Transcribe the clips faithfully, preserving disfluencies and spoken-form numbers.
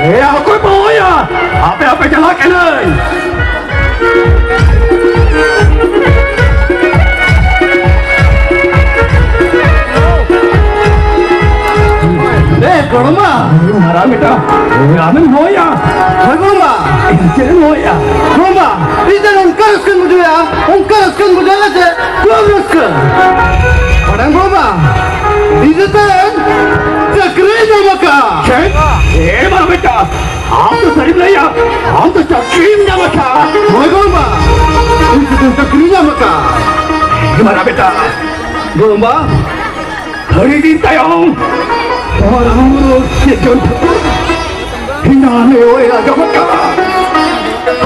ᱮᱭᱟ, ᱚᱠᱚᱭ ᱯᱮ ᱦᱚᱦᱚᱭᱟ? ᱟᱯᱮ, ᱟᱯᱮ ᱪᱟᱞᱟᱜ ᱠᱟᱹᱱᱟᱹᱧ᱾ ᱮ, ᱜᱚᱲᱚᱢᱟ, ᱢᱟᱨᱟᱝ ᱵᱮᱴᱟ, ᱟᱢᱮᱢ ᱦᱚᱦᱚᱭᱟ? ᱦᱳᱭ, ᱜᱚᱲᱚᱢᱟ᱾ ᱤᱧ ᱪᱮᱫ ᱮᱢ ᱦᱚᱦᱚᱭᱟ? ᱜᱚᱲᱚᱢᱟ, ᱤᱧ ᱫᱚ ᱱᱚᱝᱠᱟ ᱨᱟᱹᱥᱠᱟᱹᱧ ᱵᱩᱡᱷᱟᱹᱣᱟ, ᱚᱱᱠᱟ ᱨᱟᱹᱥᱠᱟᱹᱧ ᱵᱩᱡᱷᱟᱹᱣᱟ ᱡᱮ ᱠᱷᱩᱵ ᱨᱟᱹᱥᱠᱟᱹ᱾ ᱵᱟᱲᱟᱭᱟᱢ ᱜᱚᱲᱚᱢᱟ, ᱤᱧ ᱫᱚ ᱛᱮᱦᱮᱧ ᱪᱟᱹᱠᱨᱤᱧ ᱧᱟᱢ ᱟᱠᱟᱫᱼᱟ᱾ ᱪᱮᱫ? ᱮ, ᱢᱟᱨᱟᱝ ᱵᱮᱴᱟ, ᱟᱢ ᱫᱚ ᱥᱟᱹᱨᱤᱢ ᱞᱟᱹᱭᱟ, ᱟᱢ ᱫᱚ ᱪᱟᱹᱠᱨᱤᱢ ᱧᱟᱢ ᱟᱠᱟᱫᱼᱟ᱾ ᱦᱳᱭ ᱜᱚᱲᱚᱢᱟ, ᱤᱧ ᱫᱚ ᱪᱟᱹᱠᱨᱤᱧ ᱧᱟᱢ ᱟᱠᱟᱫᱼᱟ᱾ ᱮ, ᱢᱟᱨᱟᱝ ᱵᱮᱴᱟ, ᱜᱚᱲᱚᱢᱟ, ᱟᱹᱰᱤ ᱫᱤᱱ ᱛᱟᱭᱚᱢ ᱱᱚᱣᱟ ᱨᱟᱢ ᱢᱩᱨᱢᱩ ᱥᱤᱨᱡᱚᱱ ᱴᱷᱟᱹᱠᱩᱨ ᱤᱧ ᱦᱟᱱᱮ ᱦᱚᱭ ᱟᱸᱡᱚᱢ ᱟᱠᱟᱫᱼᱟ᱾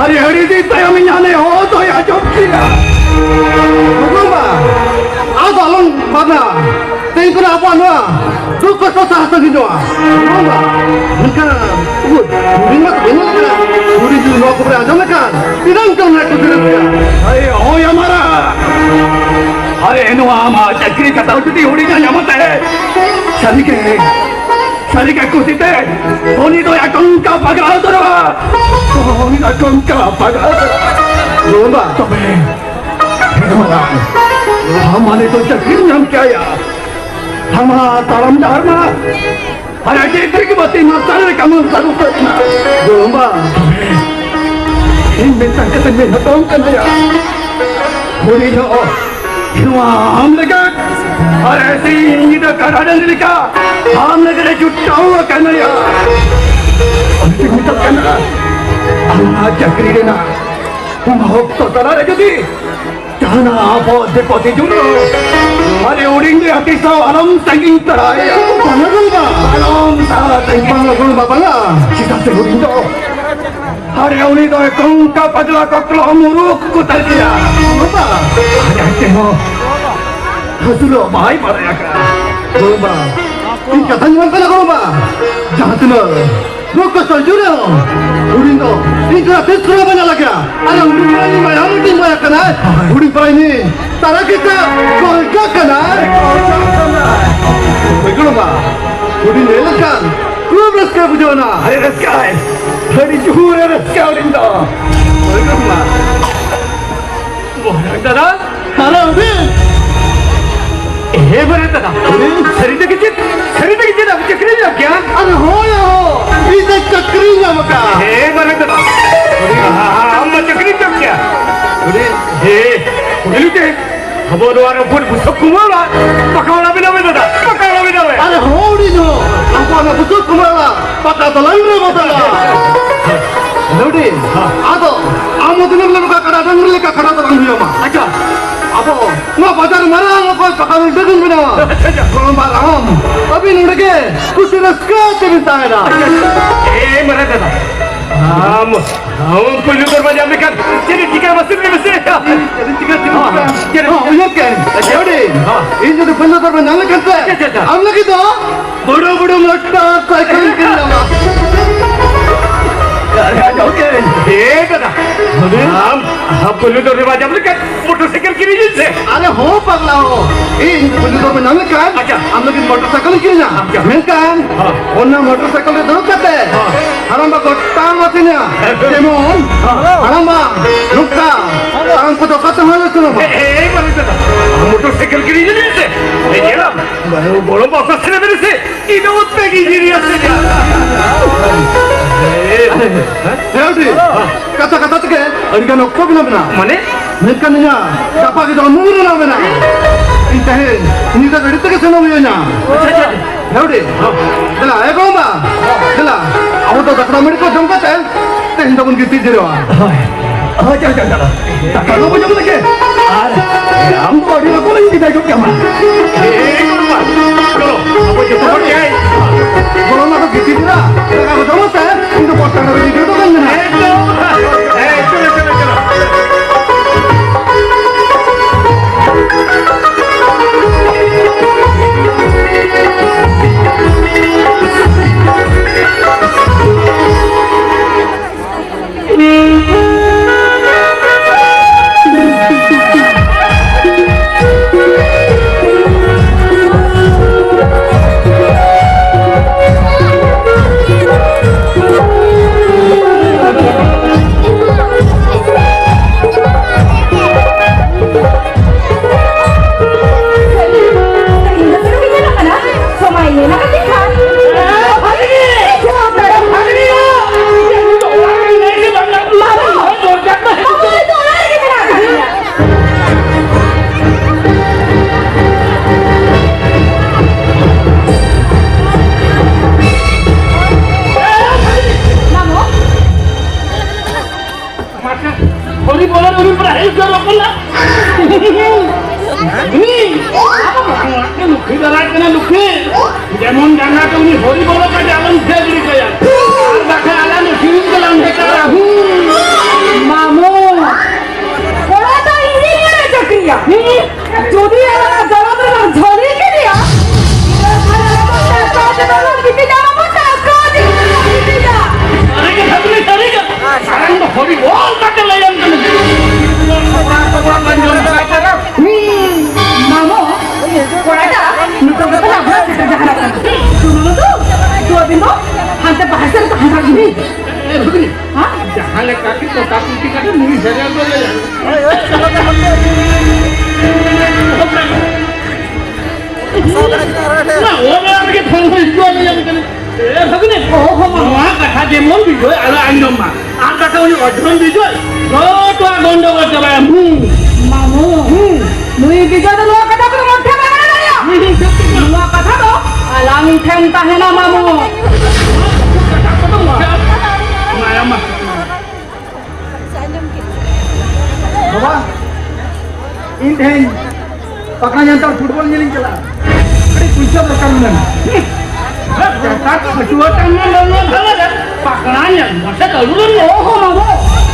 ᱟᱨᱮ, ᱟᱹᱰᱤ ᱫᱤᱱ ᱛᱟᱭᱚᱢ ᱤᱧ ᱦᱟᱱᱮ ᱦᱚᱭ ᱫᱚᱭ ᱟᱸᱡᱚᱢ ᱠᱮᱫᱼᱟ᱾ ᱜᱚᱲᱚᱢᱟ, ᱟᱫᱚ ᱟᱞᱚᱢ ᱵᱷᱟᱵᱽᱱᱟ᱾ ᱛᱮᱦᱮᱧ ᱠᱷᱚᱱᱟᱜ ᱟᱵᱚᱣᱟᱜ ᱱᱚᱣᱟ ᱫᱩᱠ ᱠᱚᱥᱴᱚ ᱥᱟᱦᱟ ᱥᱟᱺᱜᱤᱧᱚᱜᱼᱟ᱾ ᱜᱚᱲᱚᱢᱟ, ᱢᱮᱱᱠᱷᱟᱱ ᱩᱱᱠᱩ ᱦᱩᱰᱤᱧ ᱢᱟ ᱛᱟᱦᱮᱸ ᱞᱮᱠᱟ, ᱦᱩᱰᱤᱧ ᱡᱩᱫᱤ ᱱᱚᱣᱟ ᱠᱚ ᱵᱟᱭ ᱟᱸᱡᱚᱢ ᱞᱮᱠᱷᱟᱱ ᱛᱤᱱᱟᱹᱜ ᱪᱚᱝ ᱱᱟᱭ ᱠᱩᱥᱤ ᱨᱟᱹᱥᱠᱟᱹ᱾ ᱟᱨᱮ, ᱦᱳᱭ ᱟᱢᱟᱨᱟ᱾ ᱟᱨᱮ, ᱱᱚᱣᱟ ᱟᱢᱟᱜ ᱪᱟᱹᱠᱨᱤ ᱠᱟᱛᱷᱟ ᱡᱩᱫᱤ ᱦᱩᱰᱤᱧ ᱟᱸᱡᱚᱢ ᱛᱮ, ᱥᱟᱹᱨᱤᱜᱮ, ᱥᱟᱹᱨᱤᱜᱮ ᱠᱩᱥᱤᱛᱮ ᱩᱱᱤ ᱫᱚ ᱟᱠᱚᱝᱠᱟ ᱯᱟᱜᱽᱞᱟ ᱩᱛᱟᱹᱨᱚᱜᱼᱟ᱾ ᱩᱱᱤ ᱫᱚ ᱟᱠᱚᱝᱠᱟ ᱯᱟᱜᱽᱞᱟ ᱩᱛᱟᱹᱨᱚᱜᱼᱟ᱾ ᱜᱚᱲᱚᱢᱟ᱾ ᱛᱚᱵᱮ, ᱦᱮᱸ ᱢᱟᱨᱟᱝ, ᱟᱢ ᱢᱟᱱᱮ ᱫᱚ ᱪᱟᱹᱠᱨᱤᱢ ᱧᱟᱢ ᱠᱮᱭᱟ᱾ ᱟᱢᱟᱜ ᱛᱟᱲᱟᱢ ᱰᱟᱦᱟᱨ ᱢᱟ ᱟᱨ ᱟᱹᱰᱤ ᱴᱷᱤᱠ ᱵᱟᱹᱛᱤ ᱢᱟᱨᱥᱟᱞ ᱞᱮᱠᱟ ᱢᱟᱨᱥᱟᱞ ᱩᱛᱟᱹᱨ ᱮᱱᱟ᱾ ᱜᱚᱲᱚᱢᱟ, ᱤᱧ ᱢᱤᱫᱴᱟᱝ ᱠᱟᱛᱷᱟᱧ ᱢᱮᱱ ᱦᱚᱴᱚ ᱟᱢ ᱠᱟᱱᱟ ᱭᱟ᱾ ᱦᱩᱰᱤᱧ ᱦᱚᱸ ᱱᱚᱣᱟ ᱟᱢ ᱞᱟᱹᱜᱤᱫ ᱟᱨ ᱥᱤᱧ ᱧᱤᱫᱟᱹ ᱠᱟᱰᱟ ᱰᱟᱹᱝᱨᱤ ᱞᱮᱠᱟ ᱟᱢ ᱞᱟᱹᱜᱤᱫ ᱮ ᱪᱷᱩᱴᱟᱹᱣ ᱟᱠᱟᱱᱟ ᱭᱟ᱾ ᱚᱱᱟᱛᱮᱧ ᱢᱮᱛᱟᱜ ᱠᱟᱱᱟ, ᱟᱢᱟᱜ ᱪᱟᱹᱠᱨᱤ ᱨᱮᱱᱟᱜ ᱚᱱᱟ ᱚᱠᱛᱚ ᱛᱟᱞᱟᱨᱮ ᱡᱩᱫᱤ ᱡᱟᱦᱟᱱᱟᱜ ᱟᱯᱚᱫ ᱵᱤᱯᱚᱫ ᱦᱤᱡᱩᱜ ᱨᱮᱦᱚᱸ, ᱟᱨᱮ ᱦᱩᱰᱤᱧ ᱨᱮ ᱟᱹᱛᱤ ᱥᱟᱶ ᱟᱞᱚᱢ ᱥᱟᱺᱜᱤᱧ ᱛᱟᱨᱟᱭᱟ᱾ ᱵᱟᱝᱟ ᱜᱚᱲᱚᱢᱟ᱾ ᱟᱞᱚᱢ ᱥᱟᱦᱟ ᱥᱟᱺᱜᱤᱧ᱾ ᱵᱟᱝᱟ ᱜᱚᱲᱚᱢᱟ, ᱵᱟᱝᱟ᱾ ᱪᱮᱫᱟᱜ ᱥᱮ ᱦᱩᱰᱤᱧ ᱫᱚ, ᱟᱨᱮ ᱩᱱᱤ ᱫᱚ ᱠᱚᱝᱠᱟ ᱯᱟᱜᱽᱞᱟ ᱠᱚᱠᱞᱚ ᱢᱩᱨᱩᱠ ᱠᱚ ᱛᱟᱞᱮᱭᱟ᱾ ᱵᱟᱵᱟ᱾ ᱟᱨ ᱟᱡ ᱛᱮᱦᱚᱸ ᱦᱟᱹᱥᱩᱞᱚᱜ ᱵᱟᱭ ᱵᱟᱲᱟᱭ ᱟᱠᱟᱫᱼᱟ᱾ ᱜᱚᱲᱚᱢᱟ, ᱤᱧ ᱠᱟᱛᱷᱟᱧ ᱢᱮᱱ ᱠᱟᱱᱟ ᱜᱚᱲᱚᱢᱟ, ᱡᱟᱦᱟᱸ ᱛᱤᱱᱟᱹᱜ ᱱᱚᱣᱟ ᱠᱚ ᱥᱚᱡᱚ ᱨᱮᱦᱚᱸ ᱦᱩᱰᱤᱧ ᱫᱚ ᱤᱧ ᱠᱷᱚᱱᱟᱜ ᱛᱤᱥ ᱨᱮᱦᱚᱸ ᱵᱟᱹᱧ ᱟᱞᱟᱜᱟ᱾ ᱟᱨ ᱦᱩᱰᱤᱧ ᱠᱷᱚᱱᱟᱜ ᱤᱧ ᱢᱟᱭᱟ ᱢᱤᱫᱴᱤᱧ ᱢᱟᱭᱟ ᱠᱟᱱᱟ᱾ ᱦᱩᱰᱤᱧ ᱠᱷᱚᱱᱟᱜ ᱤᱧ ᱛᱟᱨᱟ ᱠᱤᱥᱟ ᱠᱚᱞᱡᱟ ᱠᱟᱱᱟ᱾ ᱦᱩᱰᱤᱧ ᱞᱟᱹᱭ ᱞᱮᱠᱷᱟᱱ ᱨᱟᱹᱥᱠᱟᱹ ᱵᱩᱡᱷᱟᱹᱣ ᱮᱱᱟ᱾ ᱟᱹᱰᱤ ᱨᱟᱹᱥᱠᱟᱹ, ᱟᱹᱰᱤ ᱡᱳᱨ ᱨᱟᱹᱥᱠᱟᱹ ᱟᱹᱞᱤᱧ ᱫᱚ᱾ ᱦᱳᱭ ᱜᱚ ᱢᱟ᱾ ᱢᱚᱦᱟᱨᱟᱡᱽ ᱫᱟᱫᱟ᱾ ᱦᱮᱞᱳ, ᱦᱩᱰᱤᱧ᱾ ᱦᱮᱸ ᱢᱟᱨᱟᱝ ᱫᱟᱫᱟ᱾ ᱦᱩᱰᱤᱧ᱾ ᱥᱟᱹᱨᱤ ᱛᱮᱜᱮ ᱪᱮᱫ? ᱥᱟᱹᱨᱤ ᱛᱮᱜᱮ ᱪᱮᱫ ᱟᱢ ᱪᱟᱹᱠᱨᱤᱢ ᱧᱟᱢ ᱠᱮᱫᱟ? ᱟᱨᱮ ᱦᱳᱭ ᱦᱳ, ᱤᱧ ᱫᱚ ᱪᱟᱹᱠᱨᱤᱧ ᱧᱟᱢ ᱟᱠᱟᱫᱼᱟ᱾ ᱦᱮᱸ ᱢᱟᱨᱟᱝ ᱫᱟᱫᱟ᱾ ᱦᱩᱰᱤᱧ᱾ ᱟᱢ ᱢᱟ ᱪᱟᱹᱠᱨᱤᱢ ᱧᱟᱢ ᱠᱮᱫᱟ᱾ ᱦᱩᱰᱤᱧ᱾ ᱦᱮᱸ, ᱦᱩᱰᱤᱧ ᱛᱮ᱾ ᱟᱵᱚ ᱱᱚᱣᱟ ᱨᱚᱯᱩᱨ ᱵᱩᱥᱩᱵ ᱠᱩᱢᱟᱹ ᱚᱲᱟᱜ ᱯᱟᱠᱟ ᱚᱲᱟᱜ ᱵᱮᱱᱟᱣ ᱢᱮ ᱫᱟᱫᱟ, ᱯᱟᱠᱟ ᱚᱲᱟᱜ ᱵᱮᱱᱟᱣ ᱢᱮ᱾ ᱟᱨᱮ ᱦᱳ ᱩᱱᱤ ᱫᱚ ᱟᱵᱚ ᱚᱱᱟ ᱵᱩᱥᱩᱵ ᱠᱩᱢᱟᱹ ᱚᱲᱟᱜ ᱯᱟᱠᱟ ᱫᱚᱞᱟᱱ ᱨᱮ ᱵᱚᱫᱚᱞᱟ᱾ ᱞᱟᱹᱣᱰᱤ, ᱦᱮᱸ᱾ ᱟᱫᱚ ᱟᱢ ᱦᱚᱸ ᱫᱤᱱᱟᱹᱢ ᱦᱤᱞᱳᱜ ᱱᱚᱝᱠᱟ ᱠᱟᱰᱟ ᱰᱟᱝᱨᱤ ᱞᱮᱠᱟ ᱠᱷᱟᱰᱟ ᱫᱚ ᱵᱟᱝ ᱦᱩᱭᱩᱜ ᱟᱢᱟ᱾ ᱟᱪᱪᱷᱟ᱾ ᱟᱵᱚ ᱱᱚᱣᱟ ᱵᱟᱡᱟᱨ ᱢᱟᱨᱟᱝ ᱚᱠᱚᱭ ᱯᱟᱠᱟ ᱵᱤᱞᱰᱤᱝ ᱵᱮᱱᱟᱣᱟ᱾ ᱟᱪᱪᱷᱟ, ᱟᱪᱪᱷᱟ᱾ ᱜᱚᱲᱚᱢ ᱵᱟ ᱟᱢ, ᱟᱹᱵᱤᱱ ᱱᱚᱰᱮ ᱜᱮ ᱠᱩᱥᱤ ᱨᱟᱹᱥᱠᱟᱹ ᱛᱮᱵᱤᱱ ᱛᱟᱦᱮᱱᱟ᱾ ᱮ ᱢᱟᱨᱟᱝ ᱫᱟᱫᱟ, ᱟᱢ ᱟᱢ ᱯᱩᱭᱞᱩ ᱫᱚᱨᱵᱟᱡᱟ ᱢᱮᱠᱟᱱ ᱪᱮᱫ ᱪᱤᱠᱟ ᱢᱟᱥᱮ ᱞᱟᱹᱭ ᱢᱮᱥᱮ? ᱪᱮᱫ ᱪᱤᱠᱟ ᱪᱮᱫ ᱪᱤᱠᱟ? ᱦᱚᱸ, ᱩᱭᱦᱟᱹᱨ ᱠᱮᱫ᱾ ᱟᱪᱪᱷᱟ᱾ ᱦᱮᱸ, ᱦᱩᱰᱤᱧ᱾ ᱦᱚᱸ᱾ ᱤᱧ ᱡᱩᱫᱤ ᱯᱩᱭᱞᱩ ᱫᱚᱨᱵᱟᱧ ᱧᱟᱢ ᱞᱮᱠᱷᱟᱱ ᱥᱮ, ᱟᱪᱪᱷᱟ, ᱟᱪᱪᱷᱟ᱾ ᱟᱢ ᱞᱟᱹᱜᱤᱫ ᱫᱚ ᱵᱚᱲᱚ ᱵᱚᱲᱚ ᱢᱚᱴᱚᱨ ᱥᱟᱭᱠᱮᱞ ᱤᱧ ᱠᱤᱨᱤᱧ ᱟᱢᱟ᱾ ᱟᱪᱪᱷᱟ, ᱟᱪᱪᱷᱟ, ᱳᱠᱮ᱾ ᱦᱮᱸ ᱫᱟᱫᱟ, ᱦᱩᱰᱤᱧ᱾ ᱟᱢ, ᱟᱢ ᱯᱩᱭᱞᱩ ᱫᱚᱨᱵᱟᱡᱟ ᱢᱮᱠᱟᱱ ᱢᱚᱴᱚᱨ ᱥᱟᱭᱠᱮᱞ ᱠᱤᱨᱤᱧ ᱤᱧ ᱥᱮ? ᱟᱨᱮ ᱦᱚᱸ ᱯᱟᱜᱽᱞᱟ ᱦᱚ, ᱤᱧ ᱯᱩᱭᱞᱩ ᱫᱚᱨᱵᱟᱧ ᱧᱟᱢ ᱞᱮᱠᱷᱟᱱ ᱟᱪᱪᱷᱟ᱾ ᱟᱢ ᱞᱟᱹᱜᱤᱫ ᱢᱚᱴᱚᱨ ᱥᱟᱭᱠᱮᱞ ᱤᱧ ᱠᱤᱨᱤᱧᱟ᱾ ᱟᱪᱪᱷᱟ᱾ ᱢᱮᱱᱠᱷᱟᱱ ᱦᱚᱸ᱾ ᱚᱱᱟ ᱢᱚᱴᱚᱨ ᱥᱟᱭᱠᱮᱞ ᱨᱮ ᱫᱩᱲᱩᱵ ᱠᱟᱛᱮ ᱦᱚᱸ᱾ ᱦᱟᱲᱟᱢ ᱵᱟ ᱜᱚᱴᱟᱢ ᱟᱹᱛᱤᱧᱟ᱾ ᱦᱮᱸ᱾ ᱡᱮᱢᱚᱱ ᱦᱮᱸ᱾ ᱦᱟᱲᱟᱢ ᱵᱟ ᱱᱚᱝᱠᱟ ᱛᱟᱲᱟᱢ ᱠᱚᱫᱚ ᱚᱠᱟ ᱛᱮᱦᱚᱸ ᱟᱞᱚ ᱥᱮᱱᱚᱜ ᱢᱟ᱾ ᱮ, ᱮ, ᱢᱟᱹᱱᱩ ᱫᱟᱫᱟ, ᱢᱚᱴᱚᱨ ᱥᱟᱭᱠᱮᱞ ᱠᱤᱨᱤᱧ ᱞᱟᱹᱜᱤᱫ ᱥᱮ? ᱮ, ᱧᱮᱞᱟᱢ, ᱵᱟᱹᱦᱩ ᱜᱚᱲᱚᱢ ᱵᱟ ᱚᱠᱟ ᱥᱮᱱ ᱢᱮᱱᱟᱭ ᱥᱮ? ᱤᱧ ᱫᱚ ᱚᱛ ᱯᱮ ᱜᱤᱧ ᱤᱫᱤᱭᱟ ᱥᱮ? ᱮ, ᱦᱮᱸ, ᱦᱮᱸ? ᱠᱟᱛᱷᱟ ᱠᱟᱛᱷᱟ ᱛᱮᱜᱮ ᱟᱹᱰᱤ ᱜᱟᱱ ᱚᱠᱛᱚ ᱵᱮᱱᱟᱣ ᱢᱮᱱᱟᱜᱼᱟ᱾ ᱢᱟᱱᱮ? ᱢᱮᱱᱠᱷᱟᱱ ᱤᱧᱟᱹᱜ ᱜᱟᱯᱟ ᱜᱮ ᱡᱚᱱᱢᱚ ᱨᱮᱱᱟᱜ ᱢᱮᱱᱟᱜᱼᱟ᱾ ᱤᱧ ᱛᱮᱦᱮᱧ ᱧᱤᱫᱟᱹ ᱜᱟᱹᱰᱤ ᱛᱮᱜᱮ ᱥᱮᱱᱚᱜ ᱦᱩᱭᱩᱜᱼᱟ᱾ ᱟᱪᱪᱷᱟ, ᱟᱪᱪᱷᱟ᱾ ᱦᱮᱣᱰᱤ, ᱫᱮᱞᱟ, ᱮ ᱜᱚᱲᱚᱢᱵᱟ, ᱫᱮᱞᱟ, ᱟᱵᱚ ᱫᱚ ᱫᱟᱠᱟ ᱢᱟᱹᱰᱤ ᱠᱚ ᱡᱚᱢ ᱠᱟᱛᱮ ᱛᱮᱦᱮᱧ ᱫᱚᱵᱚᱱ ᱜᱤᱛᱤᱡ ᱡᱤᱨᱟᱹᱜᱼᱟ᱾ ᱦᱳᱭ᱾ ᱦᱳᱭ, ᱪᱚᱞᱚ, ᱪᱚᱞᱚ, ᱪᱚᱞᱚ᱾ ᱫᱟᱠᱟ ᱠᱚᱵᱚ ᱡᱚᱢ ᱞᱮᱜᱮ᱾ ᱟᱨ ᱟᱢ ᱫᱚ ᱟᱹᱰᱤ ᱞᱚᱜᱚᱱ ᱤᱧ ᱵᱤᱫᱟᱹᱭ ᱜᱚᱫ ᱠᱟᱢᱟ᱾ ᱮ, ᱮ, ᱜᱚᱲᱚᱢᱵᱟ, ᱪᱚᱞᱚ, ᱟᱵᱚ ᱡᱚᱛᱚ ᱦᱚᱲ ᱜᱮ᱾ ᱜᱚᱲᱚᱢᱵᱟ ᱫᱚ ᱜᱤᱛᱤᱡ ᱡᱤᱨᱟᱹᱜ, ᱫᱟᱠᱟ ᱠᱚ ᱡᱚᱢ ᱠᱟᱛᱮ ᱤᱧ ᱫᱚ ᱯᱚᱨᱛᱟᱲᱟ ᱨᱮ ᱜᱤᱛᱤᱡ ᱫᱚ ᱵᱟᱹᱧ ᱢᱮᱱᱟ᱾ ᱮᱠᱫᱚᱢ᱾ ᱮ, ᱪᱚᱞᱚ, ᱪᱚᱞᱚ, ᱪᱚᱞᱚ᱾ ᱤᱧ ᱫᱚ ᱦᱟᱱᱛᱮ ᱵᱟᱦᱨᱮ ᱥᱮᱫ ᱨᱮ ᱛᱟᱦᱮᱸ ᱠᱟᱱ ᱜᱤᱭᱟᱹᱧ᱾ ᱮ, ᱵᱷᱟᱹᱜᱽᱱᱤ, ᱦᱮᱸ? ᱡᱟᱦᱟᱸ ᱞᱮᱠᱟ ᱜᱮ ᱠᱚᱴᱟ ᱠᱩᱴᱤ ᱠᱟᱛᱮ ᱱᱩᱭ ᱥᱮᱨᱮᱧ ᱫᱚ ᱞᱟᱹᱭᱟ᱾ ᱱᱟ, ᱚᱱᱟ ᱨᱮᱜᱮ ᱯᱷᱳᱱ ᱦᱚᱸ ᱦᱤᱡᱩᱜᱼᱟ, ᱞᱟᱹᱭᱟᱢ ᱠᱟᱱᱟ᱾ ᱮ, ᱵᱷᱟᱹᱜᱽᱱᱤ, ᱚ, ᱦᱚᱸ, ᱢᱟ᱾ ᱱᱚᱣᱟ ᱠᱟᱛᱷᱟ ᱡᱮᱢᱚᱱ ᱵᱤᱡᱚᱭ ᱟᱞᱚ ᱟᱸᱡᱚᱢ ᱢᱟ᱾ ᱟᱨ ᱠᱟᱛᱷᱟ ᱩᱱᱤ ᱚᱡᱽᱨᱚᱢ ᱵᱤᱡᱚᱭ ᱡᱚᱛᱚᱣᱟᱜ ᱜᱚᱱᱰᱚᱜᱳᱞ ᱪᱟᱵᱟᱭᱟ᱾ ᱦᱩᱸ᱾ ᱢᱟᱢᱩ, ᱦᱩᱸ᱾ ᱱᱩᱭ ᱵᱤᱡᱚᱭ ᱫᱚ ᱱᱚᱣᱟ ᱠᱟᱛᱷᱟ ᱠᱚᱫᱚ ᱢᱚᱫᱽᱫᱷᱮ ᱵᱟᱭ ᱨᱚᱲ ᱫᱟᱲᱮᱭᱟᱜᱼᱟ᱾ ᱦᱩᱸ, ᱦᱩᱸ, ᱦᱩᱸ᱾ ᱱᱚᱣᱟ ᱠᱟᱛᱷᱟ ᱫᱚ ᱟᱞᱟᱝ ᱴᱷᱮᱱ ᱛᱟᱦᱮᱱᱟ, ᱢᱟᱢᱩ᱾ ᱢᱟᱭᱟ ᱢᱟ᱾ ᱵᱟᱵᱟ, ᱤᱧ ᱛᱮᱦᱮᱧ ᱯᱟᱠᱲᱟ ᱧᱮᱞ ᱛᱟᱢ ᱯᱷᱩᱴᱵᱚᱞ ᱧᱮᱞᱤᱧ ᱪᱟᱞᱟᱜᱼᱟ᱾ ᱟᱹᱰᱤ ᱯᱩᱭᱥᱟᱹ ᱫᱚᱨᱠᱟᱨ ᱢᱮᱱᱟᱜᱼᱟ᱾ ᱦᱮᱸ, ᱴᱟᱠᱟ ᱯᱟᱹᱪᱩᱣᱟᱹ ᱛᱟᱢ ᱢᱟ ᱵᱟᱹᱱᱩᱜᱼᱟ ᱵᱷᱟᱞᱟ ᱨᱮ᱾ ᱯᱟᱠᱲᱟ ᱧᱮᱞ ᱢᱟᱥᱮ ᱟᱹᱞᱩ ᱨᱮ᱾ ᱚᱦᱚ ᱢᱟᱢᱚ,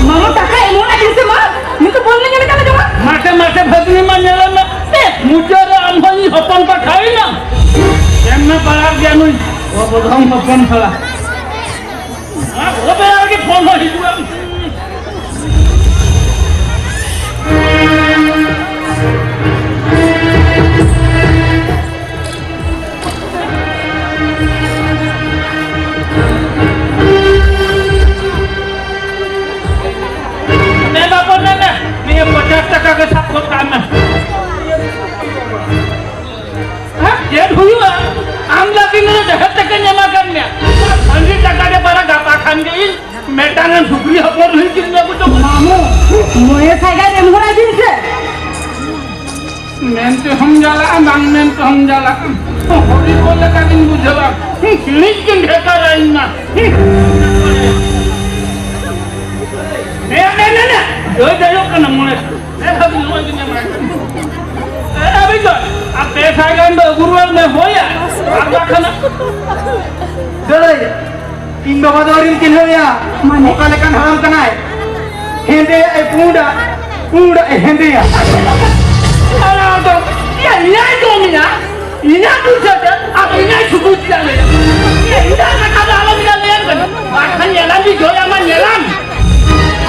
ᱢᱟᱢᱚ ᱴᱟᱠᱟ ᱮᱢᱚᱜ ᱞᱟᱹᱜᱤᱫ ᱥᱮ ᱢᱟ, ᱱᱤᱛᱚᱜ ᱵᱚᱞ ᱞᱮ ᱧᱮᱞ ᱠᱟᱱᱟ ᱡᱚᱢᱟ᱾ ᱢᱟᱥᱮ ᱢᱟᱥᱮ ᱵᱷᱟᱹᱜᱽᱱᱤ ᱢᱟ ᱧᱮᱞ ᱢᱮ᱾ ᱮ, ᱢᱩᱪᱟᱹᱫ ᱨᱮ ᱟᱢ ᱦᱚᱸ ᱤᱧ ᱦᱚᱯᱚᱱ ᱯᱟᱴᱷᱟᱣ ᱮᱱᱟ᱾ ᱮᱢ ᱢᱮ ᱯᱟᱲᱟᱜ ᱜᱮᱭᱟ ᱱᱩᱭ ᱚᱵᱚᱫᱷᱚᱢ ᱦᱚᱯᱚᱱ ᱯᱟᱲᱟ᱾ ᱱᱚᱣᱟ ᱵᱚᱦᱚᱜ ᱨᱮ ᱟᱨ ᱜᱮ ᱯᱷᱳᱱ ᱦᱚᱸ ᱦᱤᱡᱩᱜᱼᱟ᱾ ᱢᱮ ᱵᱟᱹᱵᱩ, ᱢᱮ, ᱢᱮ᱾ ᱱᱤᱭᱟᱹ ᱯᱚᱧᱪᱟᱥ ᱴᱟᱠᱟ ᱜᱮ ᱥᱟᱵ ᱜᱚᱫ ᱠᱟᱜ ᱢᱮ᱾ ᱦᱮᱸ? ᱪᱮᱫ ᱦᱩᱭᱩᱜᱼᱟ? ᱟᱢ ᱞᱟᱹᱜᱤᱫ ᱱᱚᱰᱮ ᱰᱷᱮᱨ ᱴᱟᱠᱟᱧ ᱮᱢ ᱟᱠᱟᱫ ᱢᱮᱭᱟ᱾ ᱥᱟᱺᱜᱤᱧ ᱴᱟᱠᱟ ᱜᱮ ᱯᱟᱨᱟ, ᱜᱟᱯᱟ ᱠᱷᱟᱱ ᱜᱮ ᱤᱧ ᱢᱤᱫᱴᱟᱝ ᱮᱢ ᱥᱩᱠᱨᱤ ᱦᱚᱯᱚᱱ ᱦᱩᱭ ᱠᱤᱱ ᱟᱹᱜᱩ ᱪᱚ᱾ ᱢᱟᱢᱩ, ᱢᱚᱬᱮ ᱥᱟᱭ ᱜᱟᱱ ᱮᱢ ᱦᱚᱨᱟ ᱵᱤᱱ ᱥᱮ᱾ ᱢᱮᱱ ᱛᱮᱦᱚᱸᱢ ᱡᱟᱞᱟᱜᱼᱟ, ᱵᱟᱝ ᱢᱮᱱ ᱛᱮᱦᱚᱸᱢ ᱡᱟᱞᱟᱜᱼᱟ᱾ ᱦᱚᱲ ᱠᱚ ᱞᱮᱠᱟ ᱜᱤᱧ ᱵᱩᱡᱷᱟᱹᱣᱟ᱾ ᱥᱤᱬᱤᱡ ᱜᱤᱧ ᱰᱷᱮᱠᱟᱨᱟ ᱤᱧ ᱢᱟ᱾ ᱱᱮ, ᱱᱮ, ᱱᱮ, ᱱᱮ᱾ ᱡᱚᱭ ᱡᱟᱭᱚᱜ ᱠᱟᱱᱟ ᱢᱚᱬᱮ᱾ ᱮ, ᱵᱷᱟᱹᱜᱤ, ᱱᱚᱜᱼᱚᱭ ᱡᱮ ᱧᱟᱢ ᱟᱠᱟᱫᱟ᱾ ᱮ, ᱟᱹᱵᱤᱱ ᱫᱚ, ᱟᱯᱮ ᱥᱟᱭ ᱜᱟᱱ ᱫᱚ ᱟᱹᱜᱩ ᱨᱩᱣᱟᱹᱲ ᱢᱮ, ᱦᱳᱭᱟ᱾ ᱟᱨ ᱵᱟᱠᱷᱟᱱ ᱫᱟᱹᱭ, ᱤᱧ ᱵᱟᱵᱟ ᱫᱚ ᱟᱹᱣᱨᱤᱢ ᱪᱤᱱᱦᱟᱹᱣᱮᱭᱟ᱾ ᱢᱟᱱᱮ? ᱚᱠᱟ ᱞᱮᱠᱟᱱ ᱦᱟᱲᱟᱢ ᱠᱟᱱᱟᱭ? ᱦᱮᱸᱫᱮᱭᱟᱜ ᱮ ᱯᱩᱸᱰᱟ, ᱯᱩᱸᱰᱟᱜ ᱮ ᱦᱮᱸᱫᱮᱭᱟ᱾ ᱟᱨ ᱟᱢ ᱫᱚ, ᱤᱭᱟᱹ, ᱤᱧᱟᱭ ᱡᱚᱢᱮᱭᱟ, ᱤᱧᱟᱜ ᱯᱩᱭᱥᱟᱹ ᱛᱮ, ᱟᱨ ᱤᱧᱟᱭ ᱥᱩᱠᱩᱡ ᱠᱟᱱᱟ᱾ ᱤᱧᱟᱜ ᱠᱟᱛᱷᱟ ᱫᱚ ᱟᱞᱚᱢ ᱧᱮᱞ ᱧᱮᱞ ᱠᱟᱱᱟ᱾ ᱵᱟᱠᱷᱟᱱ ᱧᱮᱞᱟᱢ ᱡᱩᱫᱤ ᱡᱚᱭᱟᱢᱟ, ᱧᱮᱞᱟᱢ᱾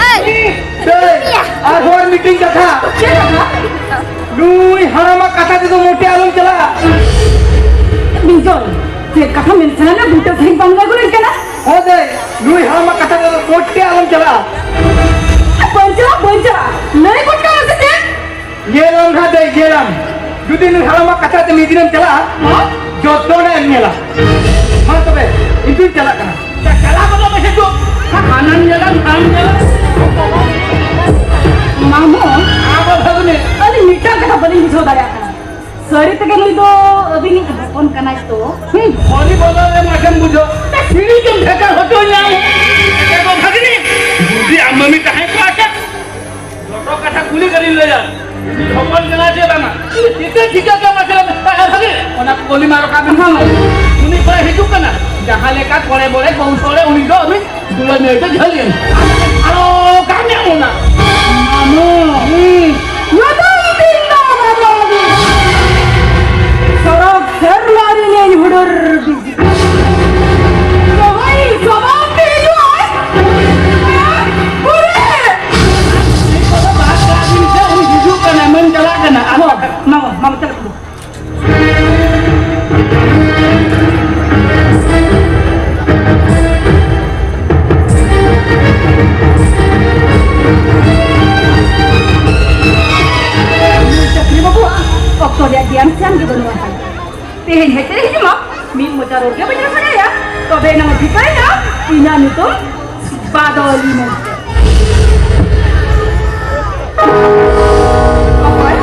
ᱮᱭ! ᱫᱟᱹᱭ, ᱟᱨᱦᱚᱸ ᱟᱨ ᱢᱤᱫᱴᱮᱱ ᱠᱟᱛᱷᱟ᱾ ᱪᱮᱫ ᱠᱟᱛᱷᱟ? ᱱᱩᱭ ᱦᱟᱲᱟᱢᱟᱜ ᱠᱟᱛᱷᱟ ᱛᱮᱫᱚ ᱢᱚᱴᱮ ᱟᱞᱚᱢ ᱪᱟᱞᱟᱜᱼᱟ᱾ ᱵᱤᱡᱚᱭ, ᱪᱮᱫ ᱠᱟᱛᱷᱟ ᱢᱮᱱ ᱥᱟᱱᱟ ᱢᱮ, ᱵᱩᱴᱟᱹ ᱥᱟᱹᱦᱤᱡ ᱵᱟᱝ ᱞᱟᱹᱭ ᱜᱚᱫ ᱠᱟᱱᱟ? ᱦᱳᱭ ᱫᱟᱹᱭ, ᱱᱩᱭ ᱦᱟᱲᱟᱢᱟᱜ ᱠᱟᱛᱷᱟ ᱛᱮᱫᱚ ᱢᱚᱴᱮ ᱟᱞᱚᱢ ᱪᱟᱞᱟᱜᱼᱟ᱾ ᱵᱟᱹᱧ ᱪᱟᱞᱟᱜ, ᱵᱟᱹᱧ ᱪᱟᱞᱟᱜ, ᱞᱟᱹᱭ ᱜᱚᱫ ᱠᱟᱜ ᱢᱮ ᱥᱮ ᱪᱮᱫ? ᱧᱮᱞᱟᱢ ᱱᱟᱦᱟᱜ ᱫᱟᱹᱭ, ᱧᱮᱞᱟᱢ᱾ ᱡᱩᱫᱤ ᱱᱩᱭ ᱦᱟᱲᱟᱢᱟᱜ ᱠᱟᱛᱷᱟ ᱛᱮ ᱢᱤᱫ ᱫᱤᱱᱮᱢ ᱪᱟᱞᱟᱜᱼᱟ, ᱦᱚᱸ? ᱡᱚᱛᱚᱱᱟᱜ ᱮᱢ ᱧᱮᱞᱟ᱾ ᱢᱟ ᱛᱚᱵᱮ, ᱤᱧ ᱫᱩᱧ ᱪᱟᱞᱟᱜ ᱠᱟᱱᱟ᱾ ᱪᱟ-, ᱪᱟᱞᱟᱣ ᱜᱚᱫᱚᱜ ᱢᱮᱥᱮ ᱪᱚ᱾ ᱦᱟᱱᱟᱢ ᱧᱮᱞᱟ, ᱱᱚᱣᱟᱢ ᱧᱮᱞᱟ᱾ ᱢᱟᱢᱚ, ᱟᱵᱚ ᱵᱷᱟᱹᱜᱽᱱᱤ᱾ ᱟᱹᱞᱤᱧ ᱢᱤᱫᱴᱟᱝ ᱠᱟᱛᱷᱟ ᱵᱟᱹᱞᱤᱧ ᱵᱩᱡᱷᱟᱹᱣ ᱫᱟᱲᱮᱭᱟᱜ ᱠᱟᱱᱟ᱾ ᱥᱟᱹᱨᱤ ᱛᱮᱜᱮ ᱱᱩᱭ ᱫᱚ ᱟᱹᱵᱤᱱᱤᱡ ᱦᱚᱯᱚᱱ ᱠᱟᱱᱟᱭ ᱛᱚ? ᱦᱩᱸ᱾ ᱦᱚᱨᱤ ᱵᱚᱫᱚᱞ ᱨᱮ ᱢᱟᱴᱷᱮᱢ ᱵᱩᱡᱷᱟᱹᱣ᱾ ᱥᱤᱲᱤ ᱜᱮᱢ ᱵᱷᱮᱜᱟᱨ ᱦᱚᱪᱚᱧᱟ᱾ ᱮ ᱜᱚ ᱵᱷᱟᱹᱜᱽᱱᱤ, ᱡᱩᱫᱤ ᱟᱢ ᱢᱟᱹᱢᱤ ᱛᱟᱦᱮᱸ ᱠᱚᱜᱼᱟ ᱥᱮ, ᱡᱚᱛᱚ ᱠᱟᱛᱷᱟ ᱠᱩᱞᱤ ᱠᱟᱹᱨᱤᱧ ᱞᱟᱹᱭᱟ᱾ ᱩᱱᱤ ᱦᱚᱯᱚᱱ ᱠᱟᱱᱟᱭ ᱥᱮ ᱵᱟᱝᱟ? ᱪᱤᱠᱟᱹ ᱴᱷᱤᱠᱟᱹ ᱠᱮᱫᱟ ᱢᱟᱥᱮ? ᱮ ᱵᱷᱟᱹᱜᱽᱱᱤ, ᱚᱱᱟ ᱠᱩᱞᱤ ᱢᱟ ᱨᱟᱠᱟᱵ ᱮᱱ᱾ ᱦᱚᱸ᱾ ᱩᱱᱤ ᱠᱚᱲᱟᱭ ᱦᱤᱡᱩᱜ ᱠᱟᱱᱟ᱾ ᱡᱟᱦᱟᱸ ᱞᱮᱠᱟ ᱠᱚᱲᱮ ᱵᱚᱲᱮ ᱠᱚᱣᱥᱚᱞ ᱨᱮ ᱩᱱᱤ ᱫᱚ ᱩᱱᱤ ᱫᱩᱞᱟᱹᱲ ᱱᱟᱹᱭ ᱫᱚ ᱡᱷᱟᱹᱞ ᱮᱱ᱾ ᱟᱨᱚ ᱠᱟᱹᱢᱤ ᱚᱱᱟ᱾ ᱢᱟᱢᱚ᱾ ᱦᱩᱸ᱾ ᱞᱚᱫᱚᱢ ᱵᱤᱱ ᱫᱚ ᱵᱟᱵᱚᱱ᱾ ᱥᱚᱨᱚᱜ ᱥᱮᱨᱢᱟ ᱨᱤᱱᱤᱡ ᱦᱩᱰᱩᱨ ᱵᱤᱡᱽᱞᱤ᱾ ᱨᱚᱦᱚᱭ ᱥᱚᱵᱟᱵ ᱛᱮ ᱦᱤᱡᱩᱜᱼᱟᱭ᱾ ᱦᱩᱨᱮ! ᱩᱱᱤ ᱠᱚᱫᱚ ᱵᱟᱫ ᱠᱟᱜ ᱵᱤᱱ ᱥᱮ, ᱩᱱᱤ ᱦᱤᱡᱩᱜ ᱠᱟᱱᱟᱭ, ᱢᱟᱹᱧ ᱪᱟᱞᱟᱜ ᱠᱟᱱᱟ᱾ ᱟᱨ ᱢᱟᱢᱚ, ᱢᱟᱢᱚ, ᱢᱟᱢᱚ, ᱪᱟᱞᱟᱜ ᱠᱟᱱᱟ᱾ ᱪᱟᱹᱠᱨᱤ ᱵᱟᱹᱵᱩᱣᱟᱜ ᱚᱠᱛᱚ ᱨᱮᱭᱟᱜ ᱜᱮᱭᱟᱱ ᱥᱮᱭᱟᱱ ᱜᱮ ᱵᱟᱹᱱᱩᱜᱼᱟ᱾ ᱛᱮᱦᱮᱧ ᱦᱮᱡ ᱛᱮ ᱦᱤᱡᱩᱜ ᱢᱟ, ᱢᱤᱫ ᱢᱚᱪᱟ ᱨᱚᱲ ᱜᱮ ᱵᱟᱹᱧ ᱨᱚᱲ ᱥᱟᱱᱟᱭᱟ, ᱛᱚᱵᱮ ᱮᱱᱟᱝ ᱴᱷᱤᱠᱟᱹᱭᱮᱱᱟ ᱤᱧᱟᱹᱜ ᱧᱩᱛᱩᱢ ᱵᱟᱫᱚᱞᱤ ᱢᱩᱨᱢᱩ᱾ ᱚᱠᱚᱭ?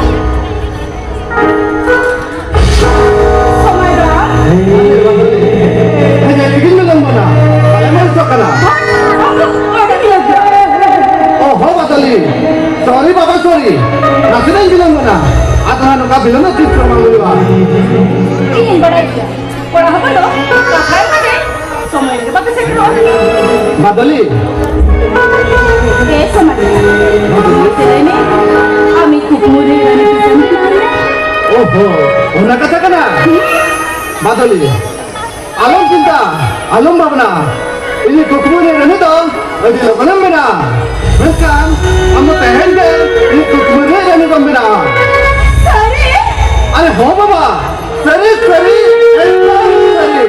ᱥᱚᱢᱟᱭ ᱫᱟ᱾ ᱦᱮᱸ, ᱪᱮᱫ ᱤᱧ ᱢᱮᱛᱟᱢ ᱠᱟᱱᱟ? ᱟᱞᱮ ᱢᱟ ᱱᱤᱛᱚᱜ ᱠᱟᱱᱟ᱾ ᱚ, ᱦᱚᱸ, ᱵᱟᱫᱚᱞᱤ᱾ Sorry ᱵᱟᱵᱟ, sorry᱾ ᱱᱟᱥᱮᱱᱟᱜ ᱤᱧ ᱵᱤᱞᱚᱢ ᱠᱟᱱᱟ᱾ ᱟᱫᱚ ᱦᱟᱸᱜ ᱱᱚᱝᱠᱟ ᱵᱤᱞᱚᱢ ᱫᱚ ᱛᱤᱥ ᱦᱚᱸ ᱵᱟᱝ ᱦᱩᱭᱩᱜᱼᱟ᱾ ᱤᱧ ᱵᱟᱰᱟᱭ ᱜᱮᱭᱟ᱾ ᱠᱚᱲᱟ ᱦᱚᱯᱚᱱ ᱫᱚ ᱠᱟᱛᱷᱟ ᱮᱢ ᱠᱟᱛᱮ ᱥᱚᱢᱚᱭ ᱨᱮᱜᱮ ᱵᱟᱯᱮ ᱥᱮᱴᱮᱨᱚᱜᱼᱟ᱾ ᱵᱟᱫᱚᱞᱤ᱾ ᱦᱮᱸ, ᱥᱚᱢᱟᱭ᱾ ᱢᱟᱥᱮ ᱞᱟᱹᱭ ᱢᱮ, ᱟᱢᱤᱡ ᱠᱩᱠᱢᱩ ᱨᱮ ᱨᱟᱱᱤ ᱛᱤᱥᱮᱢ ᱵᱮᱱᱟᱣ ᱮᱱᱟ? ᱳᱦᱳ, ᱚᱱᱟ ᱠᱟᱛᱷᱟ ᱠᱟᱱᱟ? ᱦᱩᱸ᱾ ᱵᱟᱫᱚᱞᱤ, ᱟᱞᱚᱢ ᱪᱤᱱᱛᱟ, ᱟᱞᱚᱢ ᱵᱷᱟᱵᱽᱱᱟ᱾ ᱤᱧᱤᱡ ᱠᱩᱠᱢᱩ ᱨᱮ ᱨᱟᱱᱤ ᱫᱚ ᱟᱹᱰᱤ ᱞᱚᱜᱚᱱᱮᱢ ᱵᱮᱱᱟᱣᱟ᱾ ᱢᱮᱱᱠᱷᱟᱱ ᱟᱢ ᱫᱚ ᱛᱮᱦᱮᱧ ᱜᱮ ᱤᱧᱤᱡ ᱠᱩᱠᱢᱩ ᱨᱮ ᱨᱟᱱᱤ ᱫᱚᱢ ᱵᱮᱱᱟᱣᱟ᱾ ᱥᱟᱹᱨᱤ? ᱟᱨᱮ ᱦᱚᱸ ᱵᱟᱵᱟ, ᱥᱟᱹᱨᱤ, ᱥᱟᱹᱨᱤ, ᱮᱠᱫᱚᱢ ᱥᱟᱹᱨᱤ᱾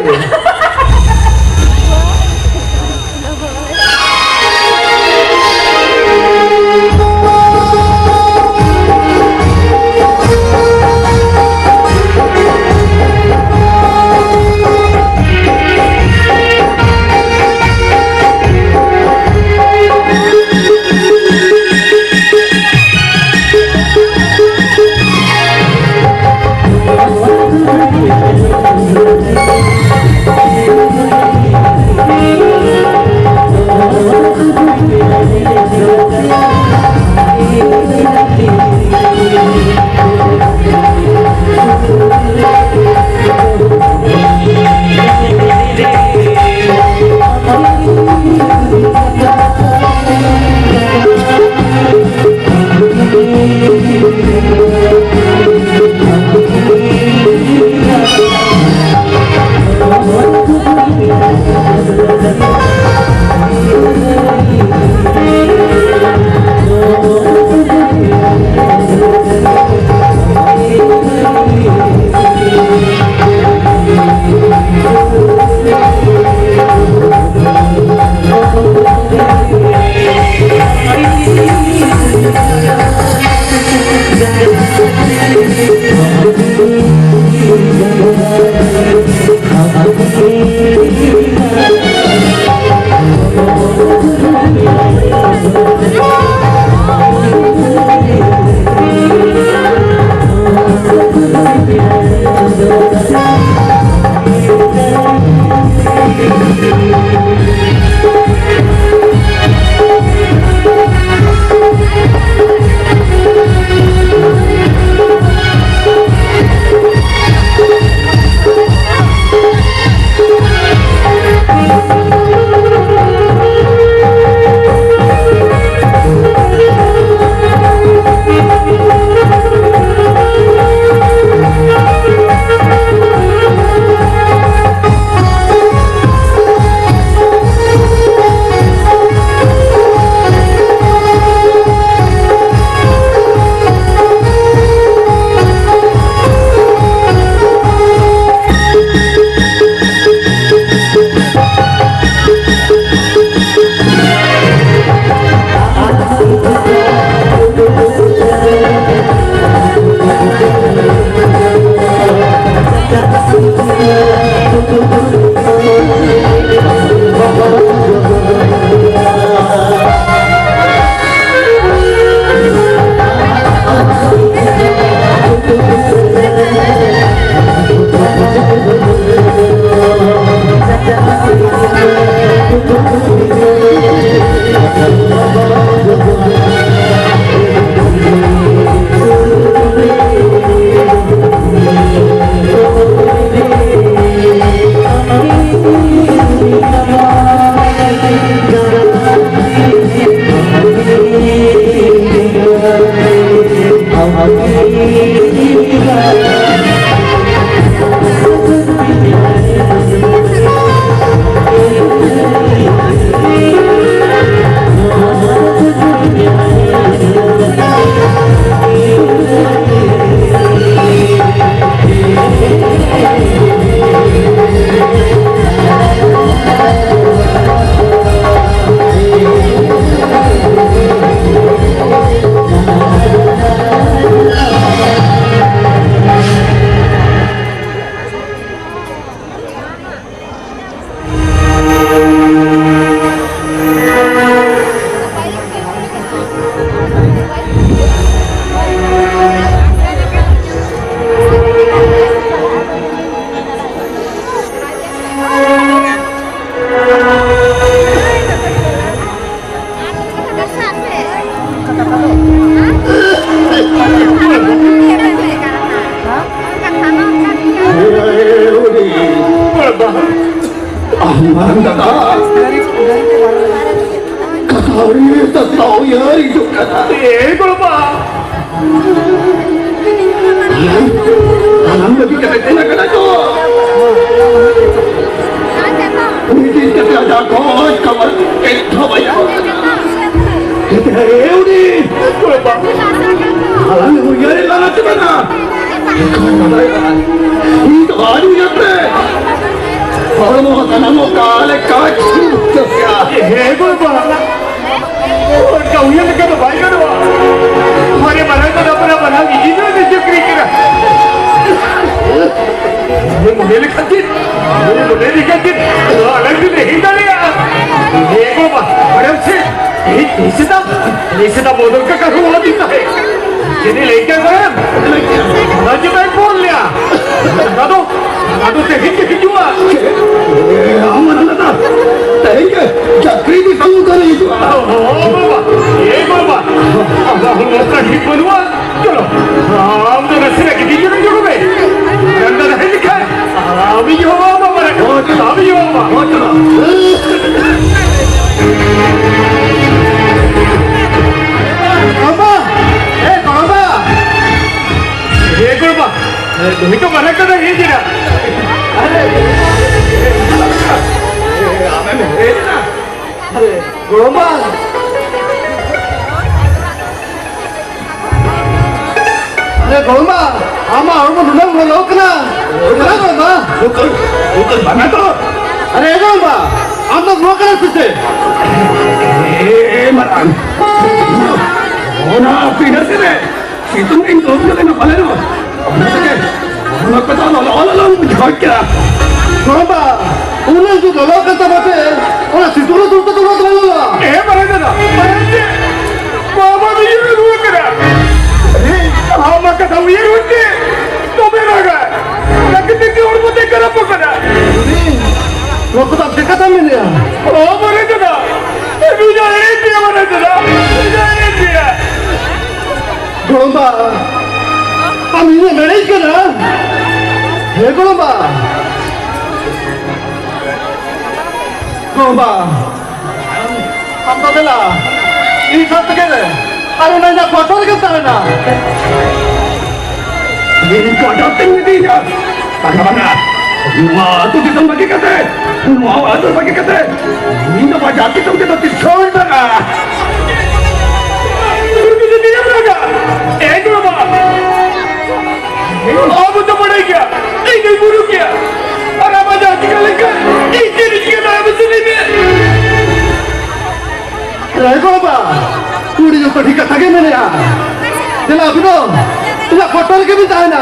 ᱢᱟᱨᱟᱝ ᱫᱟᱫᱟ, ᱠᱟᱛᱷᱟ ᱩᱭᱦᱟᱹᱨ ᱠᱟᱛᱷᱟ ᱩᱭᱦᱟᱹᱨ ᱦᱤᱡᱩᱜ ᱠᱟᱱᱟ᱾ ᱮ ᱜᱚᱲᱚᱢᱟ! ᱟᱞᱟᱝ ᱵᱟᱹᱜᱤ ᱠᱟᱛᱮ ᱪᱟᱞᱟᱜ ᱠᱟᱱᱟ ᱠᱚ᱾ ᱩᱱᱤ ᱫᱤᱱ ᱠᱟᱛᱮ ᱟᱡᱟᱜ ᱠᱷᱚᱡ ᱠᱷᱚᱵᱚᱨ ᱮᱛᱚᱦᱚᱵᱟᱭᱟ᱾ ᱮ ᱩᱱᱤ ᱜᱚᱲᱚᱢᱟ! ᱟᱞᱟᱝ ᱩᱭᱦᱟᱹᱨ ᱞᱟᱝ ᱪᱟᱞᱟᱜᱼᱟ᱾ ᱤᱧ ᱫᱚ ᱟᱹᱰᱤ ᱩᱭᱦᱟᱹᱨ ᱛᱮ ᱦᱚᱲᱢᱚ ᱥᱟᱱᱟᱢ ᱚᱠᱟ ᱞᱮᱠᱟ ᱪᱷᱩᱴ ᱠᱮᱫᱟ᱾ ᱦᱮᱸ ᱜᱚᱲᱚᱢᱟ, ᱚᱱᱠᱟ ᱩᱭᱦᱟᱹᱨ ᱞᱮᱠᱟ ᱫᱚ ᱵᱟᱭ ᱜᱟᱱᱚᱜᱼᱟ᱾ ᱢᱟᱨᱮ ᱢᱟᱨᱟᱝ ᱫᱚ ᱟᱯᱱᱟ ᱵᱟᱱᱟ ᱜᱤᱫᱽᱨᱟᱹ ᱫᱚ ᱪᱟᱹᱠᱨᱤ ᱠᱟᱱᱟ᱾ ᱢᱚᱱᱮ ᱞᱮᱠᱷᱟᱱ ᱪᱮᱫ? ᱢᱚᱱᱮ ᱞᱮᱠᱷᱟᱱ ᱪᱮᱫ? ᱟᱞᱟᱝ ᱫᱚ ᱞᱟᱹᱭ ᱫᱟᱲᱮᱭᱟᱜᱼᱟ᱾ ᱦᱮᱸ ᱜᱚᱲᱚᱢᱟ, ᱵᱟᱲᱟᱭᱟᱢ ᱥᱮ? ᱤᱧ ᱛᱤᱥ ᱥᱮᱛᱟᱜ, ᱛᱤᱥ ᱥᱮᱛᱟᱜ ᱵᱚᱫᱚᱞ ᱠᱟᱠᱟ ᱦᱩᱭᱩᱜ ᱞᱟᱹᱜᱤᱫ ᱛᱟᱦᱮᱸ᱾ ᱡᱮᱱᱤ ᱞᱟᱹᱭ ᱠᱮᱫ ᱛᱟᱦᱮᱸ, ᱚᱱᱟ ᱪᱮᱫᱟᱜ ᱮᱢ ᱯᱷᱳᱱ ᱞᱮᱭᱟ? ᱚᱱᱟ ᱫᱚ, ᱚᱱᱟ ᱫᱚ ᱛᱮᱦᱮᱧ ᱜᱮ ᱦᱤᱡᱩᱜᱼᱟ᱾ ᱟᱢ ᱚᱱᱟ ᱫᱚ ᱛᱮᱦᱮᱧ ᱜᱮ ᱪᱟᱹᱠᱨᱤ ᱫᱤᱥᱚᱢ ᱠᱚᱨᱮ ᱦᱤᱡᱩᱜᱼᱟ᱾ ᱚ ᱵᱟᱵᱟ, ᱮ ᱵᱟᱵᱟ, ᱟᱢᱟᱜ ᱦᱚᱲᱢᱚ ᱠᱟᱹᱴᱤᱡ ᱵᱟᱹᱱᱩᱜᱼᱟ᱾ ᱪᱚᱞᱚ, ᱟᱢ ᱫᱚ ᱱᱟᱥᱮᱱᱟᱜ ᱜᱤᱛᱤᱡ ᱡᱚᱝ ᱡᱚᱝ ᱢᱮ᱾ ᱰᱟᱸᱰᱟ ᱫᱚ ᱦᱮᱡ ᱞᱮᱠᱷᱟᱱ ᱟᱢᱤᱡ ᱦᱚᱸ ᱵᱟᱵᱟ ᱨᱮ, ᱟᱢᱤᱡ ᱦᱚᱸ ᱵᱟᱵᱟ᱾ ᱵᱟᱵᱟ! ᱮ ᱵᱟᱵᱟ! ᱮ ᱜᱚᱲᱚᱢᱟ, ᱱᱩᱭ ᱫᱚ ᱢᱟᱨᱟᱝ ᱠᱟᱱᱟ, ᱦᱮᱡ ᱮᱱᱟ᱾ ᱟᱨᱮ, ᱟᱢᱮᱢ ᱦᱮᱡ ᱮᱱᱟ? ᱟᱨᱮ, ᱜᱚᱲᱚᱢᱟ! ᱟᱨᱮ ᱜᱚᱲᱚᱢᱟ, ᱟᱢᱟᱜ ᱦᱚᱲᱢᱚ ᱱᱩᱱᱟᱹᱜ ᱞᱚᱞᱚ ᱠᱟᱱᱟ᱾ ᱪᱮᱫᱟᱜ ᱜᱚᱲᱚᱢᱟ? ᱩᱛᱟᱹᱨ, ᱩᱛᱟᱹᱨ ᱵᱟᱝᱟ ᱛᱚ᱾ ᱟᱨᱮ ᱜᱚᱲᱚᱢᱟ, ᱟᱢ ᱫᱚ ᱨᱩᱣᱟᱹ ᱠᱟᱱᱟ ᱥᱮ ᱪᱮᱫ? ᱮ ᱢᱟᱨᱟᱝ, ᱚᱱᱟ ᱯᱤᱰᱟᱹ ᱛᱮ ᱥᱤᱛᱩᱝ ᱨᱤᱧ ᱫᱩᱲᱩᱵ ᱞᱮᱱᱟ ᱯᱟᱞᱮ ᱱᱚᱣᱟ᱾ ᱚᱱᱟ ᱛᱮᱜᱮ ᱚᱱᱟ ᱠᱚᱫᱚ ᱞᱚᱞᱚ ᱞᱚᱞᱚᱢ ᱵᱩᱡᱷᱟᱹᱣ ᱠᱮᱫᱟ᱾ ᱜᱚᱲᱚᱢᱟ, ᱩᱱᱟᱹᱜ ᱡᱩᱫᱤ ᱞᱚᱞᱚ ᱠᱟᱱ ᱛᱟᱢᱟ ᱥᱮ, ᱚᱱᱟ ᱥᱤᱛᱩᱝ ᱨᱮ ᱫᱩᱲᱩᱵ ᱠᱟᱛᱮ ᱨᱚᱲ ᱫᱚ ᱵᱟᱝ ᱜᱟᱱᱚᱜᱼᱟ᱾ ᱮ ᱢᱟᱨᱟᱝ ᱫᱟᱫᱟ, ᱢᱟᱨᱟᱝ ᱪᱮᱫ? ᱵᱟᱵᱟ ᱫᱚ ᱤᱭᱟᱹ ᱨᱩᱣᱟᱹ ᱠᱟᱱᱟ᱾ ᱟᱢᱟᱜ ᱠᱟᱛᱷᱟ ᱩᱭᱦᱟᱹᱨ ᱦᱩᱭ ᱛᱮ ᱫᱚᱢᱮ ᱨᱟᱜᱟ᱾ ᱚᱱᱟ ᱠᱷᱟᱹᱛᱤᱨ ᱛᱮ ᱦᱚᱲᱢᱚ ᱛᱮ ᱠᱷᱟᱨᱟᱯᱚᱜ ᱠᱟᱱᱟ᱾ ᱱᱚᱣᱟ ᱠᱚᱫᱚ ᱟᱢ ᱪᱮᱫ ᱠᱟᱛᱷᱟᱢ ᱢᱮᱱᱮᱜᱼᱟ? ᱚ, ᱢᱟᱨᱟᱝ ᱫᱟᱫᱟ, ᱱᱩᱭ ᱫᱚ ᱮᱲᱮᱭᱮᱫ ᱯᱮᱭᱟ, ᱢᱟᱨᱟᱝ ᱫᱟᱫᱟ, ᱱᱩᱭ ᱫᱚ ᱮᱲᱮᱭᱮᱫ ᱯᱮᱭᱟ᱾ ᱜᱚᱲᱚᱢᱵᱟ, ᱟᱢ ᱤᱧᱮᱢ ᱮᱲᱮᱭᱮᱫ ᱠᱟᱱᱟ? ᱦᱮᱸ ᱜᱚᱲᱚᱢᱵᱟ᱾ ᱵᱟᱵᱟ, ᱟᱢ ᱫᱚ ᱫᱮᱞᱟ, ᱤᱧ ᱥᱟᱶ ᱛᱮᱜᱮ ᱟᱨ ᱚᱱᱟ ᱤᱧᱟᱹᱜ quarter ᱨᱮᱜᱮᱢ ᱛᱟᱦᱮᱱᱟ᱾ ᱤᱧ quarter ᱛᱮᱧ ᱤᱫᱤᱭᱟ᱾ ᱵᱟᱝᱟ, ᱵᱟᱝᱟ᱾ ᱱᱚᱣᱟ ᱟᱹᱛᱩ ᱫᱤᱥᱚᱢ ᱵᱟᱹᱜᱤ ᱠᱟᱛᱮ, ᱱᱚᱣᱟ ᱟᱹᱛᱩ ᱵᱟᱹᱜᱤ ᱠᱟᱛᱮ, ᱤᱧ ᱫᱚ ᱵᱟᱡᱟᱨ ᱫᱤᱥᱚᱢ ᱛᱮᱫᱚ ᱛᱤᱥ ᱦᱚᱸ ᱵᱟᱝᱟ᱾ ᱮ ᱜᱚᱲᱚᱢᱟ, ᱟᱵᱚ ᱫᱚ ᱵᱟᱲᱟᱭ ᱜᱮᱭᱟ, ᱤᱧ ᱫᱚᱧ ᱵᱩᱨᱩ ᱜᱮᱭᱟ᱾ ᱟᱨ ᱟᱢᱟᱜ ᱡᱟᱦᱟᱸ ᱪᱤᱠᱟᱹ ᱞᱮᱱᱠᱷᱟᱱ ᱤᱧ ᱪᱮᱫ ᱤᱧ ᱪᱤᱠᱟᱹ ᱫᱟᱲᱮᱭᱟᱜᱼᱟ, ᱢᱟᱥᱮ ᱞᱟᱹᱭ ᱢᱮ᱾ ᱮ ᱜᱚᱲᱚᱢᱟ, ᱩᱱᱤ ᱡᱚᱛᱚ ᱴᱷᱤᱠ ᱠᱟᱛᱷᱟ ᱜᱮ ᱢᱮᱱᱮᱜᱼᱟ᱾ ᱫᱮᱞᱟ ᱟᱹᱵᱤᱱ ᱫᱚ ᱤᱧᱟᱹᱜ quarter ᱨᱮᱜᱮ ᱵᱤᱱ ᱛᱟᱦᱮᱱᱟ᱾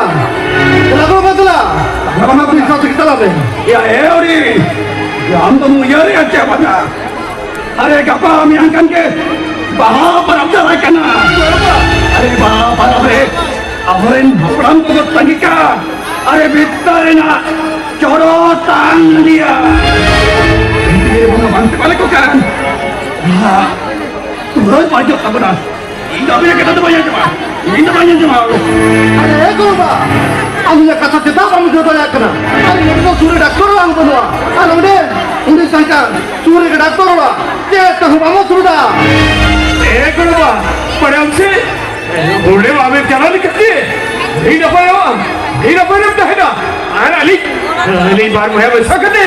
ᱫᱮᱞᱟ ᱜᱚᱲᱚᱢᱟ, ᱫᱮᱞᱟ᱾ ᱵᱟᱝᱟ, ᱵᱟᱝᱟ, ᱟᱹᱵᱤᱱ ᱥᱟᱶ ᱛᱮᱜᱮ ᱪᱟᱞᱟᱜ ᱵᱤᱱ᱾ ᱭᱟ, ᱮ ᱩᱨᱤ, ᱟᱢ ᱫᱚᱢ ᱩᱭᱦᱟᱹᱨᱮᱜᱼᱟ ᱪᱮ ᱵᱟᱝᱟ? ᱟᱨᱮ, ᱜᱟᱯᱟ ᱢᱮᱭᱟᱝ ᱠᱷᱟᱱ ᱜᱮ ᱵᱟᱦᱟ ᱯᱚᱨᱚᱵᱽ ᱪᱟᱞᱟᱜ ᱠᱟᱱᱟ᱾ ᱟᱨᱮ, ᱵᱟᱦᱟ ᱯᱚᱨᱚᱵᱽ ᱨᱮ ᱟᱵᱚᱨᱮᱱ ᱦᱟᱯᱲᱟᱢ ᱠᱚᱠᱚ ᱛᱟᱺᱜᱤ ᱠᱟᱜᱼᱟ᱾ ᱟᱨᱮ, ᱵᱷᱤᱛᱟᱹᱨ ᱨᱮᱱᱟᱜ ᱪᱚᱨᱚ ᱛᱟᱝ ᱦᱟᱺᱰᱤᱭᱟ᱾ ᱵᱷᱤᱛᱟᱹᱨ ᱨᱮ ᱵᱚᱱ ᱵᱟᱝ ᱪᱟᱵᱟ ᱞᱮᱠᱚ ᱠᱷᱟᱱ, ᱱᱚᱣᱟ ᱛᱩᱨᱟᱹᱭ ᱵᱟᱹᱲᱤᱡᱚᱜ ᱛᱟᱵᱚᱱᱟ᱾ ᱤᱧ ᱫᱚ ᱟᱹᱵᱤᱱᱟᱜ ᱠᱟᱛᱷᱟ ᱫᱚ ᱵᱟᱹᱧ ᱟᱸᱡᱚᱢᱟ᱾ ᱤᱧ ᱫᱚ ᱵᱟᱹᱧ ᱟᱸᱡᱚᱢᱟ᱾ ᱟᱨᱮ, ᱮ ᱜᱚᱲᱚᱢᱟ, ᱟᱢ ᱤᱧᱟᱹᱜ ᱠᱟᱛᱷᱟ ᱪᱮᱫᱟᱜ ᱵᱟᱢ ᱵᱩᱡᱷᱟᱹᱣ ᱫᱟᱲᱮᱭᱟᱜ ᱠᱟᱱᱟ? ᱟᱨ ᱱᱚᱰᱮ ᱫᱚ ᱥᱩᱨ ᱨᱮ ᱰᱟᱠᱛᱚᱨ ᱚᱲᱟᱜ ᱦᱚᱸ ᱵᱟᱹᱱᱩᱜᱼᱟ᱾ ᱟᱨ ᱚᱸᱰᱮ, ᱚᱸᱰᱮ ᱛᱟᱦᱮᱸ ᱠᱟᱱ ᱥᱩᱨ ᱨᱮᱜᱮ ᱰᱟᱠᱛᱚᱨ ᱚᱲᱟᱜ, ᱪᱮᱫ ᱛᱮᱦᱚᱸ ᱵᱟᱢ ᱥᱩᱵᱤᱫᱷᱟ᱾ ᱮ ᱜᱚᱲᱚᱢᱟ, ᱵᱟᱲᱟᱭᱟᱢ ᱥᱮ, ᱚᱸᱰᱮ ᱵᱟᱢ ᱪᱟᱞᱟᱣ ᱞᱮᱠᱷᱟᱱ ᱜᱮ ᱟᱹᱰᱤ ᱱᱟᱯᱟᱭᱚᱜᱼᱟ, ᱟᱹᱰᱤ ᱱᱟᱯᱟᱭ ᱨᱮᱢ ᱛᱟᱦᱮᱱᱟ᱾ ᱟᱨ ᱟᱹᱞᱤᱧ, ᱟᱹᱞᱤᱧ ᱵᱟᱨ ᱵᱚᱭᱦᱟ ᱢᱮᱥᱟ ᱠᱟᱛᱮ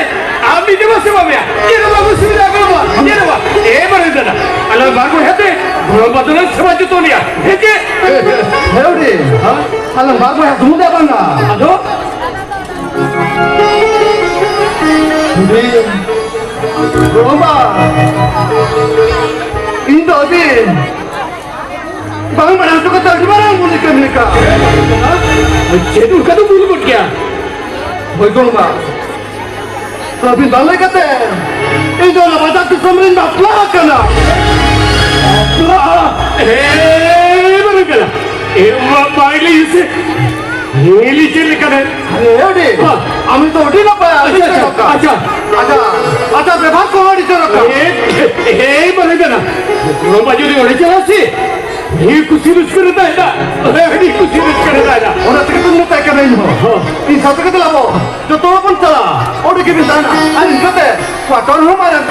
ᱟᱢ ᱢᱤᱫ ᱫᱚ ᱵᱟᱥᱮ ᱵᱟᱢᱮᱭᱟ, ᱪᱮᱫ ᱦᱚᱸ ᱵᱟᱵᱚ ᱥᱩᱵᱤᱫᱷᱟ ᱜᱚᱲᱚᱢᱟ, ᱪᱮᱫ ᱦᱚᱸ ᱵᱟᱝ᱾ ᱮ ᱵᱟᱨᱮ ᱫᱟᱫᱟ, ᱟᱞᱟᱝ ᱵᱟᱨ ᱵᱚᱭᱦᱟ ᱛᱮ ᱜᱚᱲᱚᱢ ᱵᱟᱫᱚᱞᱟᱝ ᱥᱮᱵᱟ ᱡᱚᱛᱚᱱᱮᱭᱟ, ᱦᱮᱸ ᱪᱮ? ᱦᱮᱸ ᱟᱹᱰᱤ, ᱟᱞᱟᱝ ᱵᱟᱨ ᱵᱚᱭᱦᱟ ᱥᱩᱢᱩᱝ ᱫᱚ ᱵᱟᱝᱟ᱾ ᱟᱫᱚ? ᱜᱚᱲᱚᱢᱟ, ᱤᱧ ᱫᱚ ᱟᱹᱵᱤᱱ ᱵᱟᱝ ᱵᱟᱲᱟᱭ ᱦᱚᱪᱚ ᱠᱟᱛᱮ ᱟᱹᱰᱤ ᱢᱟᱨᱟᱝ ᱵᱷᱩᱞ ᱠᱟᱹᱢᱤ ᱟᱠᱟᱫ᱾ ᱪᱮᱫ ᱚᱱᱠᱟ ᱫᱚ ᱵᱷᱩᱞ ᱜᱚᱫ ᱜᱮᱭᱟ? ᱦᱳᱭ ᱜᱚᱲᱚᱢᱟ, ᱟᱹᱵᱤᱱ ᱵᱟᱝ ᱞᱟᱹᱭ ᱠᱟᱛᱮ ᱤᱧ ᱫᱚ ᱚᱱᱟ ᱵᱟᱡᱟᱨ ᱫᱤᱥᱚᱢ ᱨᱤᱧ ᱵᱟᱯᱞᱟ ᱟᱠᱟᱱᱟ᱾ ᱵᱟᱯᱞᱟ? ᱮ, ᱵᱟᱝ ᱠᱟᱱᱟ᱾ ᱮ, ᱢᱟ, ᱵᱟᱭ ᱞᱟᱹᱭ ᱥᱮ᱾ ᱦᱮᱸ, ᱞᱤᱧ ᱪᱮᱫ ᱞᱮᱠᱟ ᱨᱮ? ᱟᱨᱮ, ᱟᱹᱰᱤ, ᱦᱚᱸ᱾ ᱟᱢ ᱫᱚ ᱟᱹᱰᱤ ᱱᱟᱯᱟᱭ, ᱟᱹᱰᱤ ᱟᱪᱪᱷᱟ, ᱟᱪᱪᱷᱟ, ᱪᱚᱨᱚᱠ᱾ ᱟᱪᱪᱷᱟ᱾ ᱟᱪᱪᱷᱟ, ᱟᱪᱪᱷᱟ, ᱵᱮᱵᱷᱟᱨ ᱠᱚᱦᱚᱸ ᱟᱹᱰᱤ ᱪᱚᱨᱚᱠ᱾ ᱮ, ᱮ, ᱮ, ᱢᱟᱱᱮ ᱠᱟᱱᱟ, ᱜᱚᱲᱚᱢ ᱵᱟ ᱡᱩᱫᱤ ᱚᱸᱰᱮ ᱪᱟᱞᱟᱜ ᱥᱮ, ᱟᱹᱰᱤ ᱠᱩᱥᱤ ᱨᱟᱹᱥᱠᱟᱹ ᱨᱮ ᱛᱟᱦᱮᱱᱟ᱾ ᱟᱹᱰᱤ ᱠᱩᱥᱤ ᱨᱟᱹᱥᱠᱟᱹ ᱨᱮ ᱛᱟᱦᱮᱱᱟ᱾ ᱚᱱᱟ ᱛᱮᱜᱮ ᱛᱚᱧ ᱢᱮᱛᱟᱭ ᱠᱟᱱᱟ ᱤᱧ ᱦᱚᱸ᱾ ᱦᱚᱸ᱾ ᱤᱧ ᱥᱟᱶ ᱛᱮᱜᱮ ᱫᱮᱞᱟ ᱵᱚ, ᱡᱚᱛᱚ ᱦᱚᱲ ᱵᱚᱱ ᱪᱟᱞᱟᱜᱼᱟ᱾ ᱚᱸᱰᱮ ᱜᱮᱵᱤᱱ ᱛᱟᱦᱮᱱᱟ᱾ ᱟᱨ ᱤᱱᱠᱟᱹᱛᱮ quarter ᱦᱚᱸ ᱢᱟᱨᱟᱝ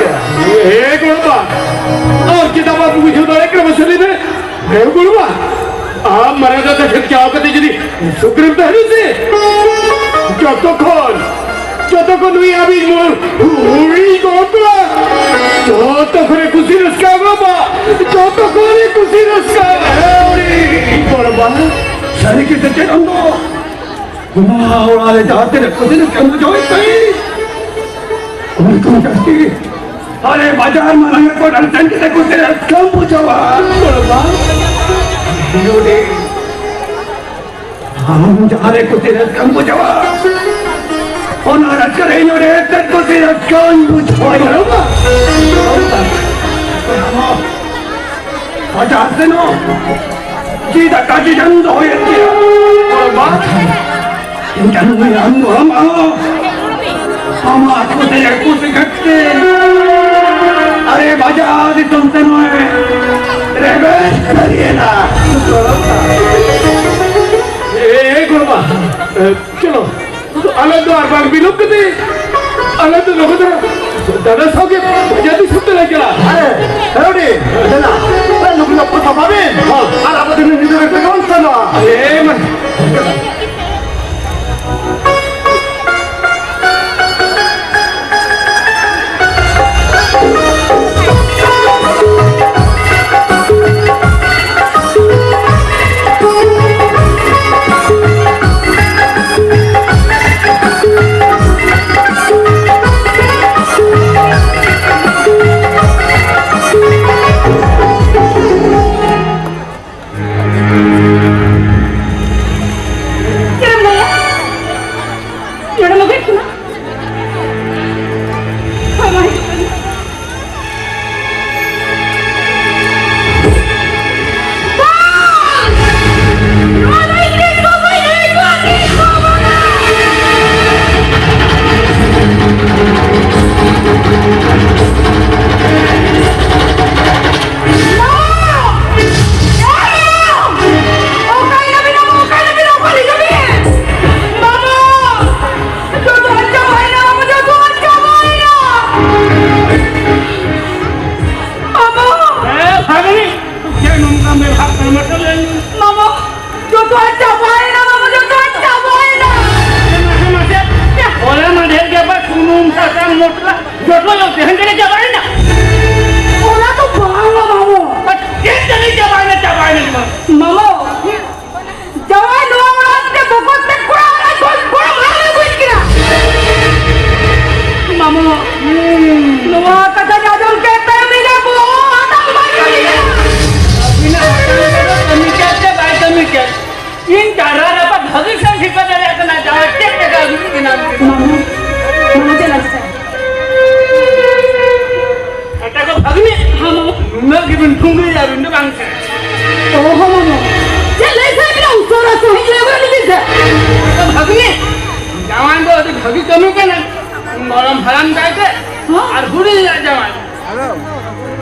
ᱥᱩᱜᱨᱤᱵ ᱫᱚ ᱦᱤᱡᱩᱜ ᱥᱮ᱾ ᱡᱚᱛᱚ ᱠᱷᱚᱱ, ᱡᱚᱛᱚ ᱠᱷᱚᱱ ᱱᱩᱭ ᱟᱹᱵᱤᱱ ᱱᱚᱣᱟ ᱦᱩᱲᱤ ᱜᱚᱯᱲᱟ᱾ ᱡᱚᱛᱚ ᱠᱷᱚᱱᱮ ᱠᱩᱥᱤ ᱨᱟᱹᱥᱠᱟᱹ ᱵᱟᱵᱟ᱾ ᱡᱚᱛᱚ ᱠᱷᱚᱱᱮ ᱠᱩᱥᱤ ᱨᱟᱹᱥᱠᱟᱹ᱾ ᱦᱮᱣᱲᱤ ᱜᱚᱲᱵᱟ᱾ ᱥᱟᱹᱨᱤ ᱜᱮ ᱥᱮ ᱪᱮᱫ ᱟᱢ ᱫᱚ? ᱱᱚᱣᱟ ᱚᱲᱟᱜ ᱨᱮ ᱡᱟᱦᱟᱸ ᱛᱤᱱᱟᱹᱜ ᱠᱩᱥᱤ ᱨᱟᱹᱥᱠᱟᱹ ᱵᱩᱡᱷᱟᱹᱣᱮᱫ ᱛᱟᱦᱮᱸ, ᱚᱱᱟ ᱠᱷᱚᱱ ᱡᱟᱹᱥᱛᱤ ᱟᱞᱮ ᱵᱟᱡᱟᱨ ᱢᱟᱨᱟᱝ ᱨᱮ ᱠᱚ ᱰᱟᱱ ᱴᱟᱱ ᱠᱟᱛᱮ ᱠᱩᱥᱤ ᱨᱟᱹᱥᱠᱟᱹᱢ ᱵᱩᱡᱷᱟᱹᱣᱟ᱾ ᱜᱚᱲᱵᱟ᱾ ᱦᱮᱣᱲᱤ᱾ ᱟᱢ ᱡᱟᱦᱟᱸ ᱨᱮ ᱠᱩᱥᱤ ᱨᱟᱹᱥᱠᱟᱹᱢ ᱵᱩᱡᱷᱟᱹᱣᱟ, ᱚᱱᱟ ᱨᱟᱹᱥᱠᱟᱹ ᱨᱮ ᱤᱧ ᱚᱸᱰᱮ ᱪᱮᱫ ᱠᱩᱥᱤ ᱨᱟᱹᱥᱠᱟᱹᱧ ᱵᱩᱡᱷᱟᱹᱣᱟ᱾ ᱟᱪᱪᱷᱟ, ᱥᱮᱱᱚ, ᱪᱮᱫ ᱟᱠᱟ ᱪᱮᱫ ᱮᱢ ᱫᱚᱦᱚᱭᱮᱫ ᱜᱮᱭᱟ? ᱤᱧ ᱪᱟᱸᱫᱳ ᱵᱚᱸᱜᱟ, ᱟᱢ ᱫᱚ ᱟᱢ, ᱟᱢ᱾ ᱟᱢᱟᱜ ᱠᱩᱥᱤ ᱨᱮ ᱠᱩᱥᱤ ᱠᱟᱛᱮ, ᱟᱨᱮ ᱵᱟᱡᱟᱨ ᱫᱤᱥᱚᱢ ᱛᱮ ᱱᱚᱜᱼᱚᱭ ᱨᱮᱵᱮᱱ ᱥᱟᱹᱨᱤᱭᱮᱱᱟ᱾ ᱮ, ᱮ, ᱜᱚᱲᱵᱟ, ᱮ, ᱪᱚᱞᱚ, ᱟᱞᱮ ᱫᱚ ᱟᱨ ᱵᱟᱝ ᱵᱤᱞᱚᱢ ᱠᱟᱛᱮ, ᱟᱞᱮ ᱫᱚ ᱞᱚᱜᱚᱱ ᱫᱷᱟᱨᱟ ᱫᱟᱫᱟ ᱥᱟᱶᱜᱮ ᱵᱟᱡᱟᱨ ᱫᱤᱥᱚᱢ ᱛᱮᱞᱮ ᱪᱟᱞᱟᱜᱼᱟ᱾ ᱟᱨᱮ, ᱦᱮᱣᱲᱤ, ᱫᱮᱞᱟ, ᱮ, ᱞᱩᱜᱽᱲᱤ ᱞᱟᱯᱚ ᱥᱟᱯᱷᱟ ᱵᱤᱱ, ᱦᱚᱸ᱾ ᱟᱨ ᱟᱵᱚ ᱫᱚ ᱱᱤᱡᱮ ᱨᱮ ᱛᱮᱜᱮ ᱵᱚᱱ ᱥᱮᱱᱚᱜᱼᱟ᱾ ᱮ, ᱢᱟ᱾ ᱪᱚᱴ ᱢᱟ ᱛᱮᱦᱮᱧ ᱛᱮᱜᱮ ᱪᱟᱵᱟᱭᱮᱱᱟ᱾ ᱚᱱᱟ ᱫᱚ ᱵᱟᱝᱟ, ᱢᱟᱢᱚ᱾ ᱟᱨ ᱪᱮᱫ ᱛᱮᱜᱮ ᱪᱟᱵᱟᱭᱮᱱᱟ, ᱪᱟᱵᱟᱭᱮᱱᱟ ᱡᱮᱢᱚᱱ᱾ ᱢᱟᱢᱚ, ᱡᱟᱶᱟᱭ ᱱᱚᱣᱟ ᱚᱲᱟᱜ ᱛᱮ ᱵᱚᱠᱚᱛ ᱛᱮ ᱠᱚᱲᱟ ᱚᱲᱟᱜ ᱠᱷᱚᱱ ᱜᱚᱲᱚᱢ ᱦᱟᱲᱟᱢ ᱮ ᱟᱹᱜᱩᱭ ᱠᱤᱱᱟ᱾ ᱢᱟᱢᱚ, ᱱᱚᱣᱟ ᱠᱟᱛᱷᱟ ᱟᱸᱡᱚᱢ ᱠᱮᱫ ᱛᱟᱭᱚᱢ ᱤᱧᱟᱹᱜ ᱵᱚᱦᱚᱜ ᱟᱛᱟᱝ ᱵᱟᱝ ᱦᱩᱭ ᱞᱮᱱᱟ᱾ ᱟᱹᱵᱤᱱᱟᱜ ᱦᱟᱛᱟᱝ ᱨᱮᱫᱚ ᱠᱟᱹᱢᱤ ᱠᱮᱫ ᱥᱮ ᱵᱟᱭ ᱠᱟᱹᱢᱤ ᱠᱮᱫ? ᱤᱧ ᱪᱟᱨᱟ ᱨᱟᱯᱟᱜ ᱵᱷᱟᱹᱜᱤ ᱥᱮᱱ ᱴᱷᱤᱠᱟᱹ ᱫᱟᱲᱮᱭᱟᱜ ᱠᱟᱱᱟ, ᱡᱟᱶᱟᱭ ᱪᱮᱫ ᱞᱮᱠᱟ ᱟᱹᱜᱩ ᱠᱤᱱᱟ᱾ ᱢᱟᱢᱚ, ᱢᱟᱢᱚ ᱪᱮᱫ ᱞᱟᱹᱜᱤᱫ ᱛᱮ? ᱟᱪᱪᱷᱟ ᱜᱚ ᱵᱷᱟᱹᱜᱽᱱᱤ, ᱦᱮᱸ, ᱢᱟᱢᱚ᱾ ᱱᱩᱱᱟᱹᱜ ᱜᱮᱵᱤᱱ ᱴᱷᱩᱝᱜᱟᱹᱭᱟ ᱟᱹᱵᱤᱱ ᱫᱚ ᱵᱟᱝ ᱥᱮ? ᱚᱦᱚ, ᱢᱟᱢᱚ᱾ ᱪᱮᱫ ᱞᱟᱹᱭ ᱥᱟᱱᱟᱭᱮᱫ ᱵᱤᱱᱟ? ᱩᱥᱟᱹᱨᱟ ᱥᱟᱺᱦᱤᱡ ᱞᱟᱹᱭ ᱵᱤᱱ ᱥᱮ᱾ ᱟᱪᱪᱷᱟ ᱵᱷᱟᱹᱜᱽᱱᱤ, ᱡᱟᱶᱟᱭ ᱫᱚ ᱟᱹᱰᱤ ᱵᱷᱟᱹᱜᱤ ᱠᱟᱹᱢᱤ ᱠᱟᱱᱟ᱾ ᱜᱚᱲᱚᱢ ᱦᱟᱲᱟᱢ ᱛᱟᱭ ᱛᱮ ᱦᱮᱸ? ᱟᱨ ᱦᱩᱰᱤᱧ ᱨᱮᱱᱟᱜ ᱡᱟᱶᱟᱭ᱾